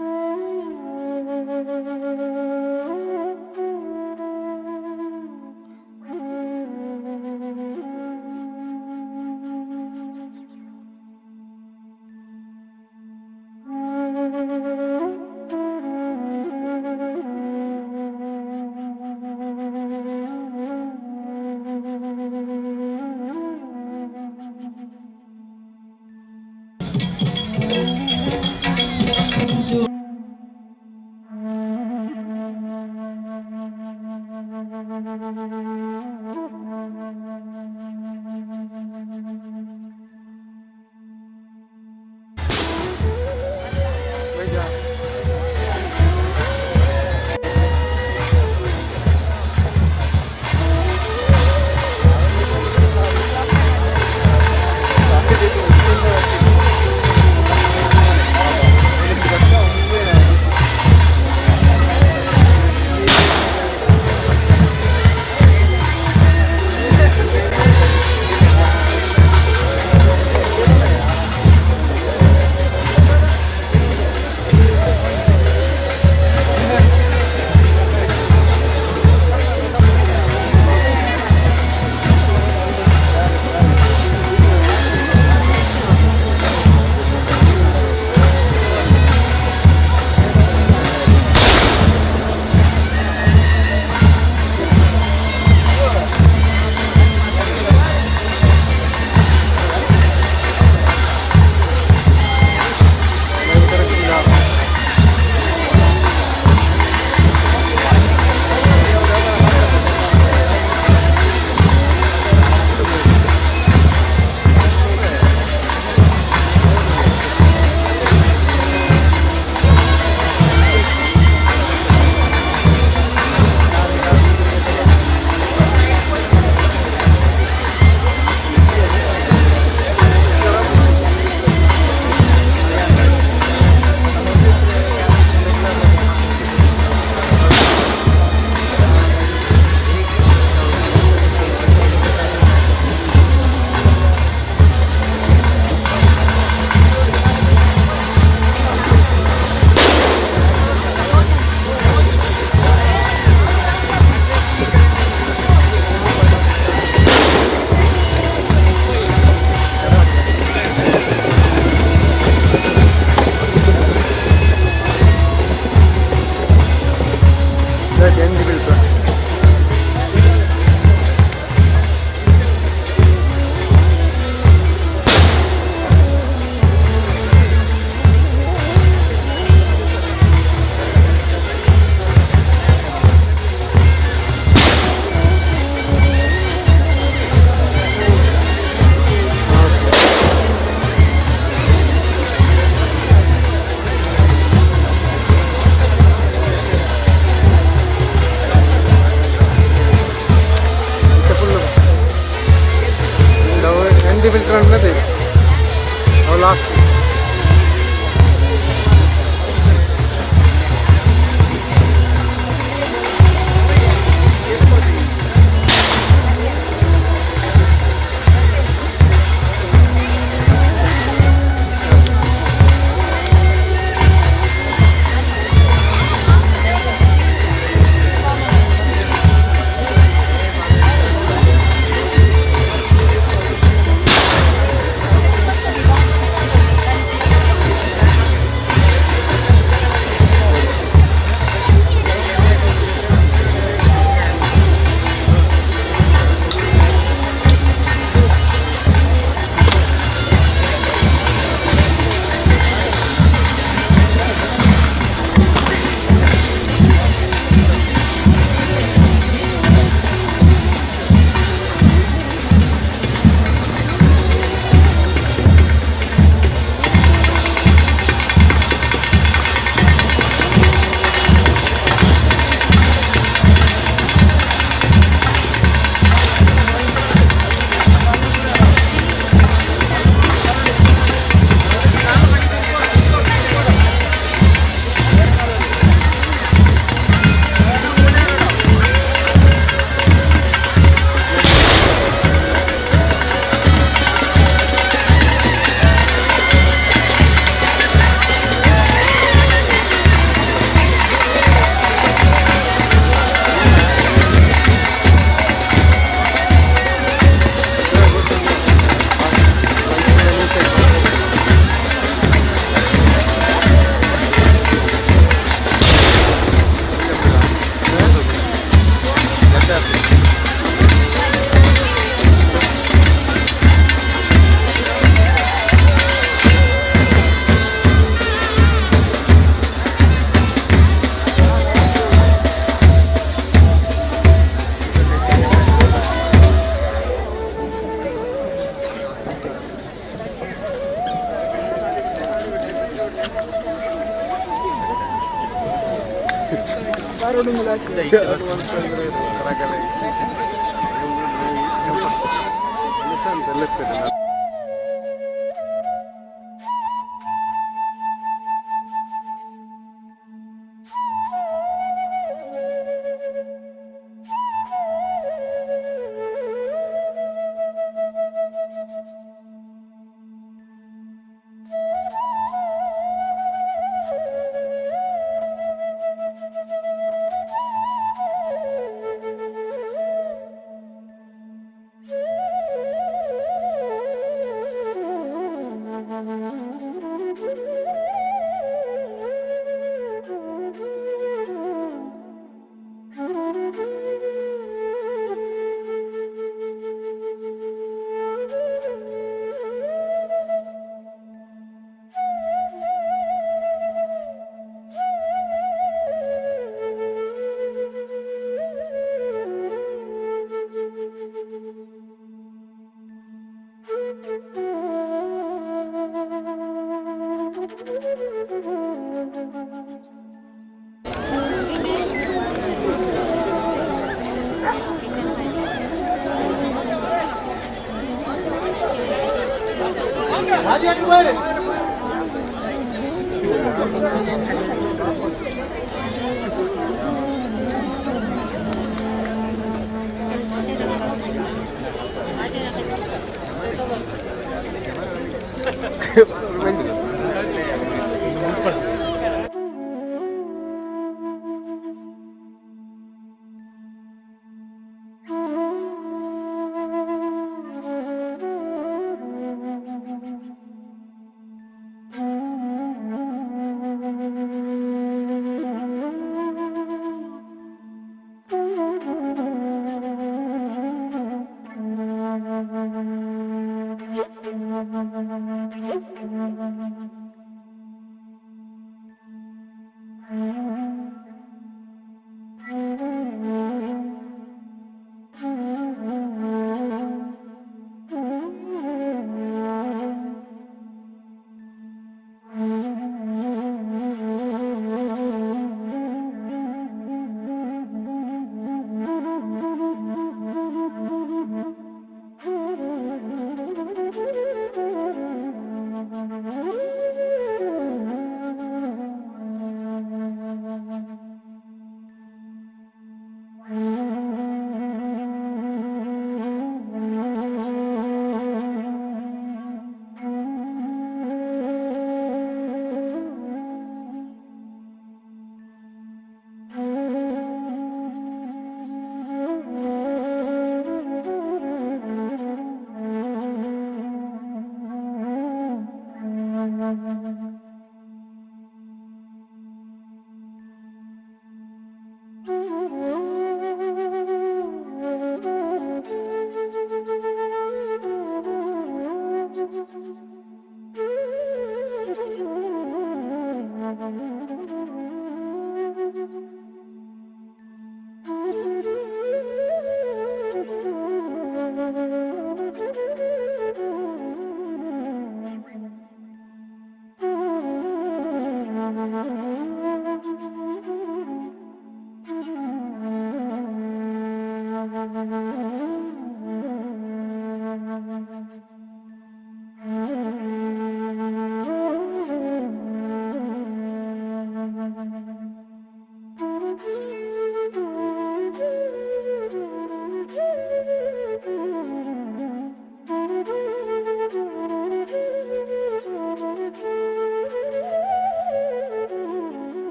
Oh.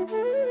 Thank you.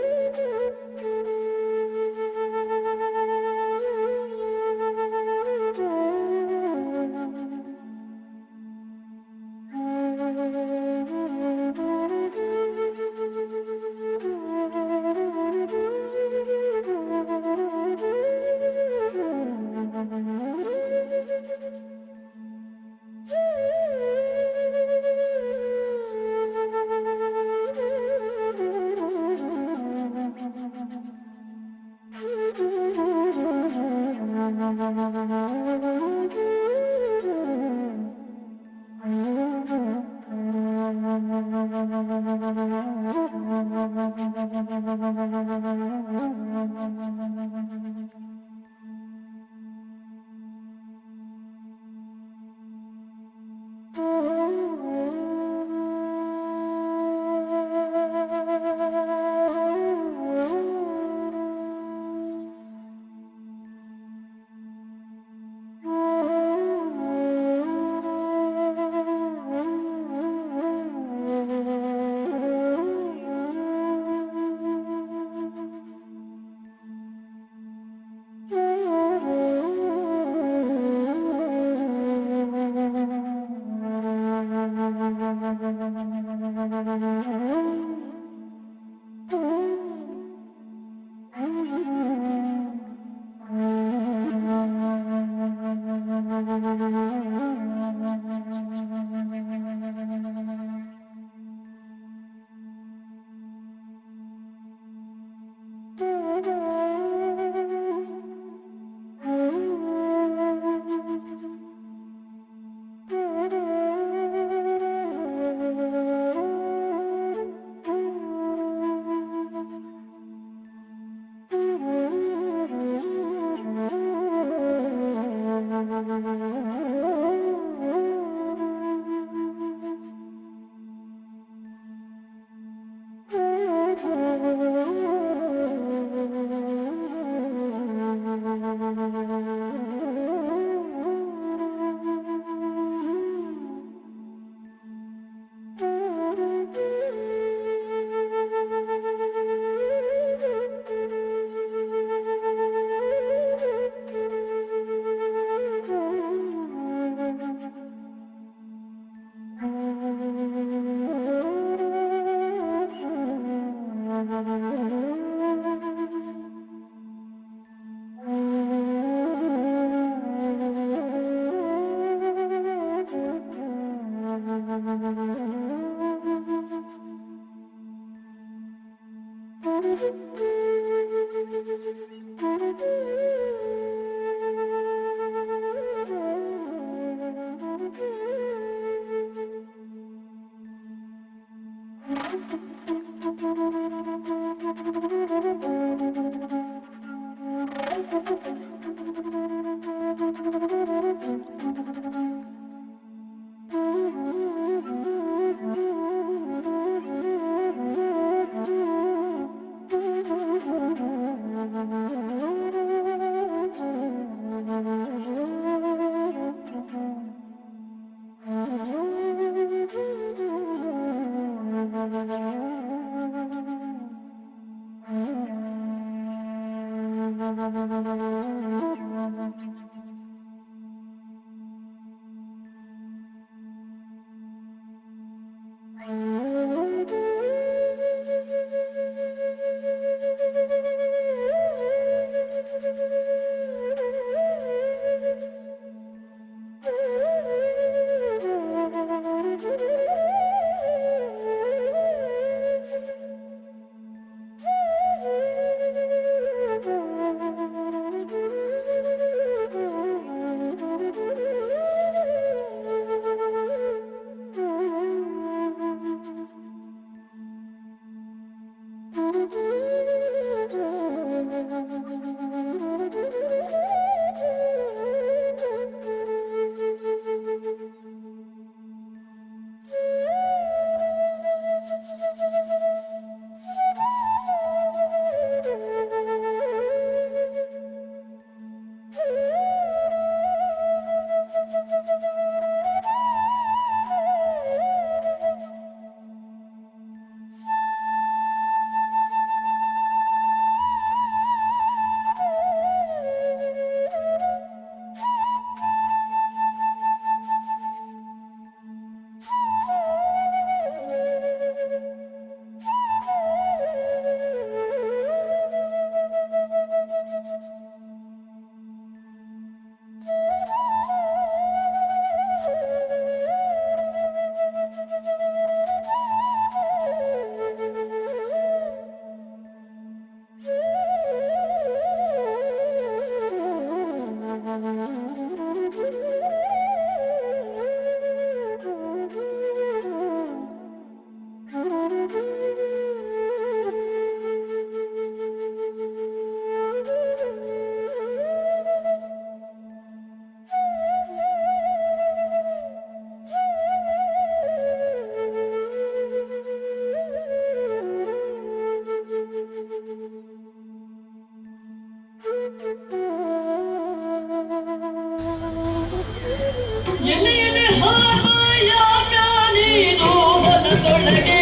ಎಲೆ ಎಲೆ ಹಾಯಾಗ ನೀನು ಹೊಲದೊಳಗೆ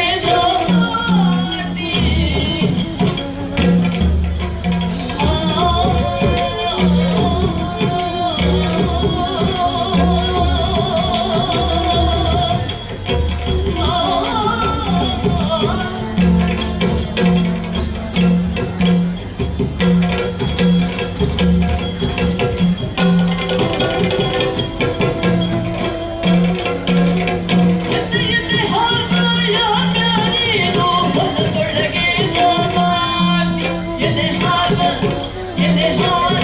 ನಾಟಿ. ಎಲೆ ಎಲೆ ಹಾಯಾಗ ನೀನು ಹೊಲದೊಳಗೆ ನಾಟಿ. ಎಲೆ ಹಾಲ ಎಲೆ ಹಾಲ.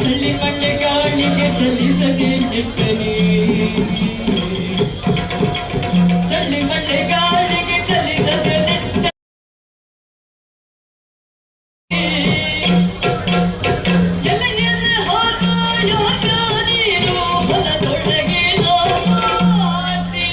ಚಳಿ ಮಳೆ ಗಾಳಿಗೆ ಚಲಿಸದೆ ನೆಟ್ಟನೆ, ಚಳಿ ಮಳೆ ಗಾಳಿಗೆ ಚಲಿಸದೆ ನೆಟ್ಟನೆ. ಎಲೆ ಎಲೆ ಹಾಯಾಗ ನೀನು ಹೊಲದೊಳಗೆ ನಾಟಿ.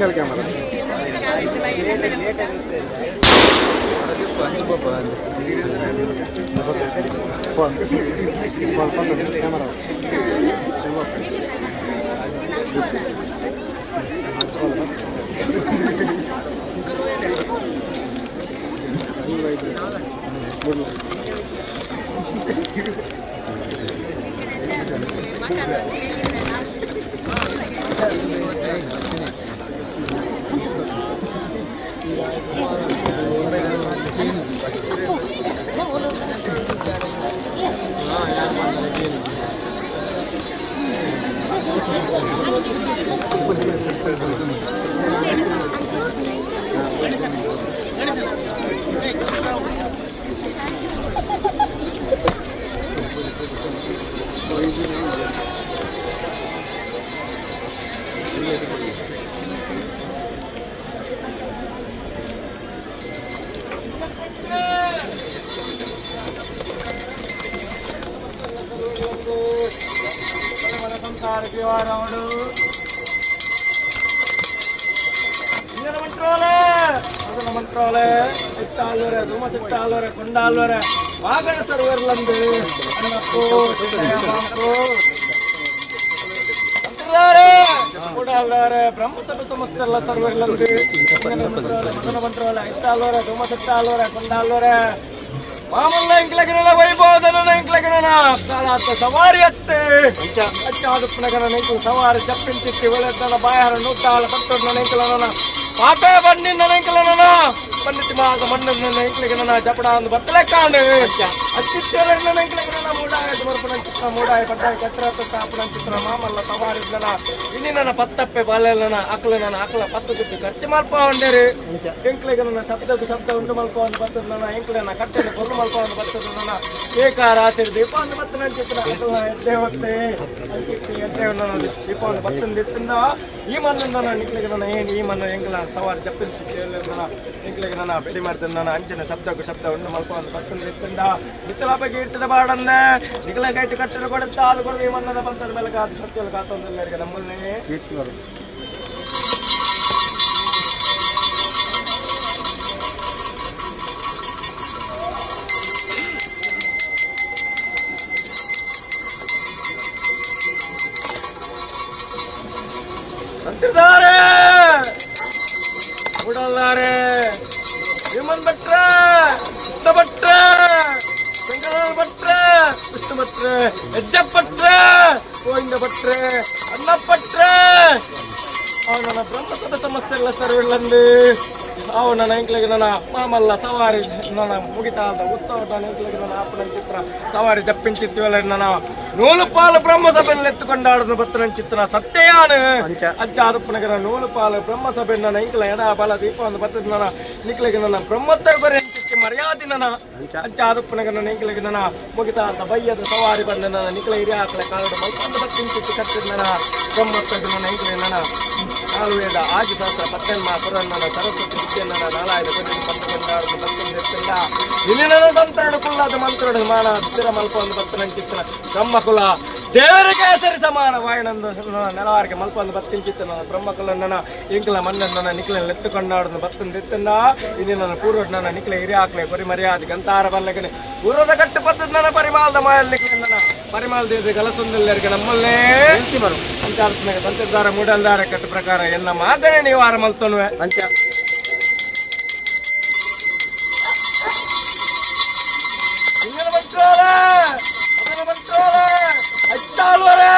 Single camera. Camera. ಬಂಟ್ರೋಲೆ ಸಿಟ್ಟಾಲ್ವರೆ ಧೂಮ ಸಿಟ್ಟಾಲ್ವರೆ ಕೊಂಡಾಲ್ವರೆ ವಾಗಣ ಸರ್ವರ್ಲಂದು ಅಣ್ಣಪ್ಪು ಕೂಡಾಲ್ವರೆ ಬ್ರಹ್ಮಸಭೆ ಸಮಸ್ತೆಲ್ಲ ಸರ್ವರ್ಲಂದು ಮದನ ಬಂಟ್ರೋಲೆ ಐತಾಲ್ವರೆ ಧೂಮ ಸಿಟ್ಟಾಲ್ವರೆ ಕೊಂಡಾಲ್ವರೆ ಮಾಮಲ್ಲ ಇಂಕ್ಲಗಿನ ವೈಭವದನ ಇಂಕ್ಲಗಿನ ಕಾಲಾತ ಸವಾರಿ ಅತ್ತೆ ಅಚ್ಚಾದುಪ್ಪನಗನ ನಿಂಕುಲು ಸವಾರಿ ಚಪ್ಪಿಂಚಿತ್ತಿ ಒಳ್ಳೆದನ ಬಾಯಾರ ನೂತಾಳ ಪತ್ತೊಡ್ನ ನಿಂಕಲನ ಪಾಪೆ ಬನ್ನಿನ್ನ ನಿಂಕಲನ ಪಂಡಿತಿ ಮಾದ ಮಣ್ಣನ್ನ ಇಂಕ್ಲಗಿನ ಜಪಡ ಅಂದು ಬತ್ತಲೆ ಕಾಣು ಅಚ್ಚಿತ್ತೆರಣ್ಣ ನಿಂಕಲಗಿನ ಮೂಡಾಯ ಮರ್ಪಣ ಚಿತ್ರ ಮೂಡಾಯ ಪಟ್ಟಾಯ ಕತ್ರ ತಾಪನ ಚಿತ್ರ ಮಾಮಲ್ಲ ಸವಾರಿ ಇನಿ ನನ್ನ ಪತ್ತಪ್ಪೆ ಬಾಲೆಲ್ಲನ ಅಕ್ಲ ನನ್ನ ಅಕ್ಲ ಪತ್ತು ಸುತ್ತಿ ಖರ್ಚು ಮಲ್ಪ ಉಂಡೇರಿ ಎಂಕ್ಲೆಗೆ ನನ್ನ ಶಬ್ದಕ್ಕೆ ಶಬ್ದ ಉಂಟು ಮಲ್ಪ ಒಂದು ಬರ್ತದ ನನ್ನ ಎಂಕ್ಲೆನ ಕಟ್ಟೆನ ಕೊಲ್ಲು ಮಲ್ಪ ಒಂದು ಬರ್ತದ ನನ್ನ ಏಕಾರ ದೀಪ ಒಂದು ಬತ್ತ ನನ್ನ ಚಿತ್ರ ಅಕ್ಲ ಎದ್ದೆ ಹೊತ್ತೆ ಎದ್ದೆ ನನ್ನ ದೀಪ ಒಂದು ಬತ್ತಂದಿತ್ತಿಂದ ಈ ಮಣ್ಣು ನನ್ನ ನಿಕ್ಲೆಗೆ ನನ್ನ ಏನು ಈ ಮಣ್ಣು ಎಂಕ್ಲ ಸವಾರಿ ಜಪ್ಪಿನ ಚಿತ್ರ ನನ್ನ ಎಂಕ್ಲೆಗೆ ನನ್ನ ಬೆಡಿ ಮಾಡ್ತೇನೆ ನನ್ನ ಅಂಚಿನ ಶಬ್ದಕ್ಕೂ ಶಬ್ದ ಉಂಟು ಮಲ್ಪ ಒಂದು ಬತ್ತಂದಿತ್ತಿಂದ ಬಿತ್ತಲ ಬಗ್ಗೆ ಇರ್ತದೆ ಬಾಡಂದೆ ನಿಕ್ಲೆ ಕೈಟು ಕಟ್ಟಡ ಕೊಡುತ್ತಾ ಅದು ಕೊಡುವ ಈ ಮಣ್ಣನ ಬಂತದ ಮೇಲೆ ಕಾದು ಸತ್ಯಲ ಕಾತೊಂದೆಲ್ಲರಿಗೆ ನಮ್ಮನ್ನೇ ಅಂತಿದ್ದಾರೆ ಕೂಡಲ್ಲಾರೆ ಭೀಮನ್ ಭಟ್ರ ಕೃಷ್ಣ ಭಟ್ರ ಶಂಕರ ಭಟ್ರ ವಿಷ್ಣು ಭಟ್ರ ಯಜ್ಜ ಭಟ್ರ ಗೋವಿಂದ ಭಟ್ರ ಅಣ್ಣಪ್ಪಟ್ರ ಅವನ ಬ್ರಹ್ಮಸಭೆ ಸಮಸ್ಯೆಲ್ಲ ಸರ್ವಿಲ್ಲಂದು ಅವು ನನ್ನ ಎಂಕ್ಲೆಗೆ ನನ್ನ ಮಾಮಲ್ಲ ಸವಾರಿ ನನ್ನ ಮುಗಿತಾದ ಉತ್ಸವ ನನ್ನ ಎಂಕ್ಲೆಗೆ ನನ್ನ ಅಪ್ಪನ ಚಿತ್ರ ಸವಾರಿ ಜಪ್ಪಿಂಚಿತ್ತೀವಲ್ಲ ನನ್ನ ನೂಲು ಪಾಲು ಬ್ರಹ್ಮಸಭೆಯಲ್ಲಿ ಎತ್ತುಕೊಂಡಾಡುದು ಬತ್ತನ ಚಿತ್ರ ಸತ್ಯಯಾನು ಅಜ್ಜ ಆದಪ್ಪನಗರ ನೂಲು ಪಾಲು ಬ್ರಹ್ಮಸಭೆ ನನ್ನ ಎಂಕ್ಲ ಎಡ ಬಲ ದೀಪ ಒಂದು ಬತ್ತದ ನನ್ನ ನಿಕ್ಲೆಗೆ ನನ್ನ ಬ್ರಹ್ಮತ್ತ ಬರೆ ಮರ್ಯಾದೆ ನನ್ನ ಅಜ್ಜ ಆದಪ್ಪನಗರ ನನ್ನ ಎಂಕ್ಲೆಗೆ ನನ್ನ ಮುಗಿತಾದ ಬಯ್ಯದ ಸವಾರಿ ಬಂದ ನನ್ನ ನಿಕ್ಲ ಹಿರಿಯ ಆಕಳ ಕಾಲದ ಮಲ್ಪಂದು ಬತ್ತಿಂಚಿತ್ತು ಕಟ್ಟಿದ ನನ್ನ ಬ್ರಹ್ಮತ್ತ ನನ್ನ ಎಂಕ್ಲೆ ನನ್ನ ನಾಲ್ವೇದ ಆದಿಶಾಸ್ತ್ರ ಪತ್ತನ್ಮ ಪುರನ್ನ ಸರಸ್ವತಿ ವಿದ್ಯೆನ್ನ ನಾಲಾಯದ ಕೊನೆಗೆ ಪತ್ತಕೊಂಡಾಡುದು ಬತ್ತಂದಿತ್ತಿಂದ ಇಲ್ಲಿನ ಸಂತರಡು ಕುಲ್ಲಾದ ಮಂತ್ರಡು ಮಾನ ಸ್ಥಿರ ಮಲ್ಪ ಒಂದು ಬತ್ತನಂಚಿತ್ತನ ಬ್ರಹ್ಮಕುಲ ದೇವರಿಗೆ ಸರಿ ಸಮಾನ ವಾಯನಂದು ನೆಲವಾರಿಗೆ ಮಲ್ಪ ಒಂದು ಬತ್ತಿಂಚಿತ್ತನ ಬ್ರಹ್ಮಕುಲನ್ನ ಇಂಕ್ಲ ಮಣ್ಣನ್ನ ನಿಕ್ಲ ಎತ್ತುಕೊಂಡಾಡುದು ಬತ್ತಂದಿತ್ತಂದ ಇಲ್ಲಿ ನನ್ನ ಪೂರ್ವಜ್ಞನ ನಿಕ್ಲ ಹಿರಿಯ ಆಕ್ಲೆ ಪರಿ ಮರ್ಯಾದೆ ಗಂತಾರ ಬಲ್ಲಗನೆ ಪೂರ್ವದ ಕಟ್ಟು ಪತ್ತದ ಪರಿಮಾಲದ ಮಾಯಲ್ಲಿ ನನ್ನ ಪರಿಮಾಲ ದೇವತೆ ಗಲಸೊಂದೆಲ್ಲರಿಗೆ ನಮ್ಮಲ್ಲೇ ತಂತಿದ್ದಾರೆ ಮೂಡಲ್ದಾರ ಕಟ್ಟು ಪ್ರಕಾರ ಎಲ್ಲ ಮಾತನೆ ನೀವು ಆರ ಮಲ್ತೊನ್ವೆ ಅಂಚ ಸಿಂಗನ ಬಂಟ್ರೋಲೆ ಮದನ ಬಂಟ್ರೋಲೆ ಅಚ್ಚಾಲ್ವರೆ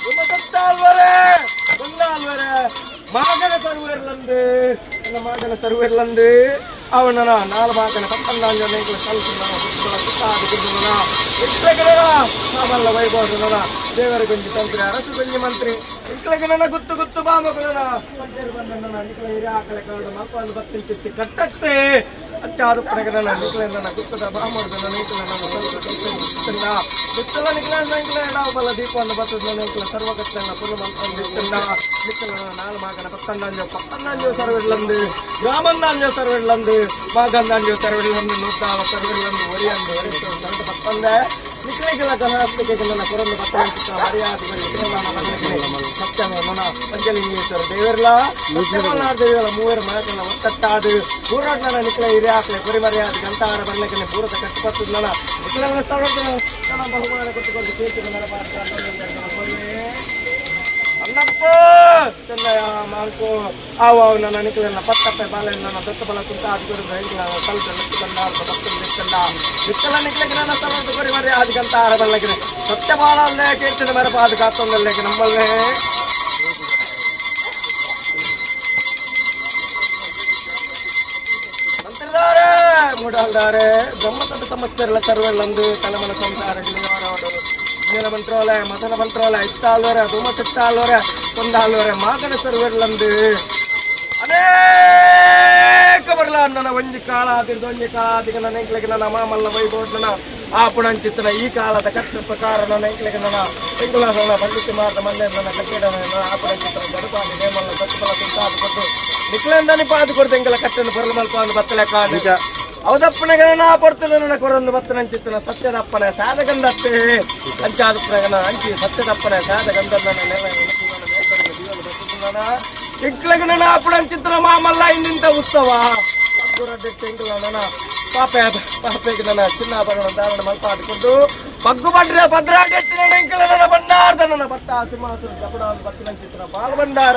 ಉಮಸತ್ತಾಲ್ವರೆ ಕುಂದಾಲ್ವರೆ ಮಾಗನ ಸರ್ವರ್ಲಂದು ನನ್ನ ಮಾಗನ ಸರ್ವರ್ಲಂದು ಅವನ ನಾಲ್ ಮಾಗನ ಪತ್ತಂದಾಂಜನ ಮಾಮಲ್ಲ ವೈಭವ ದೇವರ ಗುಂಜಿ ತಂತ್ರಿ ಅರಸು ಗುಂಜಿ ಮಂತ್ರಿ ಇಕ್ಲಗೆ ನನ್ನ ಗುತ್ತು ಗುತ್ತು ಬಾಮಗುಣ ಬಂದ ನಿಕ್ಲ ಹಿರಿಯ ಆಕಳೆ ಕಾಡು ಮಲ್ಪಂದು ಬತ್ತಿಂಚಿತ್ತಿ ಕಟ್ಟತ್ತೆ ಅಚ್ಚಾದು ಪ್ರಗನ ನಿಕ್ಲ ನನ್ನ ಗುತ್ತದ ಬಾಮುಡ್ದ ನನ್ನ ನಿಕ್ಲ ನನ್ನ ಸ್ವಲ್ಪ ನಿತ್ತಲ ನಿಕ್ಲ ನಿಕ್ಲ ನಾವು ಬಲ್ಲ ದೀಪವನ್ನು ಬತ್ತದ ನಿಕ್ಲ ಸರ್ವಗತ್ತನ್ನ ಪುಲ್ಲ ಮಲ್ಪಂದು ನಿತ್ತಲ್ಲ ನಿಕ್ಲ ನಾಲ್ ಮಾಗನ ಪತ್ತಂದಾಂಜೋ ಪತ್ತಂದಾಂಜೋ ಸರ್ವಿಡ್ಲಂದು ಗ್ರಾಮಂದಾಂಜೋ ಸರ್ವಿಡ್ಲಂದು ಮಾಗಂದಾಂಜೋ ಸರ್ವಿಡ್ಲಂದು ನೂತಾವ ಸರ್ವಿಡ್ಲಂದು ಒರಿಯಂದು ಒರಿತು ತಂಡ ಪತ್ತಂದೆ ನಿಕ್ಲಿಗೆಲ್ಲ ಕರ್ನಾಟಕಕ್ಕೆ ನನ್ನ ಕೊರೊಂದು ಬತ್ತಂಚಿತ್ತ ಮರ್ಯಾದೆಗಳು ಸತ್ಯನ ನನ್ನ ಪಂಚಲಿಂಗೇಶ್ವರ ದೇವರ್ಲ ಸತ್ಯಮಲ್ನಾಥ ದೇವರ ಮೂವರು ಮಯಕನ ಒತ್ತಟ್ಟಾದು ಪೂರ್ವಜ್ಞನ ನಿಕ್ಲ ಹಿರಿಯ ಆಕಲೆ ಪರಿ ಮರ್ಯಾದೆ ಗಂತಾರ ಬರ್ಲಕನೆ ಪೂರ್ವದ ಕಟ್ಟುಪತ್ತದ ನನ್ನ ನಿಕ್ಲನ ಸ್ಥಳದ ನನ್ನ ಬಹುಮಾನ ಕೊಟ್ಟುಕೊಂಡು ಕೀರ್ತಿನ ನರಪಾತ್ರ ಅಣ್ಣಪ್ಪ ಚೆನ್ನಯ್ಯ ಮಾಂಕು ಆವು ಅವು ನನ್ನ ನಿಕ್ಲನ್ನ ಪತ್ತಪ್ಪೆ ಬಾಲೆ ನನ್ನ ದತ್ತ ಬಲ ಕುಂತ ಆದಿಗುರು ಎಂಕ್ಲ ತಲ್ಪ ಎತ್ತುಕೊಂಡಾರ್ದ ಭಕ್ತನ ನಿತ್ತಲ ನಿಕ್ಲಗೆ ನನ್ನ ತಲದ ಕೊರಿ ಮರ್ಯಾದೆ ಗಂತಾರ ಬರ್ಲಕನೆ ಸತ್ಯಮಾಲಲ್ಲೇ ಕೀರ್ತಿನ ಮರಪಾದ ಕಾತೊಂದಲ್ಲೇಗೆ ನಮ್ಮಲ್ಲೇ ಮಂತ್ರಿದಾರೆ ಮೂಡಲ್ದಾರೆ ಬ್ರಹ್ಮಸಭೆ ಸಮಸ್ಯೆಲ್ಲ ಸರ್ವೆಲ್ಲಂದು ತಲೆಮನ ಸಂಸಾರ ಗಿಳಿಯವರವರು ನೀಲ ಮಂತ್ರೋಲೆ ಮದನ ಮಂತ್ರೋಲೆ ಇತ್ತಾಲ್ವರೆ ಧೂಮ ಸಿಟ್ಟಾಲ್ವರೆ ಕೊಂದಾಲ್ವರೆ ಮಾಗನ ಸರ್ವೆಲ್ಲಂದು ಅನೇಕ ಬರಲ ನನ್ನ ಒಂಜಿ ಕಾಲ ಆದಿರ್ದು ಒಂಜಿ ಕಾಲ ಆದಿಗ ನನ್ನ ಎಂಕ್ಲೆಗೆ ನನ್ನ ಮಾಮಲ್ಲ ವೈಭವ ಆಪುಣಂಚಿತ್ತನ ಈ ಕಾಲದ ಕಟ್ಟು ಪ್ರಕಾರ ನನ್ನ ಎಂಕ್ಲೆಗೆ ನನ್ನ ಎಂಕುಲ ನನ್ನ ಬಂಡಿತಿ ಮಾರ್ದ ಮನ್ನೆ ನನ್ನ ಕಟ್ಟಿಡ ನನ್ನ ಆಪುಣಂಚಿತ್ತನ ಗಡುಪಾದಿ ನೇಮಲ್ಲ ದತ್ತಬಲ ಕುಂತಾದ ಕೊಟ್ಟು ನಿಕ್ಲಂದನಿ ಪಾದು ಕೊಡ್ದು ಎಂಕಲ ಕಟ್ಟನ್ನು ಬರಲು ಮಲ್ಪ ಬತ್ತಲೆ ಕಾದು ಅವದಪ್ಪನಗನ ಪೊರ್ತಲು ನನ್ನ ಕೊರೊಂದು ಬತ್ತನಂಚಿತ್ತನ ಸತ್ಯದಪ್ಪನ ಸಾಧಗಂಧತ್ತೆ ಅಂಚಾದಪ್ಪನಗನ ಅಂಚಿ ಸತ್ಯದಪ್ಪನ ಸಾಧಗಂಧನ ನೆಲ ಇಂಕ್ಲಗನ ಆಪುಣಂಚಿತ್ತನ ಮಾಮಲ್ಲ ಇಂದಿಂತ ಉತ್ಸವ ಊರಡ್ಡೆಟ್ಟು ಎಂಕಲ ನನ್ನ ಪಾಪೆ ಪಾಪೆಗೆ ನನ್ನ ಚಿನ್ನಾಭರಣ ಧಾರಣ ಮಲ್ಪಾಡಿಕೊಂಡು ಪಗ್ಗು ಬಂಡ್ರೆ ಭದ್ರಾಡೆಟ್ಟು ನನ್ನ ಎಂಕಲ ನನ್ನ ಭಂಡಾರದ ನನ್ನ ಭಟ್ಟ ಸಿಂಹಾಸನ ಕಪಡ ಬತ್ತಿನಂಚಿತ್ರ ಬಾಲ ಭಂಡಾರ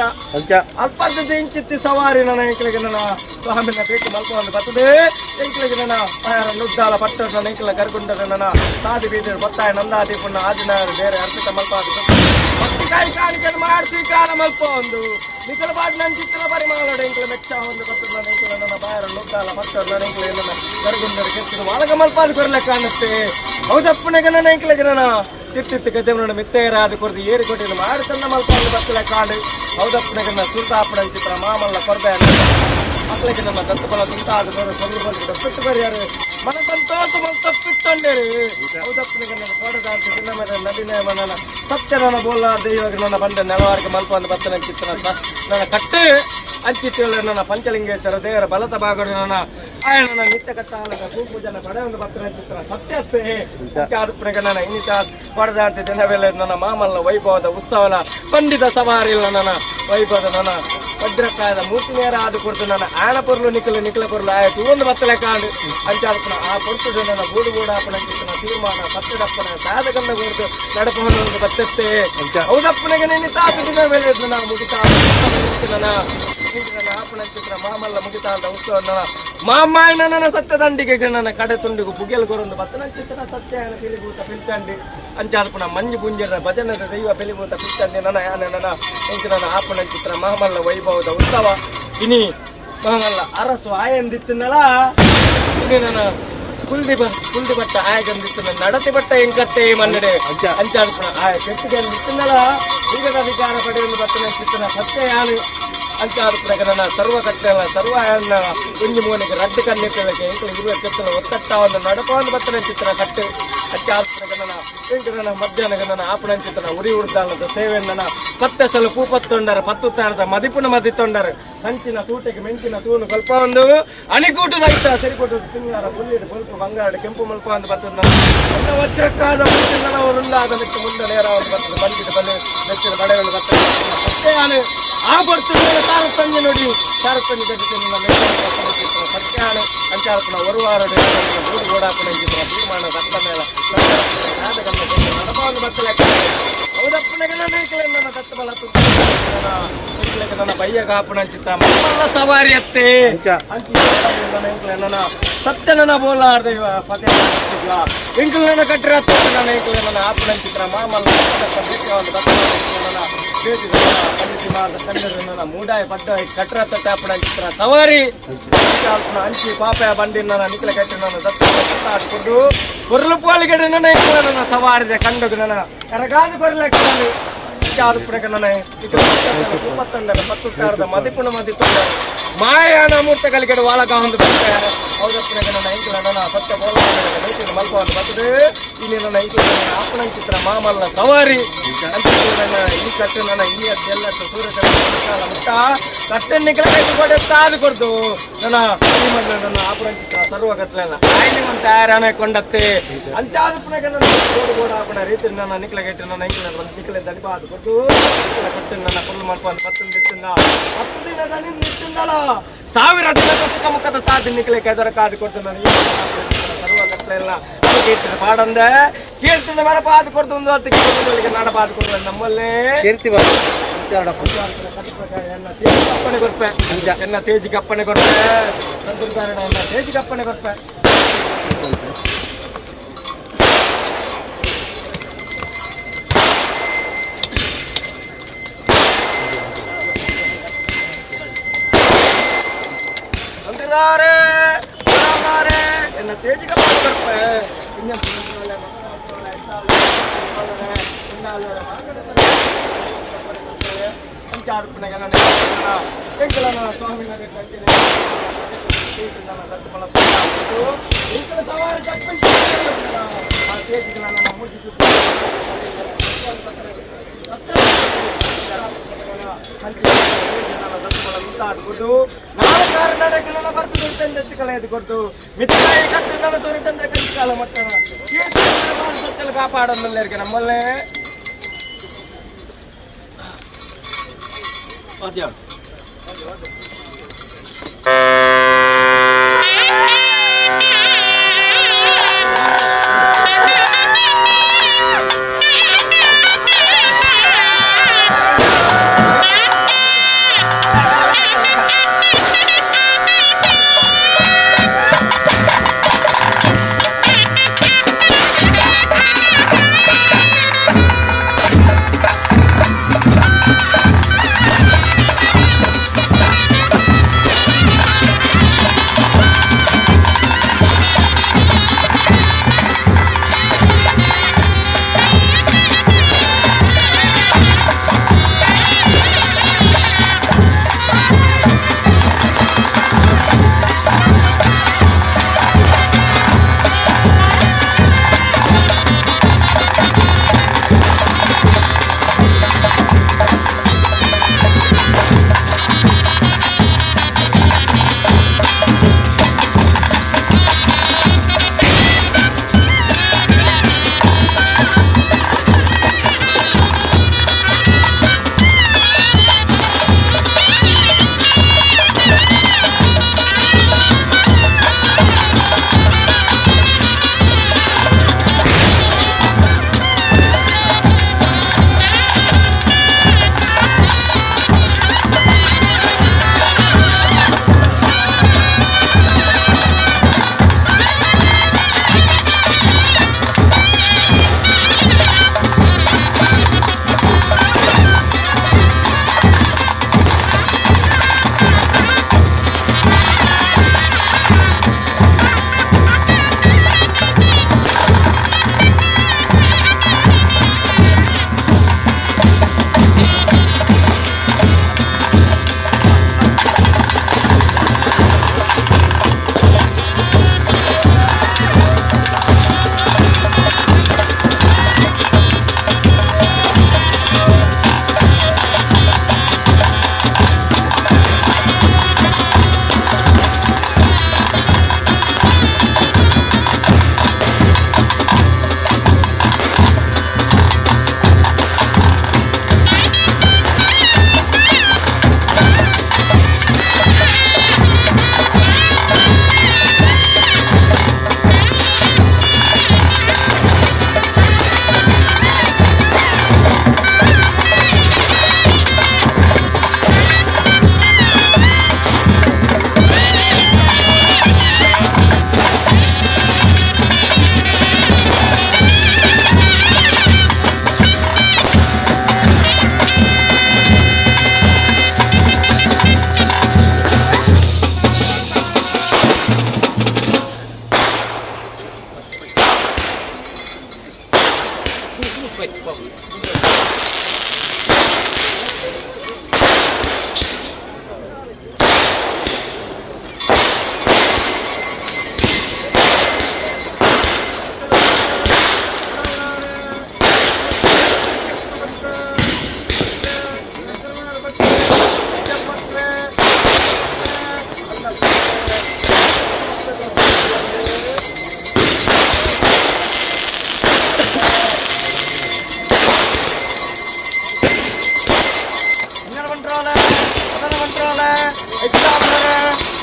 ಅಲ್ಪದ ಇಂಚಿತ್ತಿ ಸವಾರಿ ನನ್ನ ಎಂಕಲಿಗೆ ನನ್ನ ಸ್ವಾಮಿನ ಭೇಟಿ ಮಲ್ಪವನ್ನು ಬರ್ತದೆ. ಎಂಕಲಿಗೆ ನನ್ನ ಪಾಯರ ನುದ್ದಾಲ ಪಟ್ಟ ನನ್ನ ಎಂಕಲ ಕರ್ಗುಂಡ ನನ್ನ ಸಾದಿ ಬೀದಿ ಬತ್ತಾಯ ನಂದಾದೀಪಣ್ಣ ಆದಿನಾರ ಬೇರೆ ಅರ್ಪಿತ ಮಲ್ಪಾದ ಭಕ್ತಿಕಾಯಿ ಕಾಣಿಕೆಯನ್ನು ಮಾಡಿ ಸ್ವೀಕಾರ ಮಲ್ಪ ಒಂದು ನಿಖಲ ಬಾಡ್ ನನ್ನ ಚಿತ್ರ ಪರಿಮಾಣ ಎಂಕಲ ಮೆಚ್ಚ ಒಂದು ಬರ್ತದೆ. ನನ್ನ ಎಂಕಲ ನನ್ನ ಬಾಯರ ನುದ್ದಾಲ ಪಟ್ಟ ನನ್ನ ಎಂಕಲ ನನ್ನ ಕರ್ಗುಂಡರ ಕೆತ್ತಿನ ವಾಳಗ ಮಲ್ಪಾದ ಕೊರಲೆ ಕಾಣುತ್ತೆ. ಹೌದಪ್ಪನಿಗೆ ನನ್ನ ಎಂಕಲಿಗೆ ನನ್ನ ತಿರ್ತಿತ್ತು ಗಜವನ ಮಿತ್ತೇರಾದ ಕೊರದು ಏರಿ ಕೊಟ್ಟಿನ ಮಾಡಿ ಸಣ್ಣ ಮಲ್ಪಾದ ಬತ್ತಲೆ ಕಾಡು. ಹೌದಪ್ಪನಿಗೆ ನನ್ನ ಸುಲ್ತಾಪಣ ಚಿತ್ರ ಮಾಮಲ್ಲ ಕೊರದೆ ಮಕ್ಕಳಿಗೆ ನಮ್ಮ ದತ್ತಬಲ ತುಂಟಾದ ಕೊರ ಕೊರಲು ಬಂದು ದತ್ತು ಬರಿಯಾರು ಮನ ಸಂತೋಷ ಮನ ತಪ್ಪಿತ್ತೊಂಡೇರು. ಹೌದಪ್ಪನಿಗೆ ನನ್ನ ಕೋಡದಾಂತ ಚಿನ್ನಮರ ನದಿನ ಮನನ ಸತ್ಯನ ಬೋಲ ದೈವಾಗ ನನ್ನ ಬಂದ ನೆಲವಾರ್ಗ ಮಲ್ಪಂದ ಬತ್ತನ ಚಿತ್ರ ನನ್ನ ಕಟ್ಟು ಅಂಚಿತ್ತೇಳ ನನ್ನ ಪಂಚಲಿಂಗೇಶ್ವರ ದೇವರ ಬಲತ ಭಾಗಡು ನನ್ನ ಆಯನ ನಿತ್ಯ ಕಟ್ಟಾಲದ ಪೂಜನ ಪಡೆಯೊಂದು ಬತ್ತನ ಚಿತ್ರ ಸತ್ಯಸ್ಥೆ ಚಾದುಪ್ಪನಿಗೆ ನನ್ನ ಇನ್ನಿತ ಕೊಡದಾಂತ ದಿನವೆಲ್ಲ ನನ್ನ ಮಾಮಲ್ಲ ವೈಭವದ ಉತ್ಸವನ ಪಂಡಿತ ಸವಾರಿಲ್ಲ ನನ್ನ ವೈಭವದ ನನ್ನ ಭದ್ರಕಾಯದ ಮೂರ್ತಿ ನೇರ ಆದ ಕೊಡ್ತು ನನ್ನ ಆನ ಪೊರ್ಲು ನಿಖಲ ನಿಖಲ ಪೊರ್ಲು ಆಯ್ತು ಒಂದು ಬತ್ತಲೆ ಕಾಂಡು ಅಂಚಾದಪ್ಪನ ಆ ಪೊರ್ತುಡು ನನ್ನ ಗೂಡು ಗೂಡಾಪನ ಚಿತ್ರನ ತೀರ್ಮಾನ ಪತ್ತಡಪ್ಪನ ಸಾಧಕನ್ನ ಕೊಡ್ತು ನಡಪವನ್ನು ಒಂದು ಬತ್ತತ್ತೆ. ಹೌದಪ್ಪನಿಗೆ ನಿನ್ನ ತಾತ ದಿನ ಮೇಲೆ ನನ್ನ ಮುಗಿತಾ ನನ್ನ ನನ್ನ ಆಪಣ ಚಿತ್ರ ಮಾಮಲ್ಲ ಮುಗಿತಾ ಅಂತ ಉತ್ಸವ ನನ್ನ ಮಾಮಾಯನ ನನ್ನ ಸತ್ಯದಂಡಿಗೆ ನನ್ನ ಕಡೆ ತುಂಡಿಗು ಬುಗೆಲ್ ಕೊರೊಂದು ಬತ್ತನ ಚಿತ್ರ ಸತ್ಯನ ಪಿಲಿಭೂತ ಪಿಲ್ಚಂಡಿ ಅಂಚಾದಪ್ಪನ ಮಂಜು ಪುಂಜರ ಭಜನದ ದೈವ ಪಿಲಿಭೂತ ಪಿಲ್ಚಂಡಿ ನನ್ನ ಯಾನೆ ನನ್ನ ಎಂಚು ನನ್ನ ಆಪಣ ಚಿತ್ರ ಮಾಮಲ್ಲ ವೈಭವದ ಉತ್ಸವ ಇನಿ ಮಾಮಲ್ಲ ಅರಸು ಆಯಂದಿತ್ತಿನಲ್ಲ ಇನಿ ನನ್ನ ಕುಲ್ದಿ ಕುಲ್ದಿ ಬಟ್ಟ ಆಯಗಂದಿತ್ತು ನಡತಿ ಬಟ್ಟ ಎಂಕತ್ತೆ ಮನ್ನಡೆ ಅಂಚಾದಪ್ಪನ ಆಯ ಕೆಟ್ಟಿಗೆ ಅಂದಿತ್ತಿನಲ್ಲ ಈಗ ಅಧಿಕಾರ ಪಡೆಯಲು ಬತ್ತನ ಚಿತ್ರನ ಸತ್ಯ ಯಾನು ಅಂಚಾದಪ್ಪನ ನನ್ನ ಸರ್ವ ಕಟ್ಟೆಲ್ಲ ಸರ್ವ ಆಯನ್ನ ಕುಂಜಿ ಮೋನಿಗೆ ರಡ್ಡು ಕಣ್ಣೆತ್ತಲಕ್ಕೆ ಎಂಕಲು ಇರುವ ಕೆತ್ತಲ ಒತ್ತಟ್ಟವನ್ನು ನಡಪವನ್ನು ಬತ್ತನ ಚಿತ್ರ ಕಟ್ಟು ಅಂಚಾದಪ್ಪನ ನನ್ನ ಎಂಕು ನನ್ನ ಮಧ್ಯಾಹ್ನ ನನ್ನ ಆಪಣ ಚಿತ್ರ ಉರಿ ಉಡ್ದಾಳದ ಸೇವೆ ನನ್ನ ಪತ್ತೆಸಲು ಪೂಪತ್ತೊಂಡರ ಪತ್ತುತ್ತಾರದ ಮದಿಪುನ ಮದಿ ತೊಂಡರ ಕಂಚಿನ ತೂಟೆಗೆ ಮೆಂಚಿನ ತೂನು ಕಲ್ಪ ಒಂದು ಅಣಿಕೂಟದ ಐತ ಸರಿಕೊಟ್ಟು ಸಿಂಗಾರ ಪುಲ್ಲಿಡು ಬೊಲ್ಪು ಬಂಗಾರ ಕೆಂಪು ಮಲ್ಪ ಅಂತ ಬರ್ತದೆ. ನನ್ನ ವಜ್ರಕ್ಕಾದ ಮುಂಚಿನ ವೃಂದಾದ ಮೆಚ್ಚು ಮುಂದೆ ನೇರವನ್ನು ಬರ್ತದೆ. ಬಂದಿದ ಬಲೆ ಮೆಚ್ಚಿನ ಬಡೆಗಳು ಬರ್ತದೆ. ಸತ್ಯಾನು ಆ ಬರ್ತದೆ ತಾರತಂಜೆ ನೋಡಿ ತಾರತಂಜೆ ಗಟ್ಟಿನ ಸತ್ಯಾನು ಅಂಚಾರ್ಪಣ ಒರುವಾರ ಗೂಡು ಗೋಡಾಪಣ ತೀರ್ಮಾನ ದತ್ತ ಮೇಲೆ ನಡಪವನ್ನು ಬತ್ತಲೆ ಹೌದಪ್ಪನಿಗೆ ನನ್ನ ದತ್ತಬಲ ನನ್ನ ಬಯ್ಯ ಕಾಪುಣ ಚಿತ್ರ ಮಲ್ಲ ಸವಾರಿ ಅತ್ತೆ ನನ್ನ ಸತ್ಯನ ಬೋಲಾರ್ದ ಇವ ಪದೇ ಎಂಕುಲನ ಕಟ್ಟಿರ ನನ್ನ ಎಂಕುಲ ನನ್ನ ಆಪಣ ಚಿತ್ರ ಮಾಮಲ್ಲ ನನ್ನ ಮೂಡಾಯ ಪಡ್ಡ ಕಟ್ಟರ ತಾಪಣ ಚಿತ್ರ ಸವಾರಿ ಅಂಚಿ ಪಾಪ ಬಂಡಿ ನನ್ನ ನಿಖಲ ಕಟ್ಟಿ ನನ್ನ ದತ್ತ ಕೊಡು ಕೊರ್ಲು ಪಾಲಿಗಡೆ ನನ್ನ ಎಂಕುಲ ನನ್ನ ಸವಾರಿದೆ ಕಂಡು ನನ್ನ ಕರಗಾದ ಕೊರ್ಲೆ ನನ್ನ ಪತ್ತುತ್ತಾರದ ಮದಿಪುಣ ಮದಿತೊಂಡ ಮಾಯಾನ ಮೂರ್ತ ಕಲಿಕೆಡು ವಾಳಗ ಒಂದು ಹೌದಪ್ಪನಿಗೆ ನನ್ನ ಎಂಕುಲ ನನ್ನ ಸತ್ಯ ಬೋಲ ಮಲ್ಪವನ್ನು ಬರ್ತದೆ. ಇಲ್ಲಿ ನನ್ನ ಎಂಕುಲ ನನ್ನ ಆಪಣ ಚಿತ್ರ ಮಾಮಲ್ಲ ಸವಾರಿ ನನ್ನ ಈ ಕಟ್ಟು ನನ್ನ ಈ ಎಲ್ಲ ಸೂರ್ಯ ಮುಟ್ಟ ಕಟ್ಟೆ ಕೊಡೆ ತಾದು ಕೊಡ್ದು ನನ್ನ ಈ ಮಲ್ಲ ನನ್ನ ಆಪಣ ಚಿತ್ರ ಸರ್ವ ಕಟ್ಟಲೆಲ್ಲ ಆಯ್ಲಿ ಒಂದು ತಯಾರಾನೆ ಕೊಂಡತ್ತೆ ಅಂಚಾದಪ್ಪನಿಗೆ ನನ್ನ ಗೋಡು ಗೋಡ ಆಪಣ ರೀತಿ ನನ್ನ ನಿಖಲ ಗೆಟ್ಟು ನನ್ನ ಎಂಕುಲ ನಿಖಲ ದಡಿಪಾದು ಕೊಟ್ಟು ನಿಖಲ ಕೊಟ್ಟು ನನ್ನ ಕೊಲ್ಲು ಮಲ್ಪನ್ನು ಪತ್ತೊಂದು 10 ದಿನದ ನಿಂದಿತ್ತಿಂದಲ 1000 ದಿನದ ಸುಖ ಮುಖದ ಸಾಧಿ ನಿಖಲೆ ಕೆದರ ಕಾದು ಕೊಟ್ಟು ನನ್ನ ಸರ್ವ ಕಟ್ಟಲೆಲ್ಲ ಕೀರ್ತಿನ ಪಾಡಂದೆ ಕೀರ್ತಿನ ಮರ ಪಾದು ಕೊಡ್ತು ಒಂದು ಹೊತ್ತಿಗೆ ನಾಡ ಪಾದು ಕೊಡುವ ನಮ್ಮಲ್ಲೇ ಕೀರ್ತಿ ಅಪ್ಪಣೆ ಕೊರ್ಪೆ ಎನ್ನ ತೇಜಿಗೆ ಅಪ್ಪಣೆ ಕೊರ್ಪೆ ಎನ್ನ ತೇಜಿಗೆ ಅಪ್ಪಣೆ ಕೊರ್ಪೆ. ತಂದಿದ್ದಾರೆ ಎನ್ನ ತೇಜಿಗೆ ಅಪ್ಪಣೆ ಕೊರ್ಪೆ ಕಾಪಾಡೋದಲ್ಲ ನಮ್ಮಲ್ಲೇ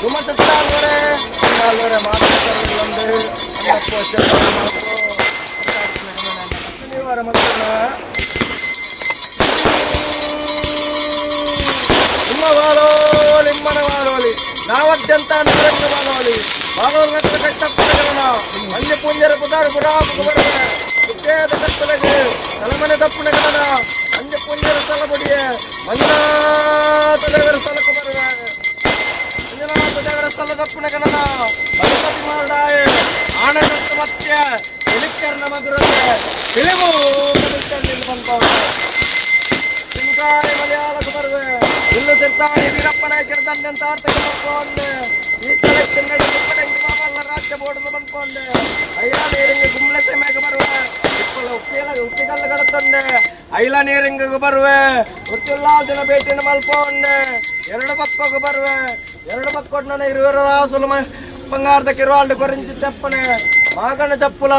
ದುಮ್ಮತ್ತಾಲ್ವರೆ ನಾಲ್ವರೆ ಮಾತಾಡ್ತಾರೆ ನಿಮ್ಮವಾಲೋಲಿ ನಾವದ್ಯಂತ ನರಂಗವಾಲೋಲಿ ಬಾಲೋಲಕ್ಕೆ ಕಟ್ಟಪ್ಪನಗರಣ ಅನ್ಯ ಪುಣ್ಯರ ಪುದಾರು ಪುರಾಪುಗ ಬರುವೆ ಕುತ್ತೇದ ಕತ್ತಲೆಗೆ ತಲಮನೆ ತಪ್ಪುನಗರಣ ಅನ್ಯ ಪುಣ್ಯರ ತಲಬುಡಿಯ ಮಂಜುನಾಥ ದೇವರ ಸ್ಥಳಕ್ಕೆ ಬರುವೆ ಮಂಜುನಾಥ ದೇವರ ಸ್ಥಳ ತಪ್ಪುನಗರಣ ಬಲಪತಿ ಮಾಡಾಯ ಆನಂದ ಮತ್ಯ ತಿಳಿಕರ್ಣ ಮಧುರತೆ ತಿಳಿವು ಬಂದವರು ಸಿಂಗಾಯ ಮಲಯಾಳಕ್ಕೆ ಬರುವೆ ಇಲ್ಲು ತಿರ್ತಾನೆ ವೀರಪ್ಪನ ಕಿರ್ದಂಡಂತ ಆರ್ತಕ್ಕೆ ಬಂದ್ಕೊಂಡೆ ಈ ತಲೆಕ್ಕೆ ನಡಿ ಮಾಮಲ್ಲ ರಾಜ್ಯ ಬೋರ್ಡ್ ಬಂದ್ಕೊಂಡೆ ಐಲ ನೀರಿಂಗ ಗುಮ್ಲ ಸೀಮೆಗೆ ಬರುವೆ ಇಪ್ಪಳ ಉಪ್ಪಿಲ ಉಪ್ಪಿಗಲ್ಲು ಕಡತೊಂಡೆ ಐಲ ನೀರಿಂಗ ಬರುವೆ ಉತ್ತುಲ್ಲಾದಿನ ಭೇಟಿನ ಮಲ್ಪೊಂಡೆ ಎರಡು ಪಕ್ಕಕ್ಕೆ ಬರುವೆ ಎರಡು ಪಕ್ಕೊಡ್ನ ಇರುವರು ರಾಸುಲು ಬಂಗಾರದ ಕಿರುವಾಲ್ಡು ಕೊರಿಂಚಿ ತೆಪ್ಪನೆ ಮಾಗಣ ಚಪ್ಪುಲ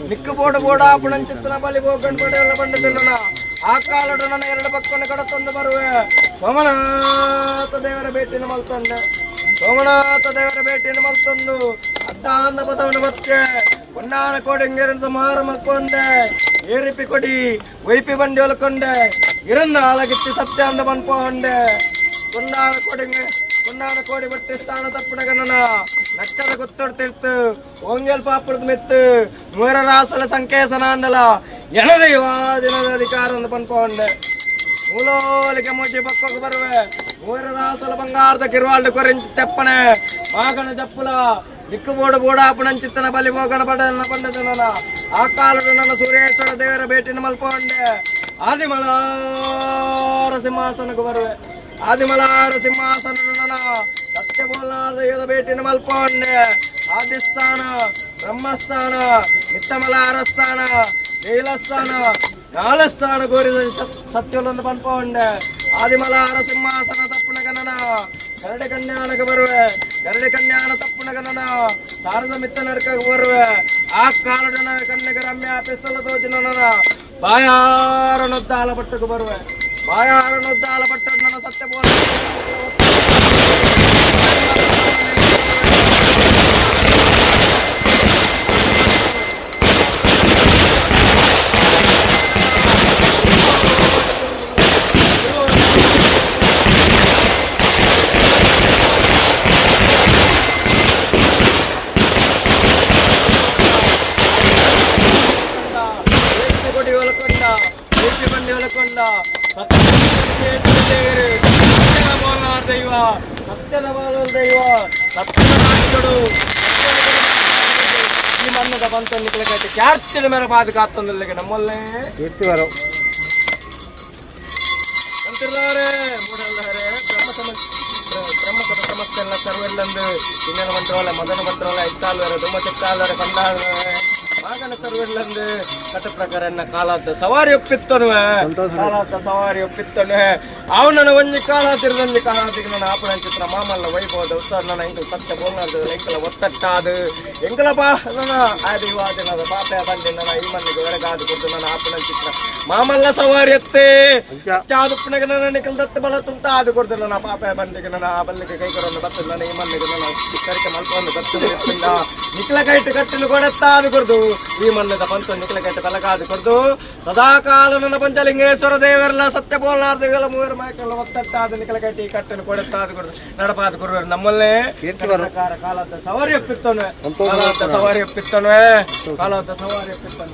ನಿಕ್ಕು ಬೋಡು ಬೋಡಾಪುಣಂಚಿತ್ತನ ಬಲಿ ಬೋಗಣ್ ಬಡೆಲ್ಲ ಬಂಡದಿಲ್ಲನ ಆ ಕಾಲಡು ನನ್ನ ಎರಡು ಪಕ್ಕನ ಕಡತೊಂದು ಬರುವೆ ಸೋಮನಾಥ ದೇವರ ಭೇಟಿನ ಮಲ್ತೊಂಡೆ ಸೋಮನಾಥ ದೇವರ ಭೇಟಿನ ಮಲ್ತೊಂದು ಅಡ್ಡಾಂದ ಪದವನ ಬತ್ತೆ ಹೊನ್ನಾನ ಕೋಡಿಂಗೇರನ್ ಸಮಾರ ಮಲ್ಕೊಂಡೆ ಏರಿಪಿ ಕೊಡಿ ವೈಪಿ ಬಂಡಿ ಒಲ್ಕೊಂಡೆ ಇರಂದ ಆಲಗಿತ್ತಿ ಸತ್ಯ ಅಂದ ಬನ್ಪೊಂಡೆ ಹೊನ್ನಾನ ಕೋಡಿಂಗ ಹೊನ್ನಾನ ಕೋಡಿ ಬಟ್ಟಿ ಸ್ಥಾನ ತಪ್ಪುನಗನನ ನಚ್ಚದ ಗೊತ್ತೊಡ್ತಿರ್ತು ಓಂಗೆಲ್ ಪಾಪುರದ ಮೆತ್ತು ಮೂರ ರಾಸಲ ಸಂಕೇಸನಾಂಡಲ ಎನದೈವ ದಿನದ ಅಧಿಕಾರ ಅಂದ ಪನ್ಪೊಂಡೆ ಮೂಲೋಲಿಗೆ ಮುಜಿ ಪಕ್ಕಕ್ಕೆ ಬರುವೆ ಮೂರ ರಾಸಲ ಬಂಗಾರದ ಕಿರುವಾಲ್ಡು ಕೊರಿಂಚಿ ತೆಪ್ಪನೆ ಮಾಗಣ ಚಪ್ಪುಲ ದಿಕ್ಕು ಬೋಡು ಬೋಡಾಪುಣಂಚಿತ್ತನ ಬಲಿ ಹೋಗಣ ಬಡನ ಬಂಡದನ ಆ ಕಾಲದ ನನ್ನ ಸೂರ್ಯೇಶ್ವರ ದೇವರ ಭೇಟಿನ ಮಲ್ಪೊಂಡೆ ಆದಿಮಲಾರ ಸಿಂಹಾಸನಕ್ಕೆ ಬರುವೆ ಆದಿಮಲಾರ ಸಿಂಹಾಸನ ನನ್ನ ಸತ್ಯ ಬೋಲಾರ ಭೇಟಿನ ಮಲ್ಪೊಂಡೆ ಆದಿಸ್ಥಾನ ಬ್ರಹ್ಮಸ್ಥಾನ ಮಿತ್ತಮಲಾರ ಸ್ಥಾನ ನೀಲಸ್ಥಾನ ನಾಲಸ್ಥಾನ ಕೋರಿದ ಸತ್ಯಲೊಂದು ಪನ್ಪೊಂಡೆ ಆದಿಮಲಾರ ಸಿಂಹಾಸನ ತಪ್ಪುನ ಗಣನ ಕರಡೆ ಕನ್ಯಾನಕ್ಕೆ ಬರುವೆ ಕರಡೆ ಕನ್ಯಾನ ತಪ್ಪುನ ಗಣನ ಸಾರದ ಮಿತ್ತ ನರಕಕ್ಕೆ ಬರುವೆ ಆ ಕಾಲಡನ ಕಣ್ಣಿಗೆ ರಮ್ಯ ಪಿಸ್ತಲ ತೋಜಿನ ಬಾಯಾರ ನೊದ್ದಾಲ ಪಟ್ಟಕ್ಕೆ ಬರುವೆ ಬಾಯಾರ ನೊದ್ದಾಲ ಪಟ್ಟ ನನ್ನ ಸತ್ಯ ಬೋಲ ದೈವ ಸತ್ಯದ ದೈವ ಸತ್ಯದ ನಾಯಕಡು ಈ ಮನ್ನದ ಬಂತ ನಿಕ್ಕಲಕೈತೆ ಕ್ಯಾರ್ಚಿದ ಮೇಲೆ ಬಾದುಕಾತ್ತೊಂದಿಲ್ಲ ನಮ್ಮಲ್ಲೇ ಕೀರ್ತಿ ಬರೋ ಅಂತಿರ್ಲಾರೆ ಮೂಡಲ್ಲಾರೆ ಬ್ರಹ್ಮ ಸಮಸ್ಯೆ ಬ್ರಹ್ಮಕಥ ಸಮಸ್ಯೆ ಎಲ್ಲ ಸರ್ವೆಲ್ಲಂದು ಇನ್ನೇನು ಬಂಟ್ರೋಲೆ ಮದನ ಬಂಟ್ರೋಲೆ ಐತಾಲ್ವರೆ ದುಮ್ಮ ಚಿಕ್ಕಾಲ್ವರೆ ಕಂದಾಲ್ವರೆ ಮಾಗನ ಸರ್ವೆಲ್ಲಂದು ಕಟ್ಟ ಪ್ರಕಾರ ಎನ್ನ ಕಾಲಾದ ಸವಾರಿ ಒಪ್ಪಿತ್ತನುವೆ ಕಾಲಾದ ಸವಾರಿ ಒಪ್ಪಿತ್ತನುವೆ ಅವನನ್ನ ಒಂಜಿ ಕಾಲ ತಿರುದೊಂಜಿ ಕಾಲಾದಿಗೆ ನನ್ನ ಆಪಣ ಚಿತ್ರ ಮಾಮಲ್ಲ ವೈಭವದ ಉತ್ಸವ ನನ್ನ ಎಂಕಲ್ ಸತ್ಯ ಬೋಲ್ನಾದ ಎಂಕಲ ಒತ್ತಟ್ಟಾದು ಎಂಕಲ ಬಾ ನನ್ನ ಆದಿವಾದಿನದ ಪಾಪೆ ಬಂದಿ ನನ್ನ ಈ ಮಣ್ಣಿಗೆ ಹೊರಗಾದು ಕೊಟ್ಟು ನನ್ನ ಆಪಣ ಚಿತ್ರ ಮಾಮಲ್ಲ ಸವಾರಿ ಎತ್ತೆ ಚಾದುಪ್ಪನಗೆ ನನ್ನ ನಿಕಲ್ ದತ್ತ ಬಲ ತುಂತ ಅದು ಕೊಡ್ದು ನನ್ನ ಪಾಪೆ ಬಂದಿಗೆ ನನ್ನ ಆ ಬಲ್ಲಿಗೆ ಕೈ ಕೊರನ್ನು ಬತ್ತ ನನ್ನ ಈ ಮಣ್ಣಿಗೆ ನನ್ನ ಕರಿಕೆ ಮಲ್ಪವನ್ನು ಬತ್ತು ಎತ್ತಿಂದ ನಿಖಲ ಕೈಟು ಕಟ್ಟಿಲು ಕೊಡತ್ತಾದು ಕೊಡ್ದು ಈ ಮಣ್ಣದ ಪಂತು ನಿಖಲ ಕೈಟು ಬೆಲಕಾದು ಕೊಡ್ದು ಸದಾಕಾಲ ನನ್ನ ಪಂಚಲಿಂಗೇಶ್ವರ ದೇವರೆಲ್ಲ ಸತ್ಯ ಬೋಲ್ನಾರ್ದೇವೆಲ್ಲ ಮೂವರು ಮಾಯಕಲ್ಲ ಒತ್ತಟ್ಟಾದ ನಿಖಲ ಕೈಟಿ ಕಟ್ಟಲು ಕೊಡತ್ತಾದು ಕೊಡ್ದು ನಡಪಾದ ಗುರುವರು ನಮ್ಮಲ್ಲೇ ಪ್ರಕಾರ ಕಾಲದ ಸವಾರಿ ಒಪ್ಪಿತ್ತನು ಕಾಲದ ಸವಾರಿ ಒಪ್ಪಿತ್ತನು ಕಾಲದ ಸವಾರಿ ಒಪ್ಪಿತ್ತನು.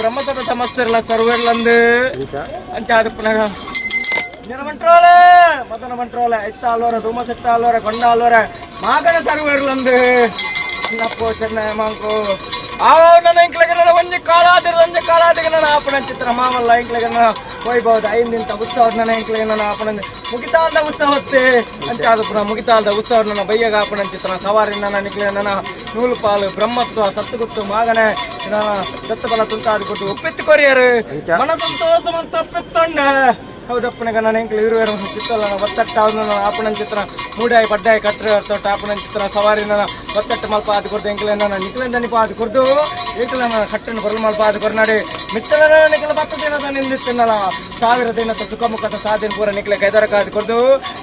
ಬ್ರಹ್ಮಸಭೆ ಸಮಸ್ಯೆಲ್ಲ ಸರ್ವೇರ್ಲಂದು ಅಂಚಾದ ಪುನಃ ನಿರಮಂಟ್ರೋಲೆ ಮದನ ಮಂಟ್ರೋಲೆ ಐತ್ತ ಆಲ್ವರ ಧೂಮಸೆಟ್ಟ ಆಲ್ವರ ಕೊಂಡ ಆಲ್ವರ ಮಾಗನ ಸರ್ವೇರ್ಲಂದು ಅನ್ನಪ್ಪೋ ಚೆನ್ನೈ ಮಾಂಕು ಆವ ನನ್ನ ಇಂಕ್ಲಗೆ ನನ್ನ ಒಂಜಿ ಕಾಲಾದಿರ ಒಂಜಿ ಕಾಲಾದಿಗೆ ನನ್ನ ಆಪಣ ಚಿತ್ರ ಮಾಮಲ್ಲ ಇಂಕ್ಲಗೆ ನನ್ನ ಹೋಯ್ಬಹುದು ಐದು ಉತ್ಸವ ನನ್ನ ಇಂಕ್ಲಗೆ ನನ್ನ ಆಪಣ ಮುಗಿತಾಲ್ದ ಉತ್ಸವ ಹೊತ್ತೆ ಅಂಚಾದ ಪುನಃ ಮುಗಿತಾಲ್ದ ಉತ್ಸವ ನನ್ನ ಬಯ್ಯಗ ಆಪಣ ಚಿತ್ರ ಸವಾರಿ ನನ್ನ ನಿಕ್ಲೆ ನನ್ನ ನೂಲು ಪಾಲು ಬ್ರಹ್ಮತ್ವ ಸತ್ತುಗುತ್ತು ಮಾಗನೆ ನನ್ನ ದತ್ತಬಲ ತುಂಟಾದ ಕೊಟ್ಟು ಒಪ್ಪಿತ್ತು ಕೊರಿಯರು ಮನ ಸಂತೋಷ ಅಂತ ಒಪ್ಪಿತ್ತೊಂಡ ಹೌದಪ್ಪನಿಗೆ ನಾನು ಎಂಕ್ಲು ಇರುವೆರು ಚಿತ್ತಲ್ಲ ಒತ್ತಟ್ಟ ನನ್ನ ಆಪಣನ ಚಿತ್ರ ಮೂಡಾಯಿ ಪಡ್ಡಾಯಿ ಕಟ್ಟರೆ ತೊಟ್ಟ ಆಪಣನ ಚಿತ್ರ ಸವಾರಿ ನನ್ನ ಒತ್ತಟ್ಟು ಮಲ್ಪ ಆದ ಕೊರ್ದು ಎಂಕ್ಲೆ ನನ್ನ ನಿಕ್ಲೆಂದ ನಿಪ ಆದ ಕೊರ್ದು ಎಂಕ್ಲೆ ನನ್ನ ಕಟ್ಟನ್ನು ಬರಲು ಮಲ್ಪ ಆದ ಕೊರ್ನಾಡಿ ಮಿತ್ತಲ ನಿಕ್ಲ 10 ದಿನದ ನಿಂದಿತ್ತಿನ್ನಲ್ಲ 1000 ದಿನದ ಸುಖ ಮುಖದ ಸಾಧಿನ ಪೂರ ನಿಕ್ಲೆ ಕೈದರ ಕಾದು ಕೊರ್ದು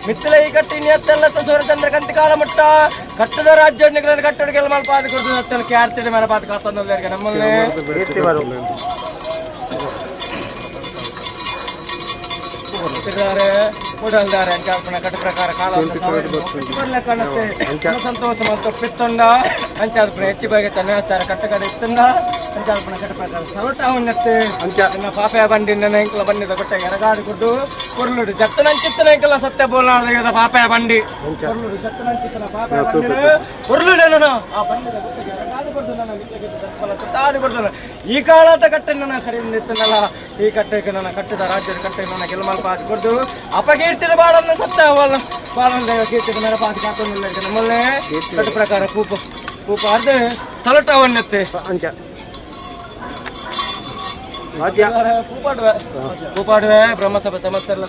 ಮಿತ್ತಲ ಈ ಕಟ್ಟಿ ನಿಯತ್ತೆಲ್ಲ ಸೂರ್ಯಚಂದ್ರ ಕಂತಿ ಕಾಲ ಮುಟ್ಟ ಕಟ್ಟದ ರಾಜ್ಯ ನಿಕ್ಲ ಕಟ್ಟಡಿಗೆಲ್ಲ ಮಲ್ಪ ಆದ ಕೊರ್ದು ಅತ್ತಲ ಕ್ಯಾರ್ತಿದ ಮೇಲೆ ಪಾದ ಕಾತಂದೊಂದರಿಗೆ ನಮ್ಮಲ್ಲೇ ಕೂಡಲ್ದಾರೆ ಅಂಚಾರ್ಪಣ ಕಟ್ಟು ಪ್ರಕಾರ ಕಾಲ ಸಂತೋಷ ಮತ್ತು ಪಿತ್ತೊಂಡ ಅಂಚಾರ್ಪಣ ಹೆಚ್ಚು ಬಗೆ ತನ್ನೇಚಾರ ಕಟ್ಟಕಡೆ ಇತ್ತಂಡ ಅಂಚಾರ್ಪಣ ಕಟ್ಟು ಪ್ರಕಾರ ಸಲೋಟ ಅವನ್ನತ್ತೆ ನನ್ನ ಪಾಪೆ ಬಂಡಿ ನನ್ನ ಎಂಕಲ ಬಂಡಿದ ಕೊಟ್ಟ ಎಡಗಾಡು ಕೊಟ್ಟು ಕೊರ್ಲುಡು ಜತ್ತನಂಚಿತ್ತನ ಎಂಕಲ ಸತ್ಯ ಬೋಲಾದ ಪಾಪೆ ಬಂಡಿ ಕೊರ್ಲುಡು ಜತ್ತನಂಚಿತ್ತನ ಪಾಪೆ ಬಂಡಿ ಕೊರ್ಲುಡು ನನ್ನ ಆ ಬಂಡಿದ ಕೊಟ್ಟಗೆ ಎಡಗಾಡು ಕೊಟ್ಟು ನನ್ನ ತುತ್ತಾದು ಕೊಡ್ತಾನೆ ಈ ಕಾಲದ ಕಟ್ಟೆ ನನ್ನ ಸರಿ ನಿತ್ತನಲ್ಲ ಈ ಕಟ್ಟೆಗೆ ನನ್ನ ಕಟ್ಟಿದ ರಾಜ್ಯದ ಕಟ್ಟೆ ನನ್ನ ಗೆಲ್ಮಲ್ಪ ಹಾಕಿ ಕೊಡ್ದು ಅಪಕೀರ್ತಿದ ಬಾಳನ್ನು ಸತ್ತ ಅವಳ ಬಾಳನ್ನ ದೈವ ಕೀರ್ತಿದ ಮೇಲೆ ಪಾತಿ ಕಾಕೊಂಡಿಲ್ಲ ನಮ್ಮಲ್ಲೇ ಕಟ್ಟು ಪ್ರಕಾರ ಕೂಪ ಕೂಪ ಅರ್ಧ ಸಲಟವನ್ನತ್ತೆ ಅಂಚ ಕೂಪಾಡುವೆ ಕೂಪಾಡುವೆ ಬ್ರಹ್ಮಸಭೆ ಸಮಸ್ಯೆ ಎಲ್ಲ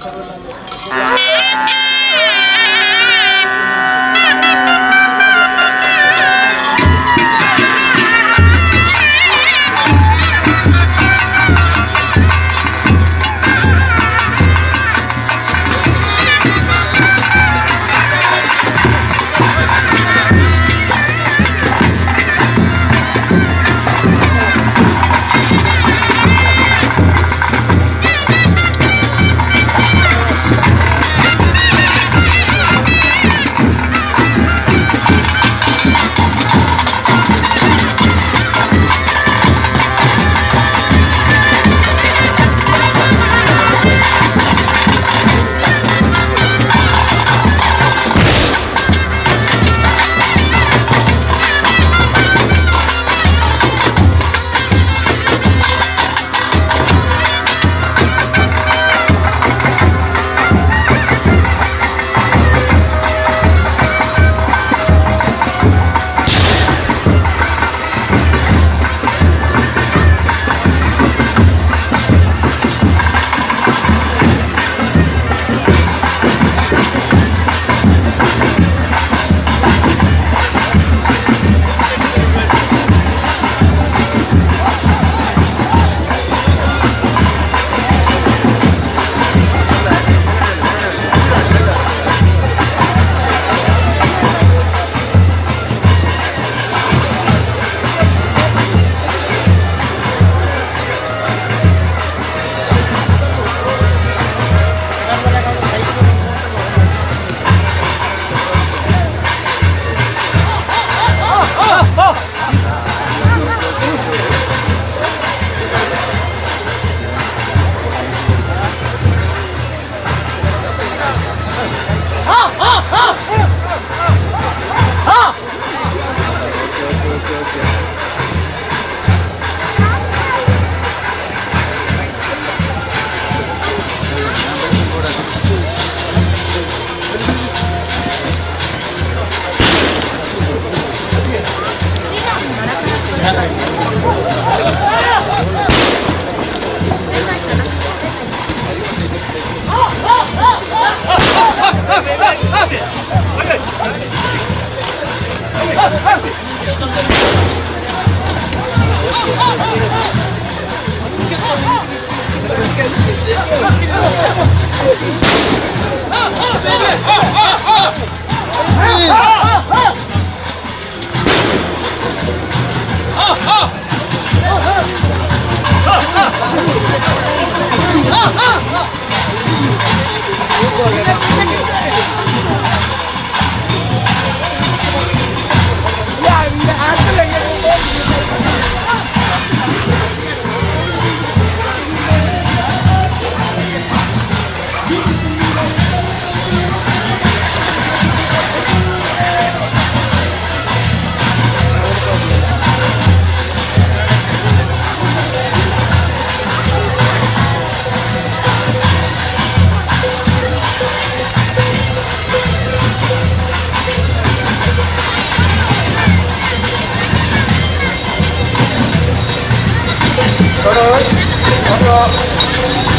ಒಂದು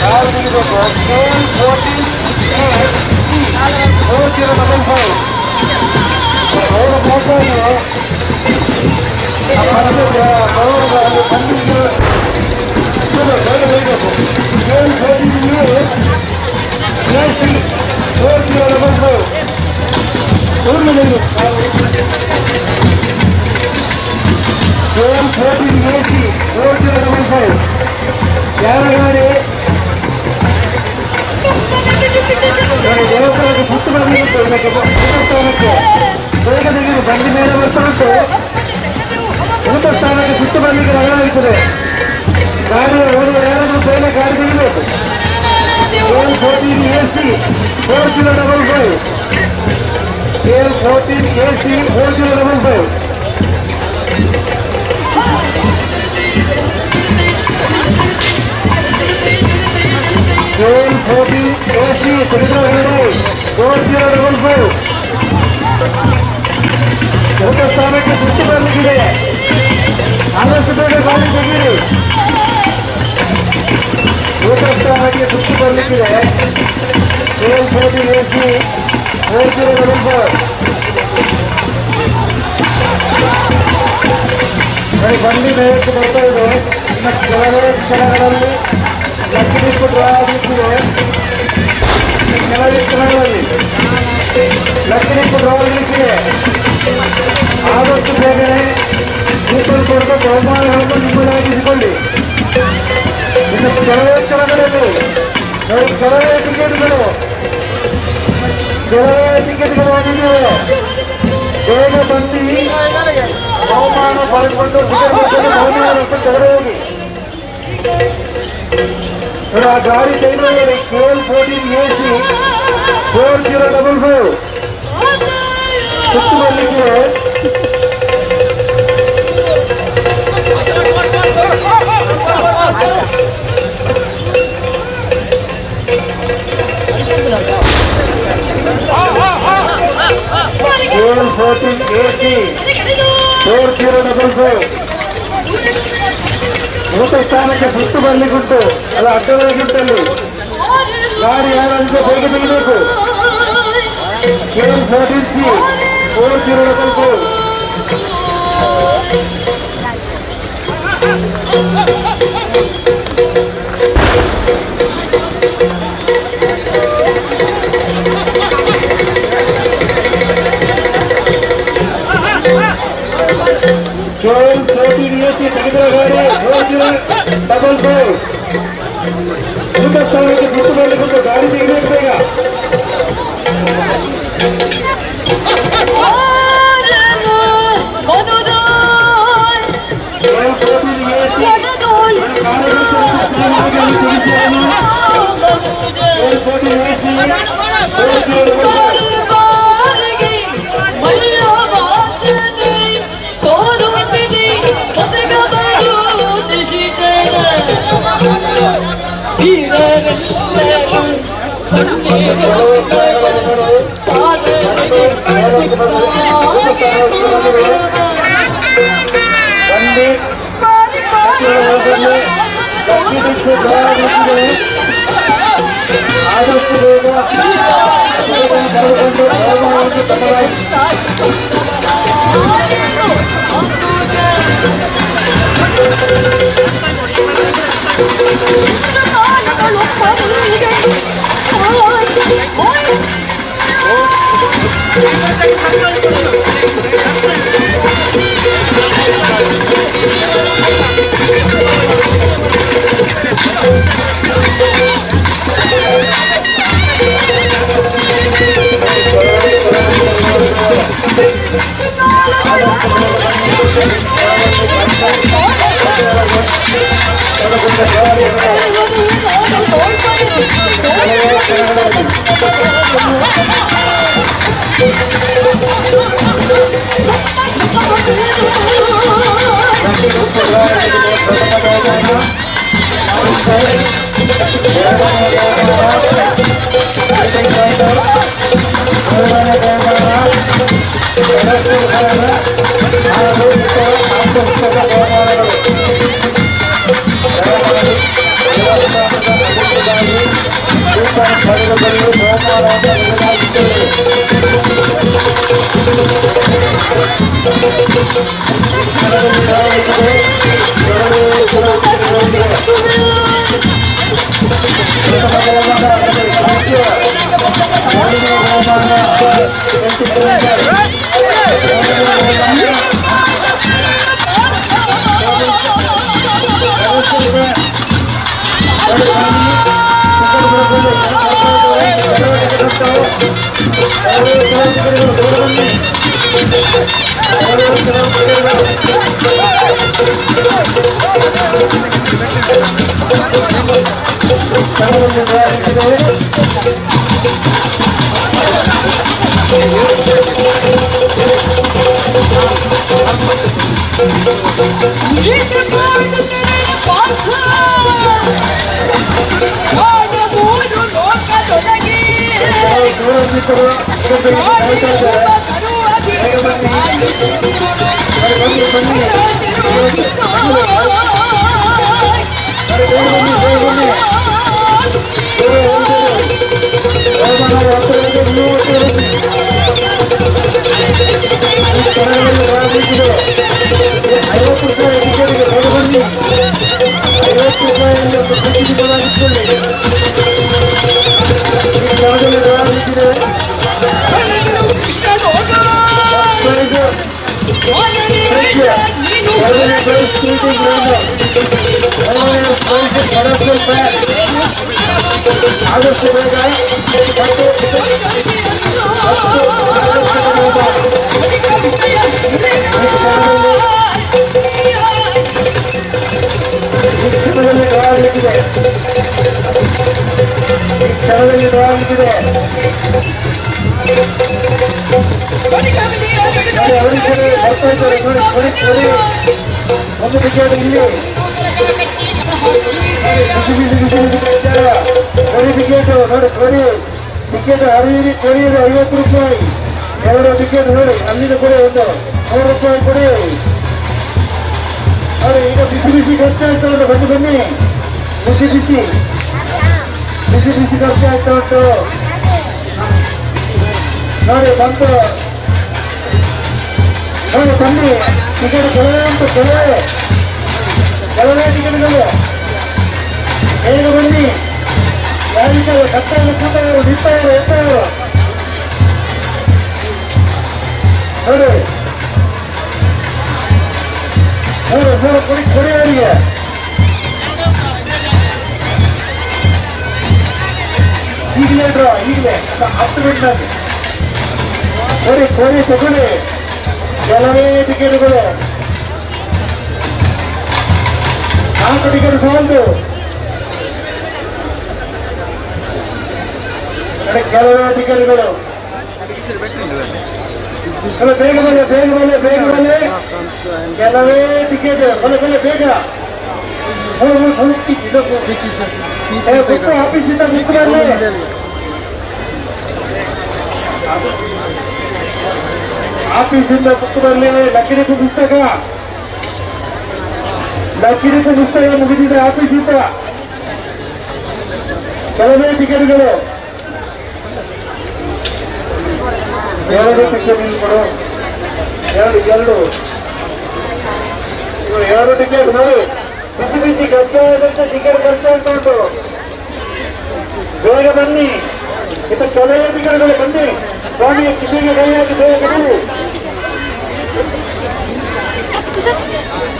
ಕಾರ್ ತೆಗಿಬೇಕು. KL 14 AC 4055. Road ಹೋಗ್ತಾ ಇದೆ. ಬಂದು ಬೇಗ ತೆಗಿಬೇಕು. KL 14 AC 4055. ಊರಿನಲ್ಲಿ KL 14 AC 4055. ಯಾರ ಗಾಡಿ? ನೋಡಿ, ದೇವಸ್ಥಾನಕ್ಕೆ ಸುತ್ತು ಬಂದಿತ್ತು. ಊಟಸ್ಥಾನಕ್ಕೆ ಬೇಗ ತೆಗೆದು ಬಂಡಿ ಮೇಲೆ ಬರ್ತಾ ಉಂಟು. ಊಟಸ್ಥಾನಕ್ಕೆ ಸುತ್ತು ಬರಲಿಕ್ಕೆ ರಗಡಾಗುತ್ತದೆ. ಗಾಡಿ ಓಡುವ ಯಾರಾದರೂ ಬೇಗ ಗಾಡಿ ತೆಗಿಬೇಕು. KL 14 AC 4055. KL 14 AC 4055. KL 14 AC ತೆಗೆದ ಗಾಡಿ 4055. ಊಟಸ್ಥಾನಕ್ಕೆ ಸುತ್ತು ಬರಲಿಕ್ಕಿದೆ. ಆದಷ್ಟು ಬೇಗ ಗಾಡಿ ತೆಗೀರಿ. ಊಟಸ್ಥಾನಕ್ಕೆ ಸುತ್ತು ಬರಲಿಕ್ಕಿದೆ. KL 14 AC 4055. ನೋಡಿ, ಬಂಡಿ ಮೇಲಕ್ಕೆ ಬರ್ತಾ ಇದೆ. ಇನ್ನು ಕೆಲವೇ ಕ್ಷಣಗಳಲ್ಲಿ ಲಕ್ಕಿ ಡಿಪ್ಪು ಡ್ರಾ ಆಗಲಿಕ್ಕಿದೆ. ಕೆಲವೇ ಕ್ಷಣಗಳಲ್ಲಿ ಲಕ್ಕಿ ಡಿಪ್ಪು ಡ್ರಾ ಆಗಲಿಕ್ಕಿದೆ. ಆದಷ್ಟು ಬೇಗನೆ ಕೂಪನ್ ಕೊಟ್ಟು ಬಹುಮಾನಗಳನ್ನು ನಿಮ್ಮದಾಗಿಸಿಕೊಳ್ಳಿ. ಇನ್ನು ಕೆಲವೇ ಕ್ಷಣಗಳಲ್ಲಿ ನೋಡಿ, ಕೆಲವೇ ಟಿಕೆಟ್ಗಳು, ಕೆಲವೇ ಟಿಕೆಟ್ಗಳು ಆಗಿವೆ. ಬೇಗ ಬಂದು ಬಹುಮಾನ ಪಡೆದುಕೊಂಡು ಟಿಕೆಟ್ ಕೊಟ್ಟು ಬಹುಮಾನ ತೆಗೆದು ಹೋಗಿ. ನೋಡಿ, ಆ ಗಾಡಿ ತೆಗೆದು KL 14 AC 4055 ಸುತ್ತು ಬರಲಿಕ್ಕೆ. KL 14 AC 4055. ಊಟ ಸ್ಥಾನಕ್ಕೆ ಸುತ್ತು ಬರ್ಲಿಕ್ಕುಂಟು. ಅದು ಅಡ್ಡವಾಗಿ ಉಂಟಲ್ಲಿ. ಗಾಡಿ ಯಾರಾದ್ರೂ ಬೇಗ ತೆಗಿಬೇಕು. KL 14 C 4055. KL 14 AC ತೆಗೆದ ಗಾಡಿ 4055. ಊಟ ಸ್ಥಾನಕ್ಕೆ ಸುತ್ತು ಬರ್ಲಿಕ್ಕುಂಟು. ಗಾಡಿ ತೆಗಿಬೇಕು ಬೇಗ. KL 14 AC KL 14 AC 4055. ಬಂಡಿ ಲಕ್ಕಿ ಡಿಪ್ಪು ಡ್ರಾ ಆಗಲಿಕ್ಕಿದೆ. ಆದಷ್ಟು ಬೇಗ ಟಿಕೆಟನ್ನು ಪಡೆದುಕೊಂಡು ಬಹುಮಾನವನ್ನು ತಮ್ಮದಾಗಿ. ಟಿಕೆಟ್ ಹರಿಯಿರಿ ಕೊರಿಯಿರಿ 50 ರೂಪಾಯಿ ಎರಡು ಟಿಕೆಟ್ ನೋಡಿ ಅಲ್ಲಿಂದ ಕೊಡಿ ಒಂದು 100 ರೂಪಾಯಿ ಕೊಡಿ. ನೋಡಿ ಈಗ ಬಿಸಿ ಬಿಸಿ ಖರ್ಚು ಆಗ್ತಾ ಉಂಟು, ಬನ್ನಿ ಬನ್ನಿ, ಬಿಸಿ ಬಿಸಿ ಬಿಸಿ ಬಿಸಿ ಖರ್ಚು ಆಗ್ತಾ ಉಂಟು ನೋಡಿ ಬಂತು ನೋಡಿ ಬನ್ನಿ. ಟಿಕೆಟ್ ಕೆಲವೇ ಉಂಟು, ಕೆಲವೇ ಕೆಲವೇ ಟಿಕೆಟ್ಗಳು, ಬೇಗ ಬನ್ನಿ. ಯಾರಿದ್ದಾರೆ ಸತ್ತವರು ಕೂತವರು ನಿಂತವರು ಎತ್ತವರು ನೋಡಿ ಮೂರು ಮೂರು ಕೊಡಿ ಕೊಡಿ ಅವರಿಗೆ. ಈಗಲೇ ಡ್ರಾ, ಈಗಲೇ 10 ಮಿನಿಟ್ನಲ್ಲಿ ಕೊಡಿ ಕೊಡಿ ತಗೊಳ್ಳಿ ಕೆಲವೇ ಟಿಕೆಟ್ಗಳು. 4 ಟಿಕೆಟ್ ಸಾಲದು, ಕೆಲವೇ ಟಿಕೆಟ್ಗಳು. ಬೇಗ ಬನ್ನಿ, ಬೇಗ ಬನ್ನಿ, ಬೇಗ ಬನ್ನಿ, ಕೆಲವೇ ಟಿಕೆಟ್, ಬನ್ನಿ ಬನ್ನಿ ಬೇಗ. ಆಫೀಸಿಂದ ಬುಕ್ ಬರಲಿ, ಆಫೀಸಿಂದ ಬುಕ್ ಬರಲಿ. ಲಕ್ಕಿಡಿಪು ಪುಸ್ತಕ, ಲಕ್ಕಿಡಿಪು ಪುಸ್ತಕ ಮುಗಿದಿದೆ ಆಫೀಸಿಂದ. ಕೆಲವೇ ಟಿಕೆಟ್ಗಳು, 2 ಟಿಕೆಟ್ ಕೊಡು, ಎರಡು ಎರಡು ಎರಡು ಟಿಕೆಟ್ ನೋಡಿ. ಬಿಸಿ ಬಿಸಿ ಖರ್ಚಾದಂತ ಟಿಕೆಟ್ ಖರ್ಚಾಗ್ತಾ ಉಂಟು, ಬೇಗ ಬನ್ನಿ. ಇನ್ನು ಕೆಲವೇ ಟಿಕೆಟ್ಗಳು, ಬನ್ನಿ. ಸ್ವಾಮಿಯ ಕಿಸೆಗೆ ಕೈ ಹಾಕಿ ಬೇಗ ಬನ್ನಿ.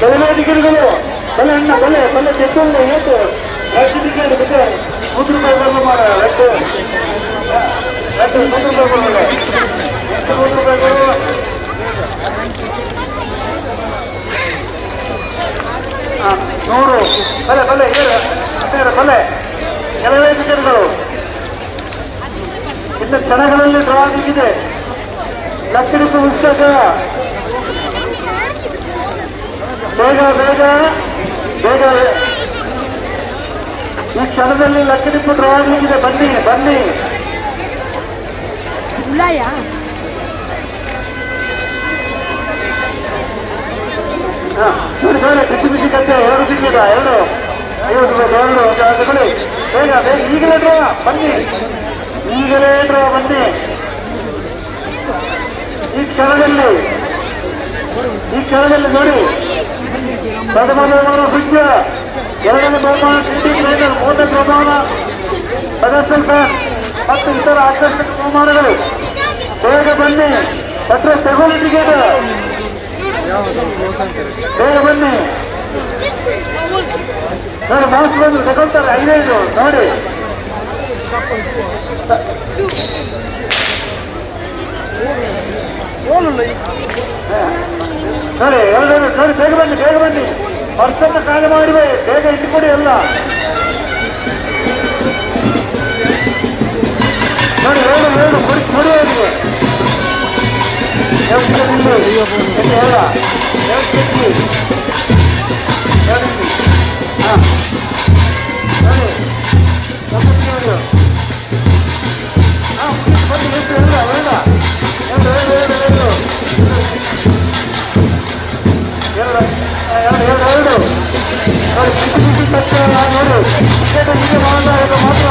ಕೆಲವೇ ಟಿಕೆಟ್ಗಳು, ಬಲೆ ಅಣ್ಣ ಬಲೆ ಬಲೆ ತೆತ್ತೊಳ್ಳೆ ಏತು 2 ಟಿಕೆಟ್ ಬಿಟ್ಟೆ 100 ರೂಪಾಯಿ ಬರಲು ಮಾಡ, 2 2 100 ರೂಪಾಯಿ ಬರಲ್ಲ, ಎಷ್ಟು 100 ರೂಪಾಯಿ ಕೊಡು. 100 ಬಲೆ ಬಲೆ 7 ಬಲೆ. ಕೆಲವೇ ಟಿಕೆಟ್ಗಳು ಇನ್ನು ಕ್ಷಣಗಳಲ್ಲಿ ಡ್ರಾ ಆಗಲಿದೆ. ಲಕ್ಷ ಪುಸ್ತಕ, ಬೇಗ ಬೇಗ ಬೇಗ. ಈ ಕ್ಷಣದಲ್ಲಿ ಲಕ್ಷ ಡ್ರಾ ಆಗಲಿದೆ, ಬನ್ನಿ ಬನ್ನಿ. ನೋಡಿ ಬೇಡ, ಬಿಸಿ ಬಿಸಿ ಕತ್ತೆ 2 ಸಿಕ್ಕಿದ, 2 50 ರೂಪಾಯಿ 2 ತಗೊಳ್ಳಿ. ಬೇಗ ಬೇಗ, ಈಗಲೇ ಡ್ರಾ ಬನ್ನಿ, ಈಗಲೇ ಡ್ರಾ ಬನ್ನಿ. ಈ ಕ್ಷಣದಲ್ಲಿ ಈ ಕ್ಷಣದಲ್ಲಿ ನೋಡಿ, ಪ್ರಥಮ ಬಹುಮಾನ ಫ್ರಿಡ್ಜ್, ಎರಡನೇ ಬಹುಮಾನ ಸಿಟಿ ಗ್ರೈಂಡರ್, ಮೂರನೇ ಬಹುಮಾನ ಪೆಡಸ್ಟಲ್ ಫ್ಯಾನ್ ಮತ್ತು ಇತರ ಆಕರ್ಷಕ ಬಹುಮಾನಗಳು. ಬೇಗ ಬನ್ನಿ, ಪತ್ರ ತಗೊಳ್ಳಿ ಟಿಕೆಟ್, ಬೇಗ ಬನ್ನಿ. ನೋಡಿ ಮಾಸ್ಕ್ ಬಂದು ತಗೊಳ್ತಾರೆ, ಐದೈದು ನೋಡಿ. ನೋಡಿ ಎರಡು ನೋಡಿ, ಬೇಗ ಬನ್ನಿ, ಬೇಗ ಬನ್ನಿ. ಪರ್ಸನ್ನ ಖಾಲಿ ಮಾಡಿವೆ, ಬೇಗ ಇಟ್ಟುಕೊಡಿ ಎಲ್ಲ. ನೋಡಿ ಹೇಳು ಹೇಳು ಕೊಡಿ ಕೊಡಿ ಅವರಿಗೆ. ಹೇಳ ಹಾಂ ನೋಡಿ ಹಾಂ ಬನ್ನಿ, ಎಷ್ಟು ಎಲ್ಲ ಹೇಳ ಎರಡು ಎರಡು ಎರಡು ಎರಡು ಎರಡು ಎರಡು ಎರಡು ಎರಡು. ನೋಡಿ ಬಿಸಿ ಬಿಸಿ ತಕ್ಷಣ ನೋಡಿ, ಟಿಕೆಟ್ ಹೀಗೆ ಮಾಡಲಾಗಿದೆ ಮಾತ್ರ.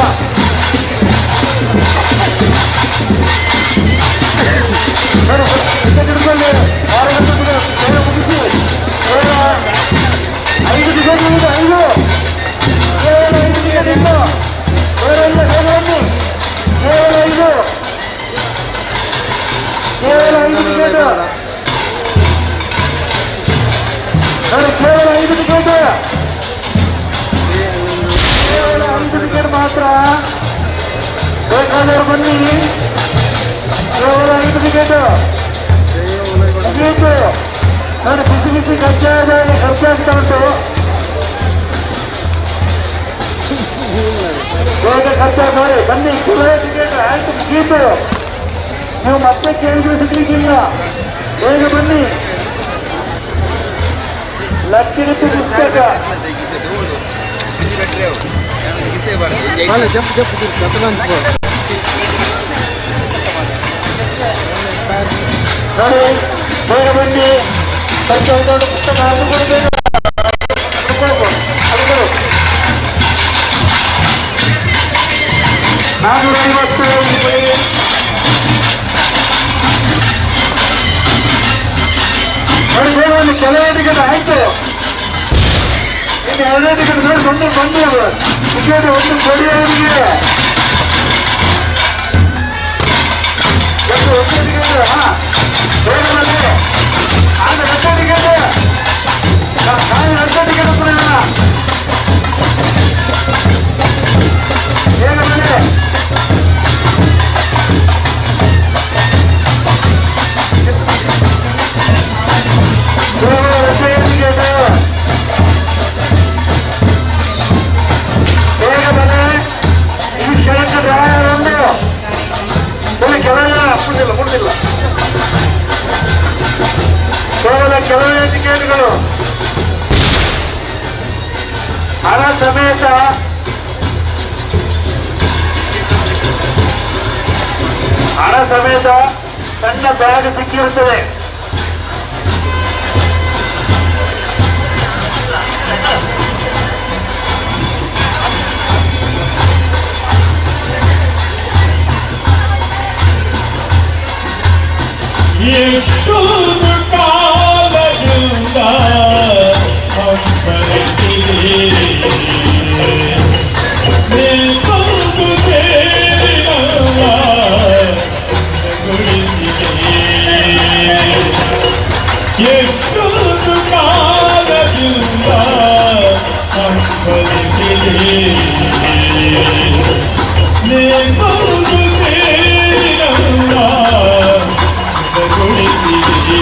ನೋಡಿ ಟಿಕೆಟ್ ಹಿಡ್ಕೊಳ್ಳಿ, 6 ಗಂಟೆ ಬೇಗ ಮುಗಿಸಿ. 5 ಟಿಕೆಟ್ ಇದೆ, 5 ಕೇವಲ 5 ಟಿಕೆಟ್ ಇತ್ತು, ಬೇರೆ ಇಲ್ಲ. ಬೇಗ ಬನ್ನಿ, ಕೇವಲ 5, ಕೇವಲ 5 ಟಿಕೆಟ್. ನೋಡಿ ಕೇವಲ 5 ಟಿಕೆಟ್, ಕೇವಲ 5 ಟಿಕೆಟ್ ಮಾತ್ರ. ಬೇಕಾದವರು ಬನ್ನಿ, ಕೇವಲ 5 ಟಿಕೆಟ್ ಮುಗಿಯಿತು. ನೋಡಿ ಬಿಸಿ ಬಿಸಿ ಕಜ್ಜಾಯ ಖರ್ಚಾಗ್ತಾ ಉಂಟು, ಬೇಗ ಖರ್ಚಾಗ ನೋಡಿ ಬನ್ನಿ. ಕೆಲವೇ ಟಿಕೆಟ್ ಆಯ್ತು, ಮುಗಿಯಿತು. ನೀವು ಮತ್ತೆ ಕೇಳಿದ್ರೆ ಸಿಗ್ಲಿಕ್ಕಿಲ್ಲ, ಬೇಗ ಬನ್ನಿ. ಲಕ್ಕಿ ಡಿಪ್ಪು ಪುಸ್ತಕ ನೋಡಿ, ಬೇಗ ಬನ್ನಿ. ಖರ್ಚಾಗ ಪುಸ್ತಕ ಅದು ಕೂಡ ಬೇಗ ಅದು ಕೊಡು. 450 ನೋಡಿ, ಬೇಗ ಬನ್ನಿ. ಕೆಲವೇ ಟಿಕೆಟ್ ಆಯ್ತು, ಇನ್ನು 2 ಟಿಕೆಟ್ ನೋಡಿ. ಬಂದು ಬಂದು ಟಿಕೆಟ್ ಒಂದು ಕೊಡಿ ಅವರಿಗೆ, ಒಂದು ಒಂದು ಟಿಕೆಟ್. ಹಾ ಬೇಗ ಬನ್ನಿ. ಆಗ 2 ಟಿಕೆಟ್, ನಾನು 2 ಟಿಕೆಟ್ ಕೊಡೋಣ. ಬೇಗ ಬನ್ನಿ. ಕೇವಲ 2 ಟಿಕೆಟ್, ಬೇಗ ಬನ್ನಿ. ಈ ಕ್ಷಣಕ್ಕೆ ಡ್ರಾಯರ್ ಒಂದು ಕೆಲವೆಲ್ಲ ಮುಡಿದಿಲ್ಲ, ಮುಡಿದಿಲ್ಲ. ಕೇವಲ ಕೆಲವೇ ಟಿಕೆಟ್ಗಳು, ಹಣ ಸಮೇತ. ಹಣ ಸಮೇತ ಸಣ್ಣ ಬ್ಯಾಗ್ ಸಿಕ್ಕಿರುತ್ತದೆ. ಎಷ್ಟು ಕಾಲದಿಂದ ಹಂಬಲಿಸಿದೆ ನೀ ಸೇರಿನಲ್ಲ ಗುಡಿಸಿದೆ. ಎಷ್ಟು ಕಾಲದಿಂದ ಹಂಬಲಿಸಿದೆ ನೀ ಸೇರಿನಲ್ಲ ಗುಡಿಸಿದೆ.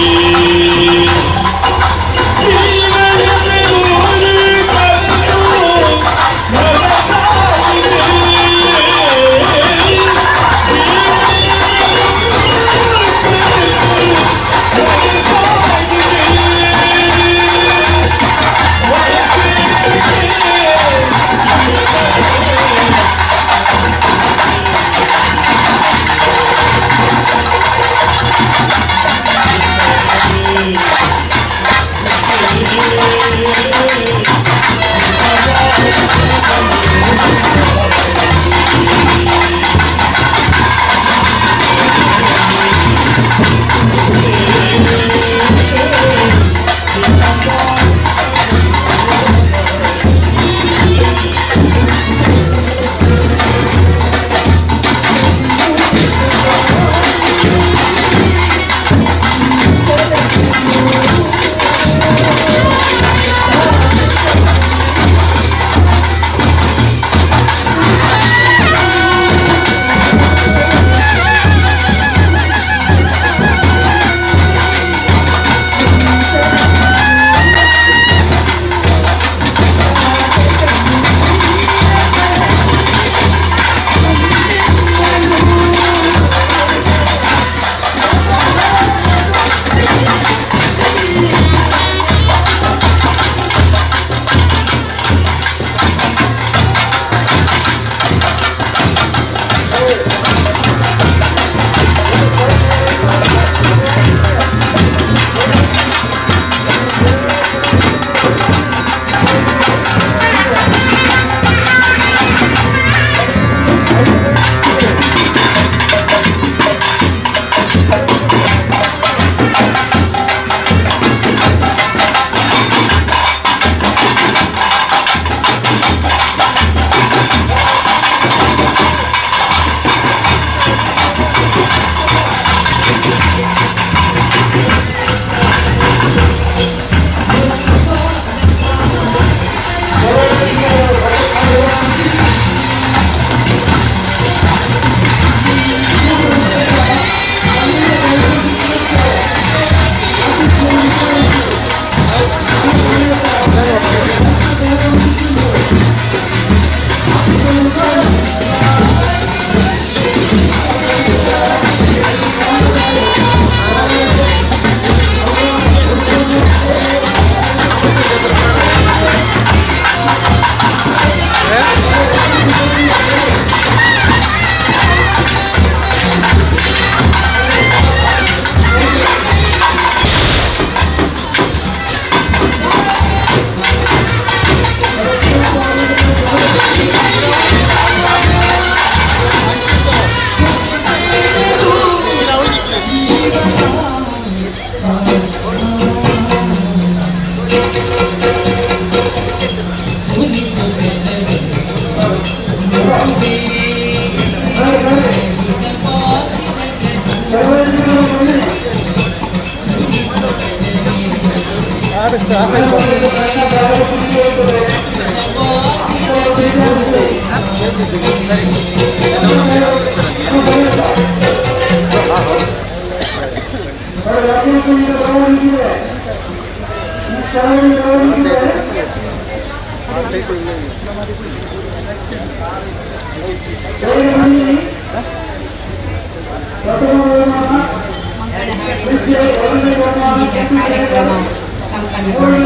ಕಾರ್ಯಕ್ರಮ ಸಂಪನ್ನಗೊಂಡಿದೆ.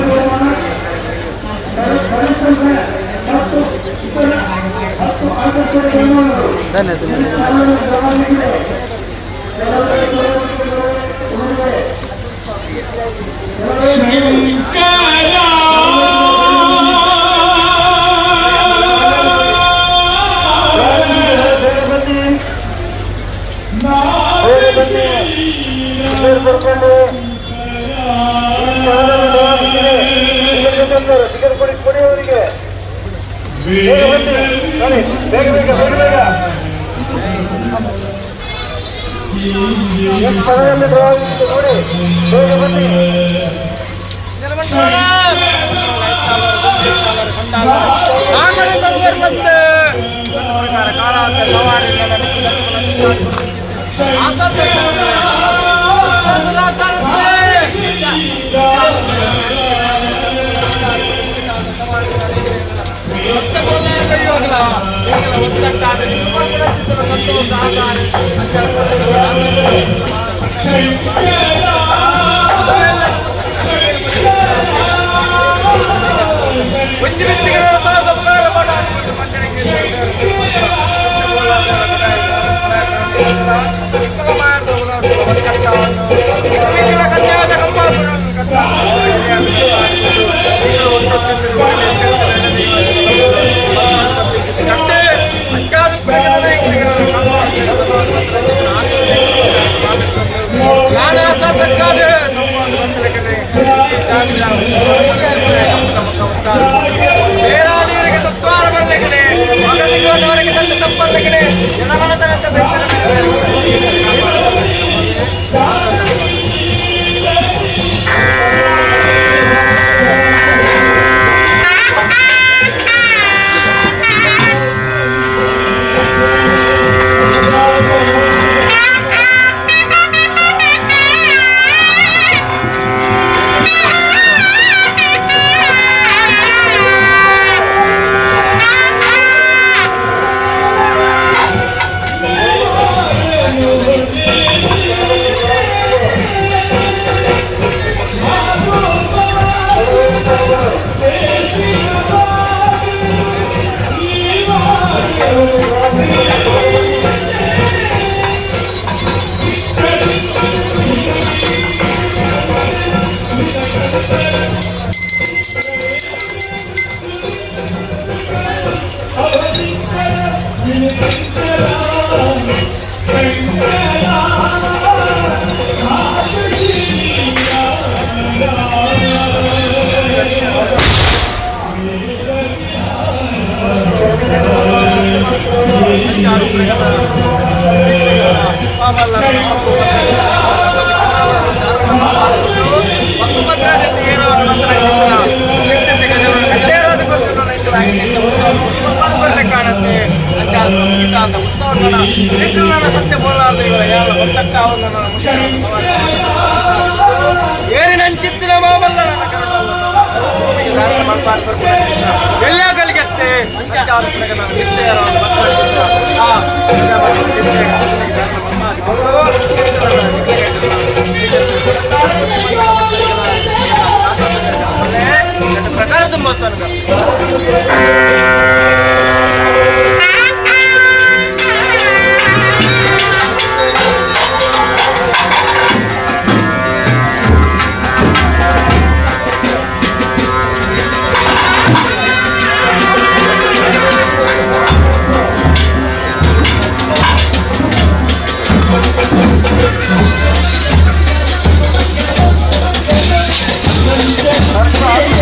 ¡Gracias!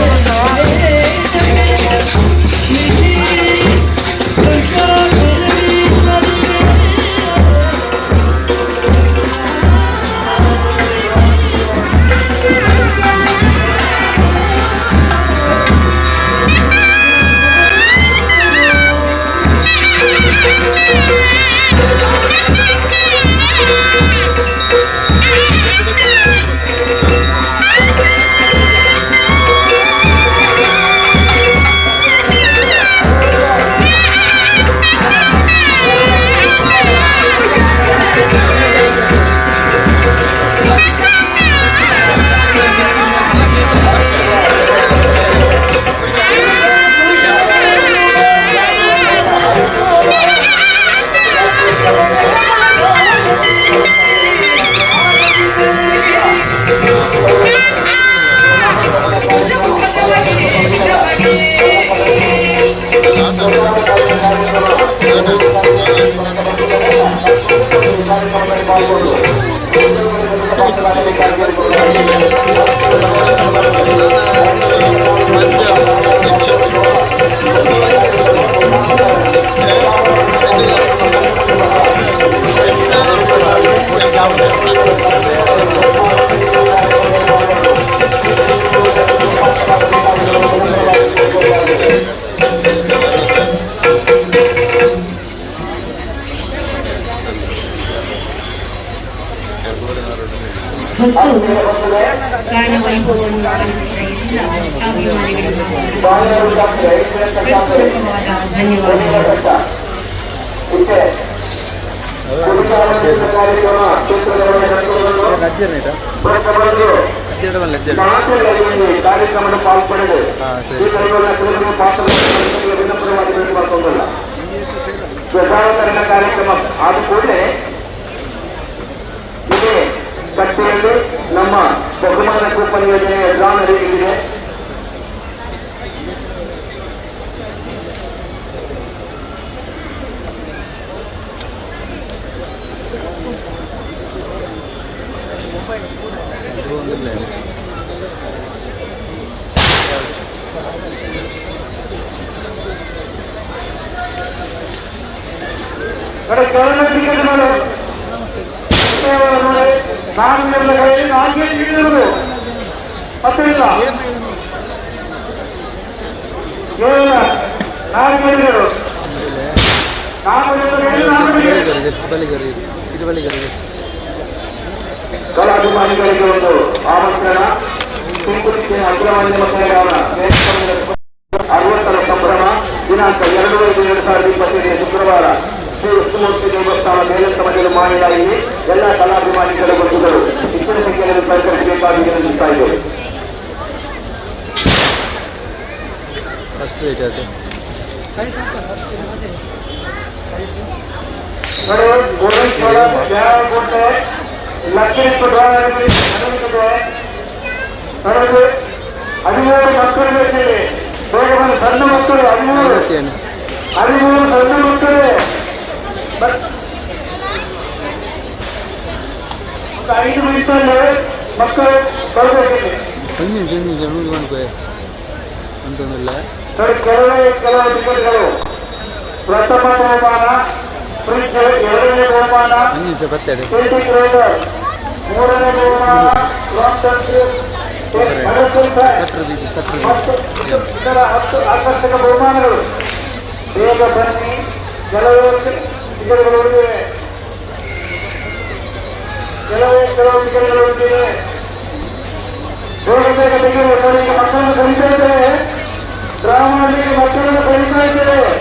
ಹೊತ್ತು ಗಾನ ವೈಭವವನ್ನು ಆರಂಭಿಸಿದ ಎಲ್ಲ ಅಭಿಮಾನಿಗಳಿಗೂ ಹೃತ್ಪೂರ್ವಕವಾದ ಧನ್ಯವಾದಗಳು. ಕಾರ್ಯಕ್ರಮದ ಪಾಲ್ಪಡೆದು ಈ ಧ್ವಜಾವತರಣ ಕಾರ್ಯಕ್ರಮ ಆದ ಕೂಡಲೇ ಇದೇ ಕಟ್ಟೆಯಲ್ಲಿ ನಮ್ಮ ಬಹುಮಾನ ಕೂಪನ್ ಯೋಜನೆಯ ಡ್ರಾ ನಡೆಯಲಿದೆ. ನಾನು ಎಲ್ಲ ಕೈಯಲ್ಲಿ ನಾಲ್ಕೇ ಹಿಡಿದಿರುವುದು ಹತ್ತಿಲ್ಲ ಕೇವಲ ನಾಲ್ಕು ಹಿಡಿದರು ನಾಲ್ಕು ಕೈಯಲ್ಲಿ ನಾಲ್ಕು ಕಲಾಭಿಮಾನಿಗಳಿಗೆ ಒಂದು ಆಮಂತ್ರಣ. ತುಮಕೂರು ಅಗ್ರಮಾನ್ಯ ಮಕ್ಕಳ 60ರ ಸಂಭ್ರಮ ದಿನಾಂಕ 2/5/2025 ಶುಕ್ರವಾರ ಶ್ರೀ ವಿಷ್ಣುಮೂರ್ತಿ ದೇವಸ್ಥಾನ ಮೇಲಂತ ಮನೆಯಲ್ಲಿ ಮಾಯಲಾಗಿ ಎಲ್ಲ ಕಲಾಭಿಮಾನಿಗಳ ಬಂಧುಗಳು ಹೆಚ್ಚಿನ ಸಂಖ್ಯೆಯಲ್ಲಿ ಸಹಕರಿಸಬೇಕಾಗಿ ವಿನಂತಿಸ್ತಾ ಇದ್ದೇವೆ. ಹದಿಮೂರು ಮಕ್ಕಳು ಬೇಕಿದೆ. ಬೇಗ ಬಂದು ಸಣ್ಣ ಮಕ್ಕಳು 13 13 ಸಣ್ಣ ಮಕ್ಕಳು ಒಂದು 5 ಮಿನಿಟಲ್ಲಿ ಮಕ್ಕಳು ಬರಬೇಕಿದೆ. ಸರ್, ಕೆಲವೇ ಕೆಲವು ಟಿಕೆಟ್ಗಳು. ಪ್ರಥಮ ಬಹುಮಾನ ಫ್ರಿಡ್ಜ್, ಎರಡನೇ ಬಹುಮಾನ ಗ್ರೈಂಡರ್, ಮೂರನೇ ಬಹುಮಾನ ಮತ್ತು ಇತರ 10 ಆಕರ್ಷಕ ಬಹುಮಾನಗಳು. ಬೇಗ ಬನ್ನಿ, ಕೆಲವೇ ಟಿಕೆಟ್ಗಳು ಉಳಿದಿವೆ. ಕೆಲವೇ ಕೆಲವು ಟಿಕೆಟ್ಗಳು ಉಳಿದಿವೆ. ಬೇಗ ಬೇಗ ತೆಗೆಯುವ. ಸರ್, ಈಗ ಮಕ್ಕಳನ್ನು ಕರೀತಾ ಇದ್ದೇವೆ. ಡ್ರಾ ಮಾಡಲಿಕ್ಕೆ ಮಕ್ಕಳನ್ನು ಕರೀತಾ ಇದ್ದೇವೆ.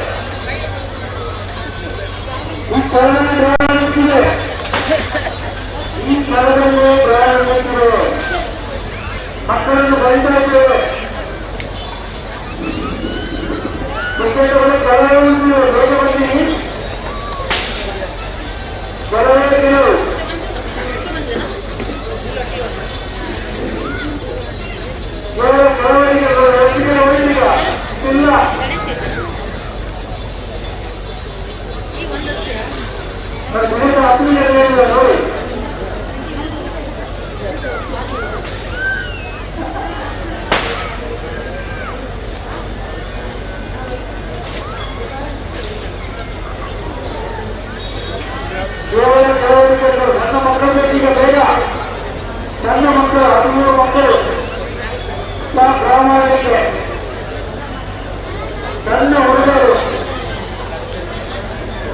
ಈ ಸ್ಥಳದಲ್ಲಿ ಡ್ರಾ ನಿಂತಿದೆ. ಈ ಸ್ಥಳದಲ್ಲಿ ಡ್ರಾ ನಿಂತಿದೆ. ಮಕ್ಕಳನ್ನು ಕರೀತಾ ಇದ್ದೇವೆ. ಟಿಕೆಟ್ಗಳು ಕೆಲವೇ ಉಳಿದಿವೆ. ಬೇಗ ಬನ್ನಿ. ಕೆಲವೇ ಕೆಲವು ಕೆಲವು ಕೆಲವರಿಗೆ ಟಿಕೆಟ್ ಉಳಿದಿಲ್ಲ ಇಲ್ಲ. ಸರ್, ಬೆಳಿಗ್ಗೆ 10 ಗಂಟೆ ನೋಡಿ. ಕೇವಲ ಕೆಲವು ಟಿಕೆಟ್ಗಳು. ಸಣ್ಣ ಮಕ್ಕಳು ಬೇಕೀಗ, ಬೇಗ. ಸಣ್ಣ ಮಕ್ಕಳು 13 ಮಕ್ಕಳು ಡ್ರಾ ಮಾಡಲಿಕ್ಕೆ. ಸಣ್ಣ ಹುಡುಗರು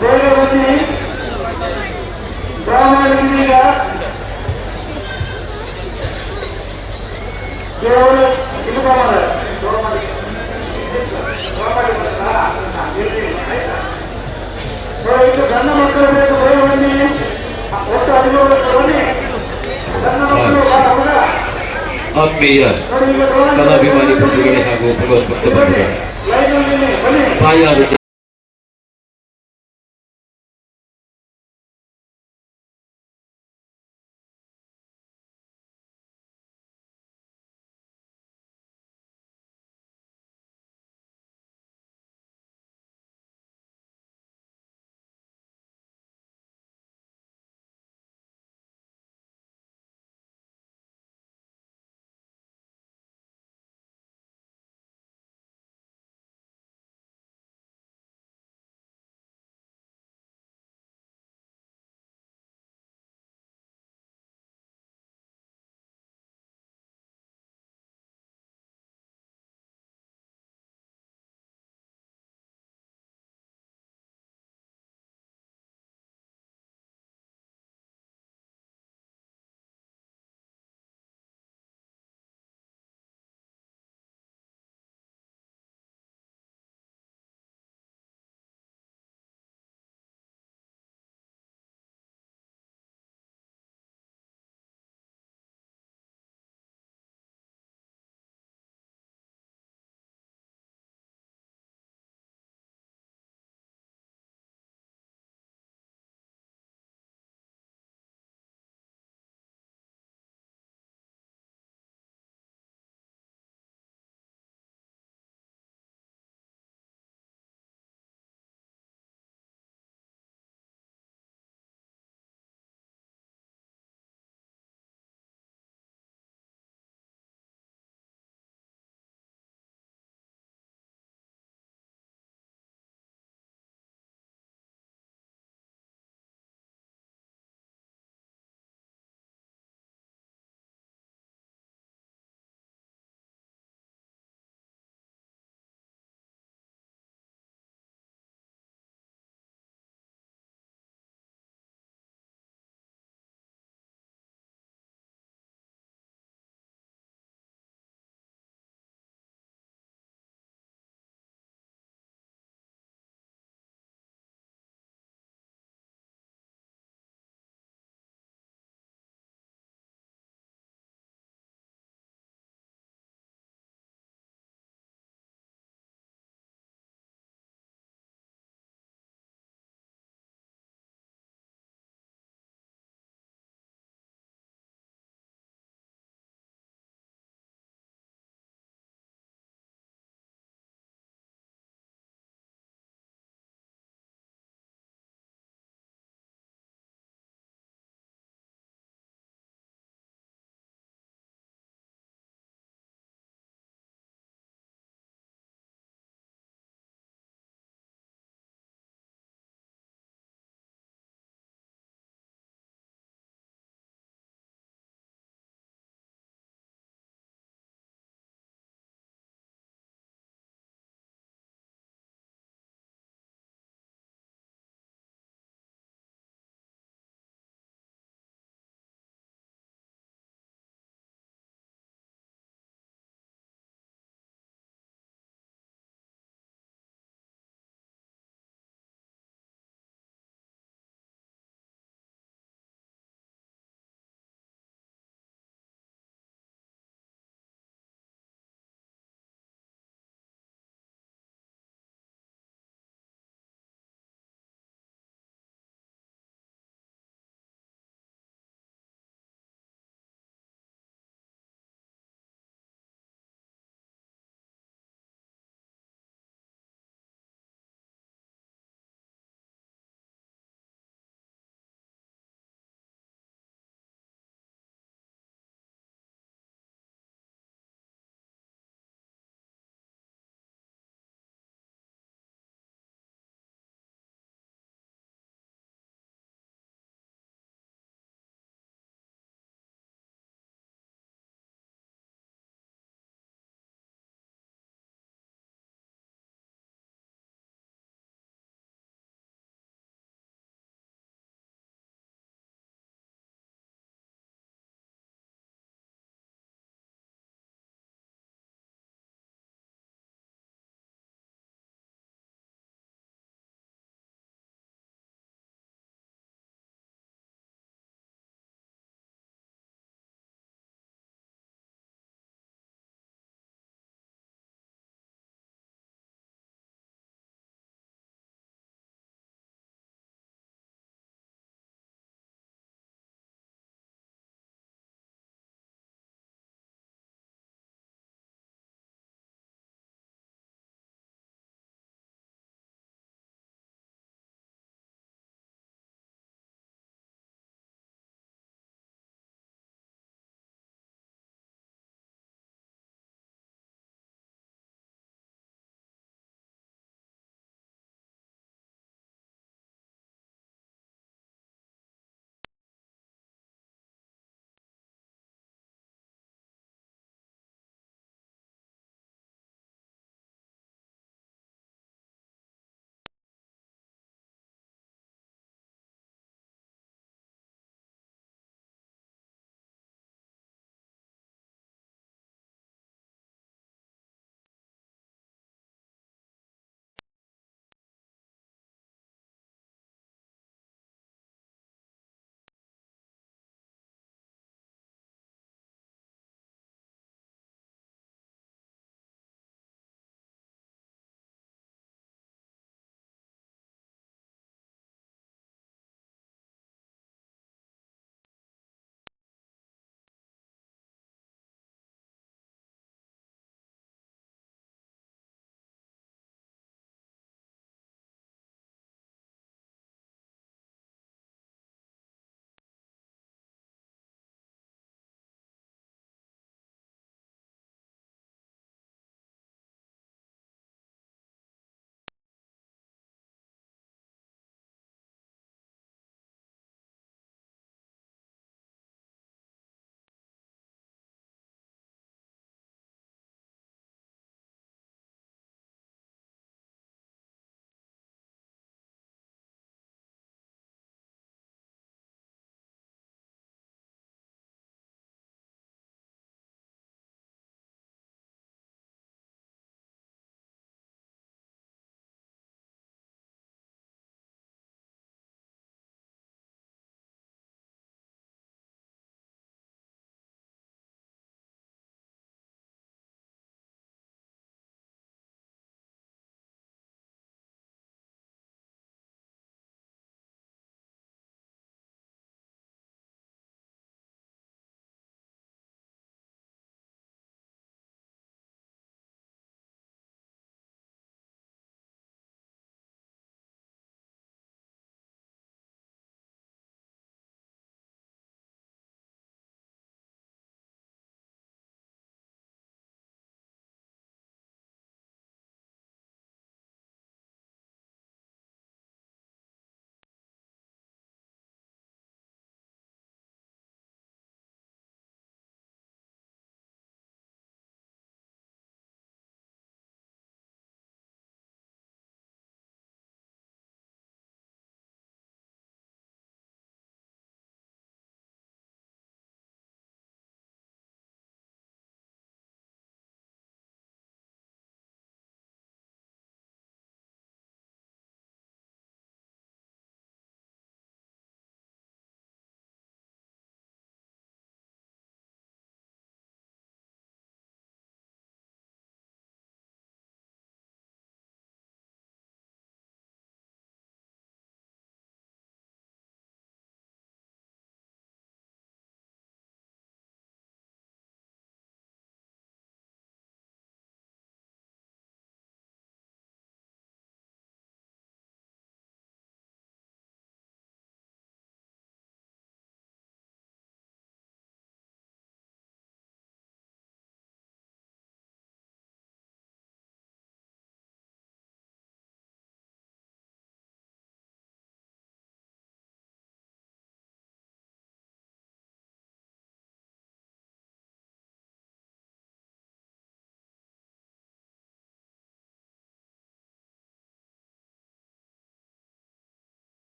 ಬೇಗ ಬನ್ನಿ. ಡ್ರಾ ಮಾಡಲಿಕ್ಕೆ ಈಗ ಕೇವಲ ಇದು ಮಾಡ ಇದು ಸಣ್ಣ ಮಕ್ಕಳು ಬೇಕು, ಬೇಗ ಬನ್ನಿ. ಒಟ್ಟು 13 ಮಕ್ಕಳು ಬನ್ನಿ. ಸಣ್ಣ ಮಕ್ಕಳು ಬಾ, ಹುಡುಗ. ಆತ್ಮೀಯ ನೋಡಿ ಈಗ ಡ್ರಾ ಕಲಾಭಿಮಾನಿ ಬಂಧುಗಳೇ ಹಾಗೂ ಭಗವತ್ ಭಕ್ತ ಬಂಧುಗಳೇ, ಲೈನಲ್ಲಿ ಬನ್ನಿ. ಬಾಯಾರು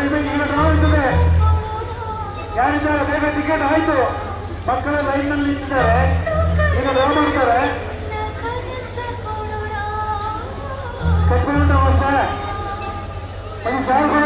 ಈಗ ಡ್ರಾ ಇರ್ತದೆ. ಯಾರಿದ್ದಾರೆ ಬೇಗ ಟಿಕೆಟ್ ಆಯ್ತು, ಮಕ್ಕಳ ಲೈನ್ ನಲ್ಲಿ ನಿಂತಿದ್ದಾರೆ, ಈಗ ಡ್ರಾ ಮಾಡ್ತಾರೆ. ಕಟ್ಕೊಂಡು ಒಂದು ಶಾಲ್.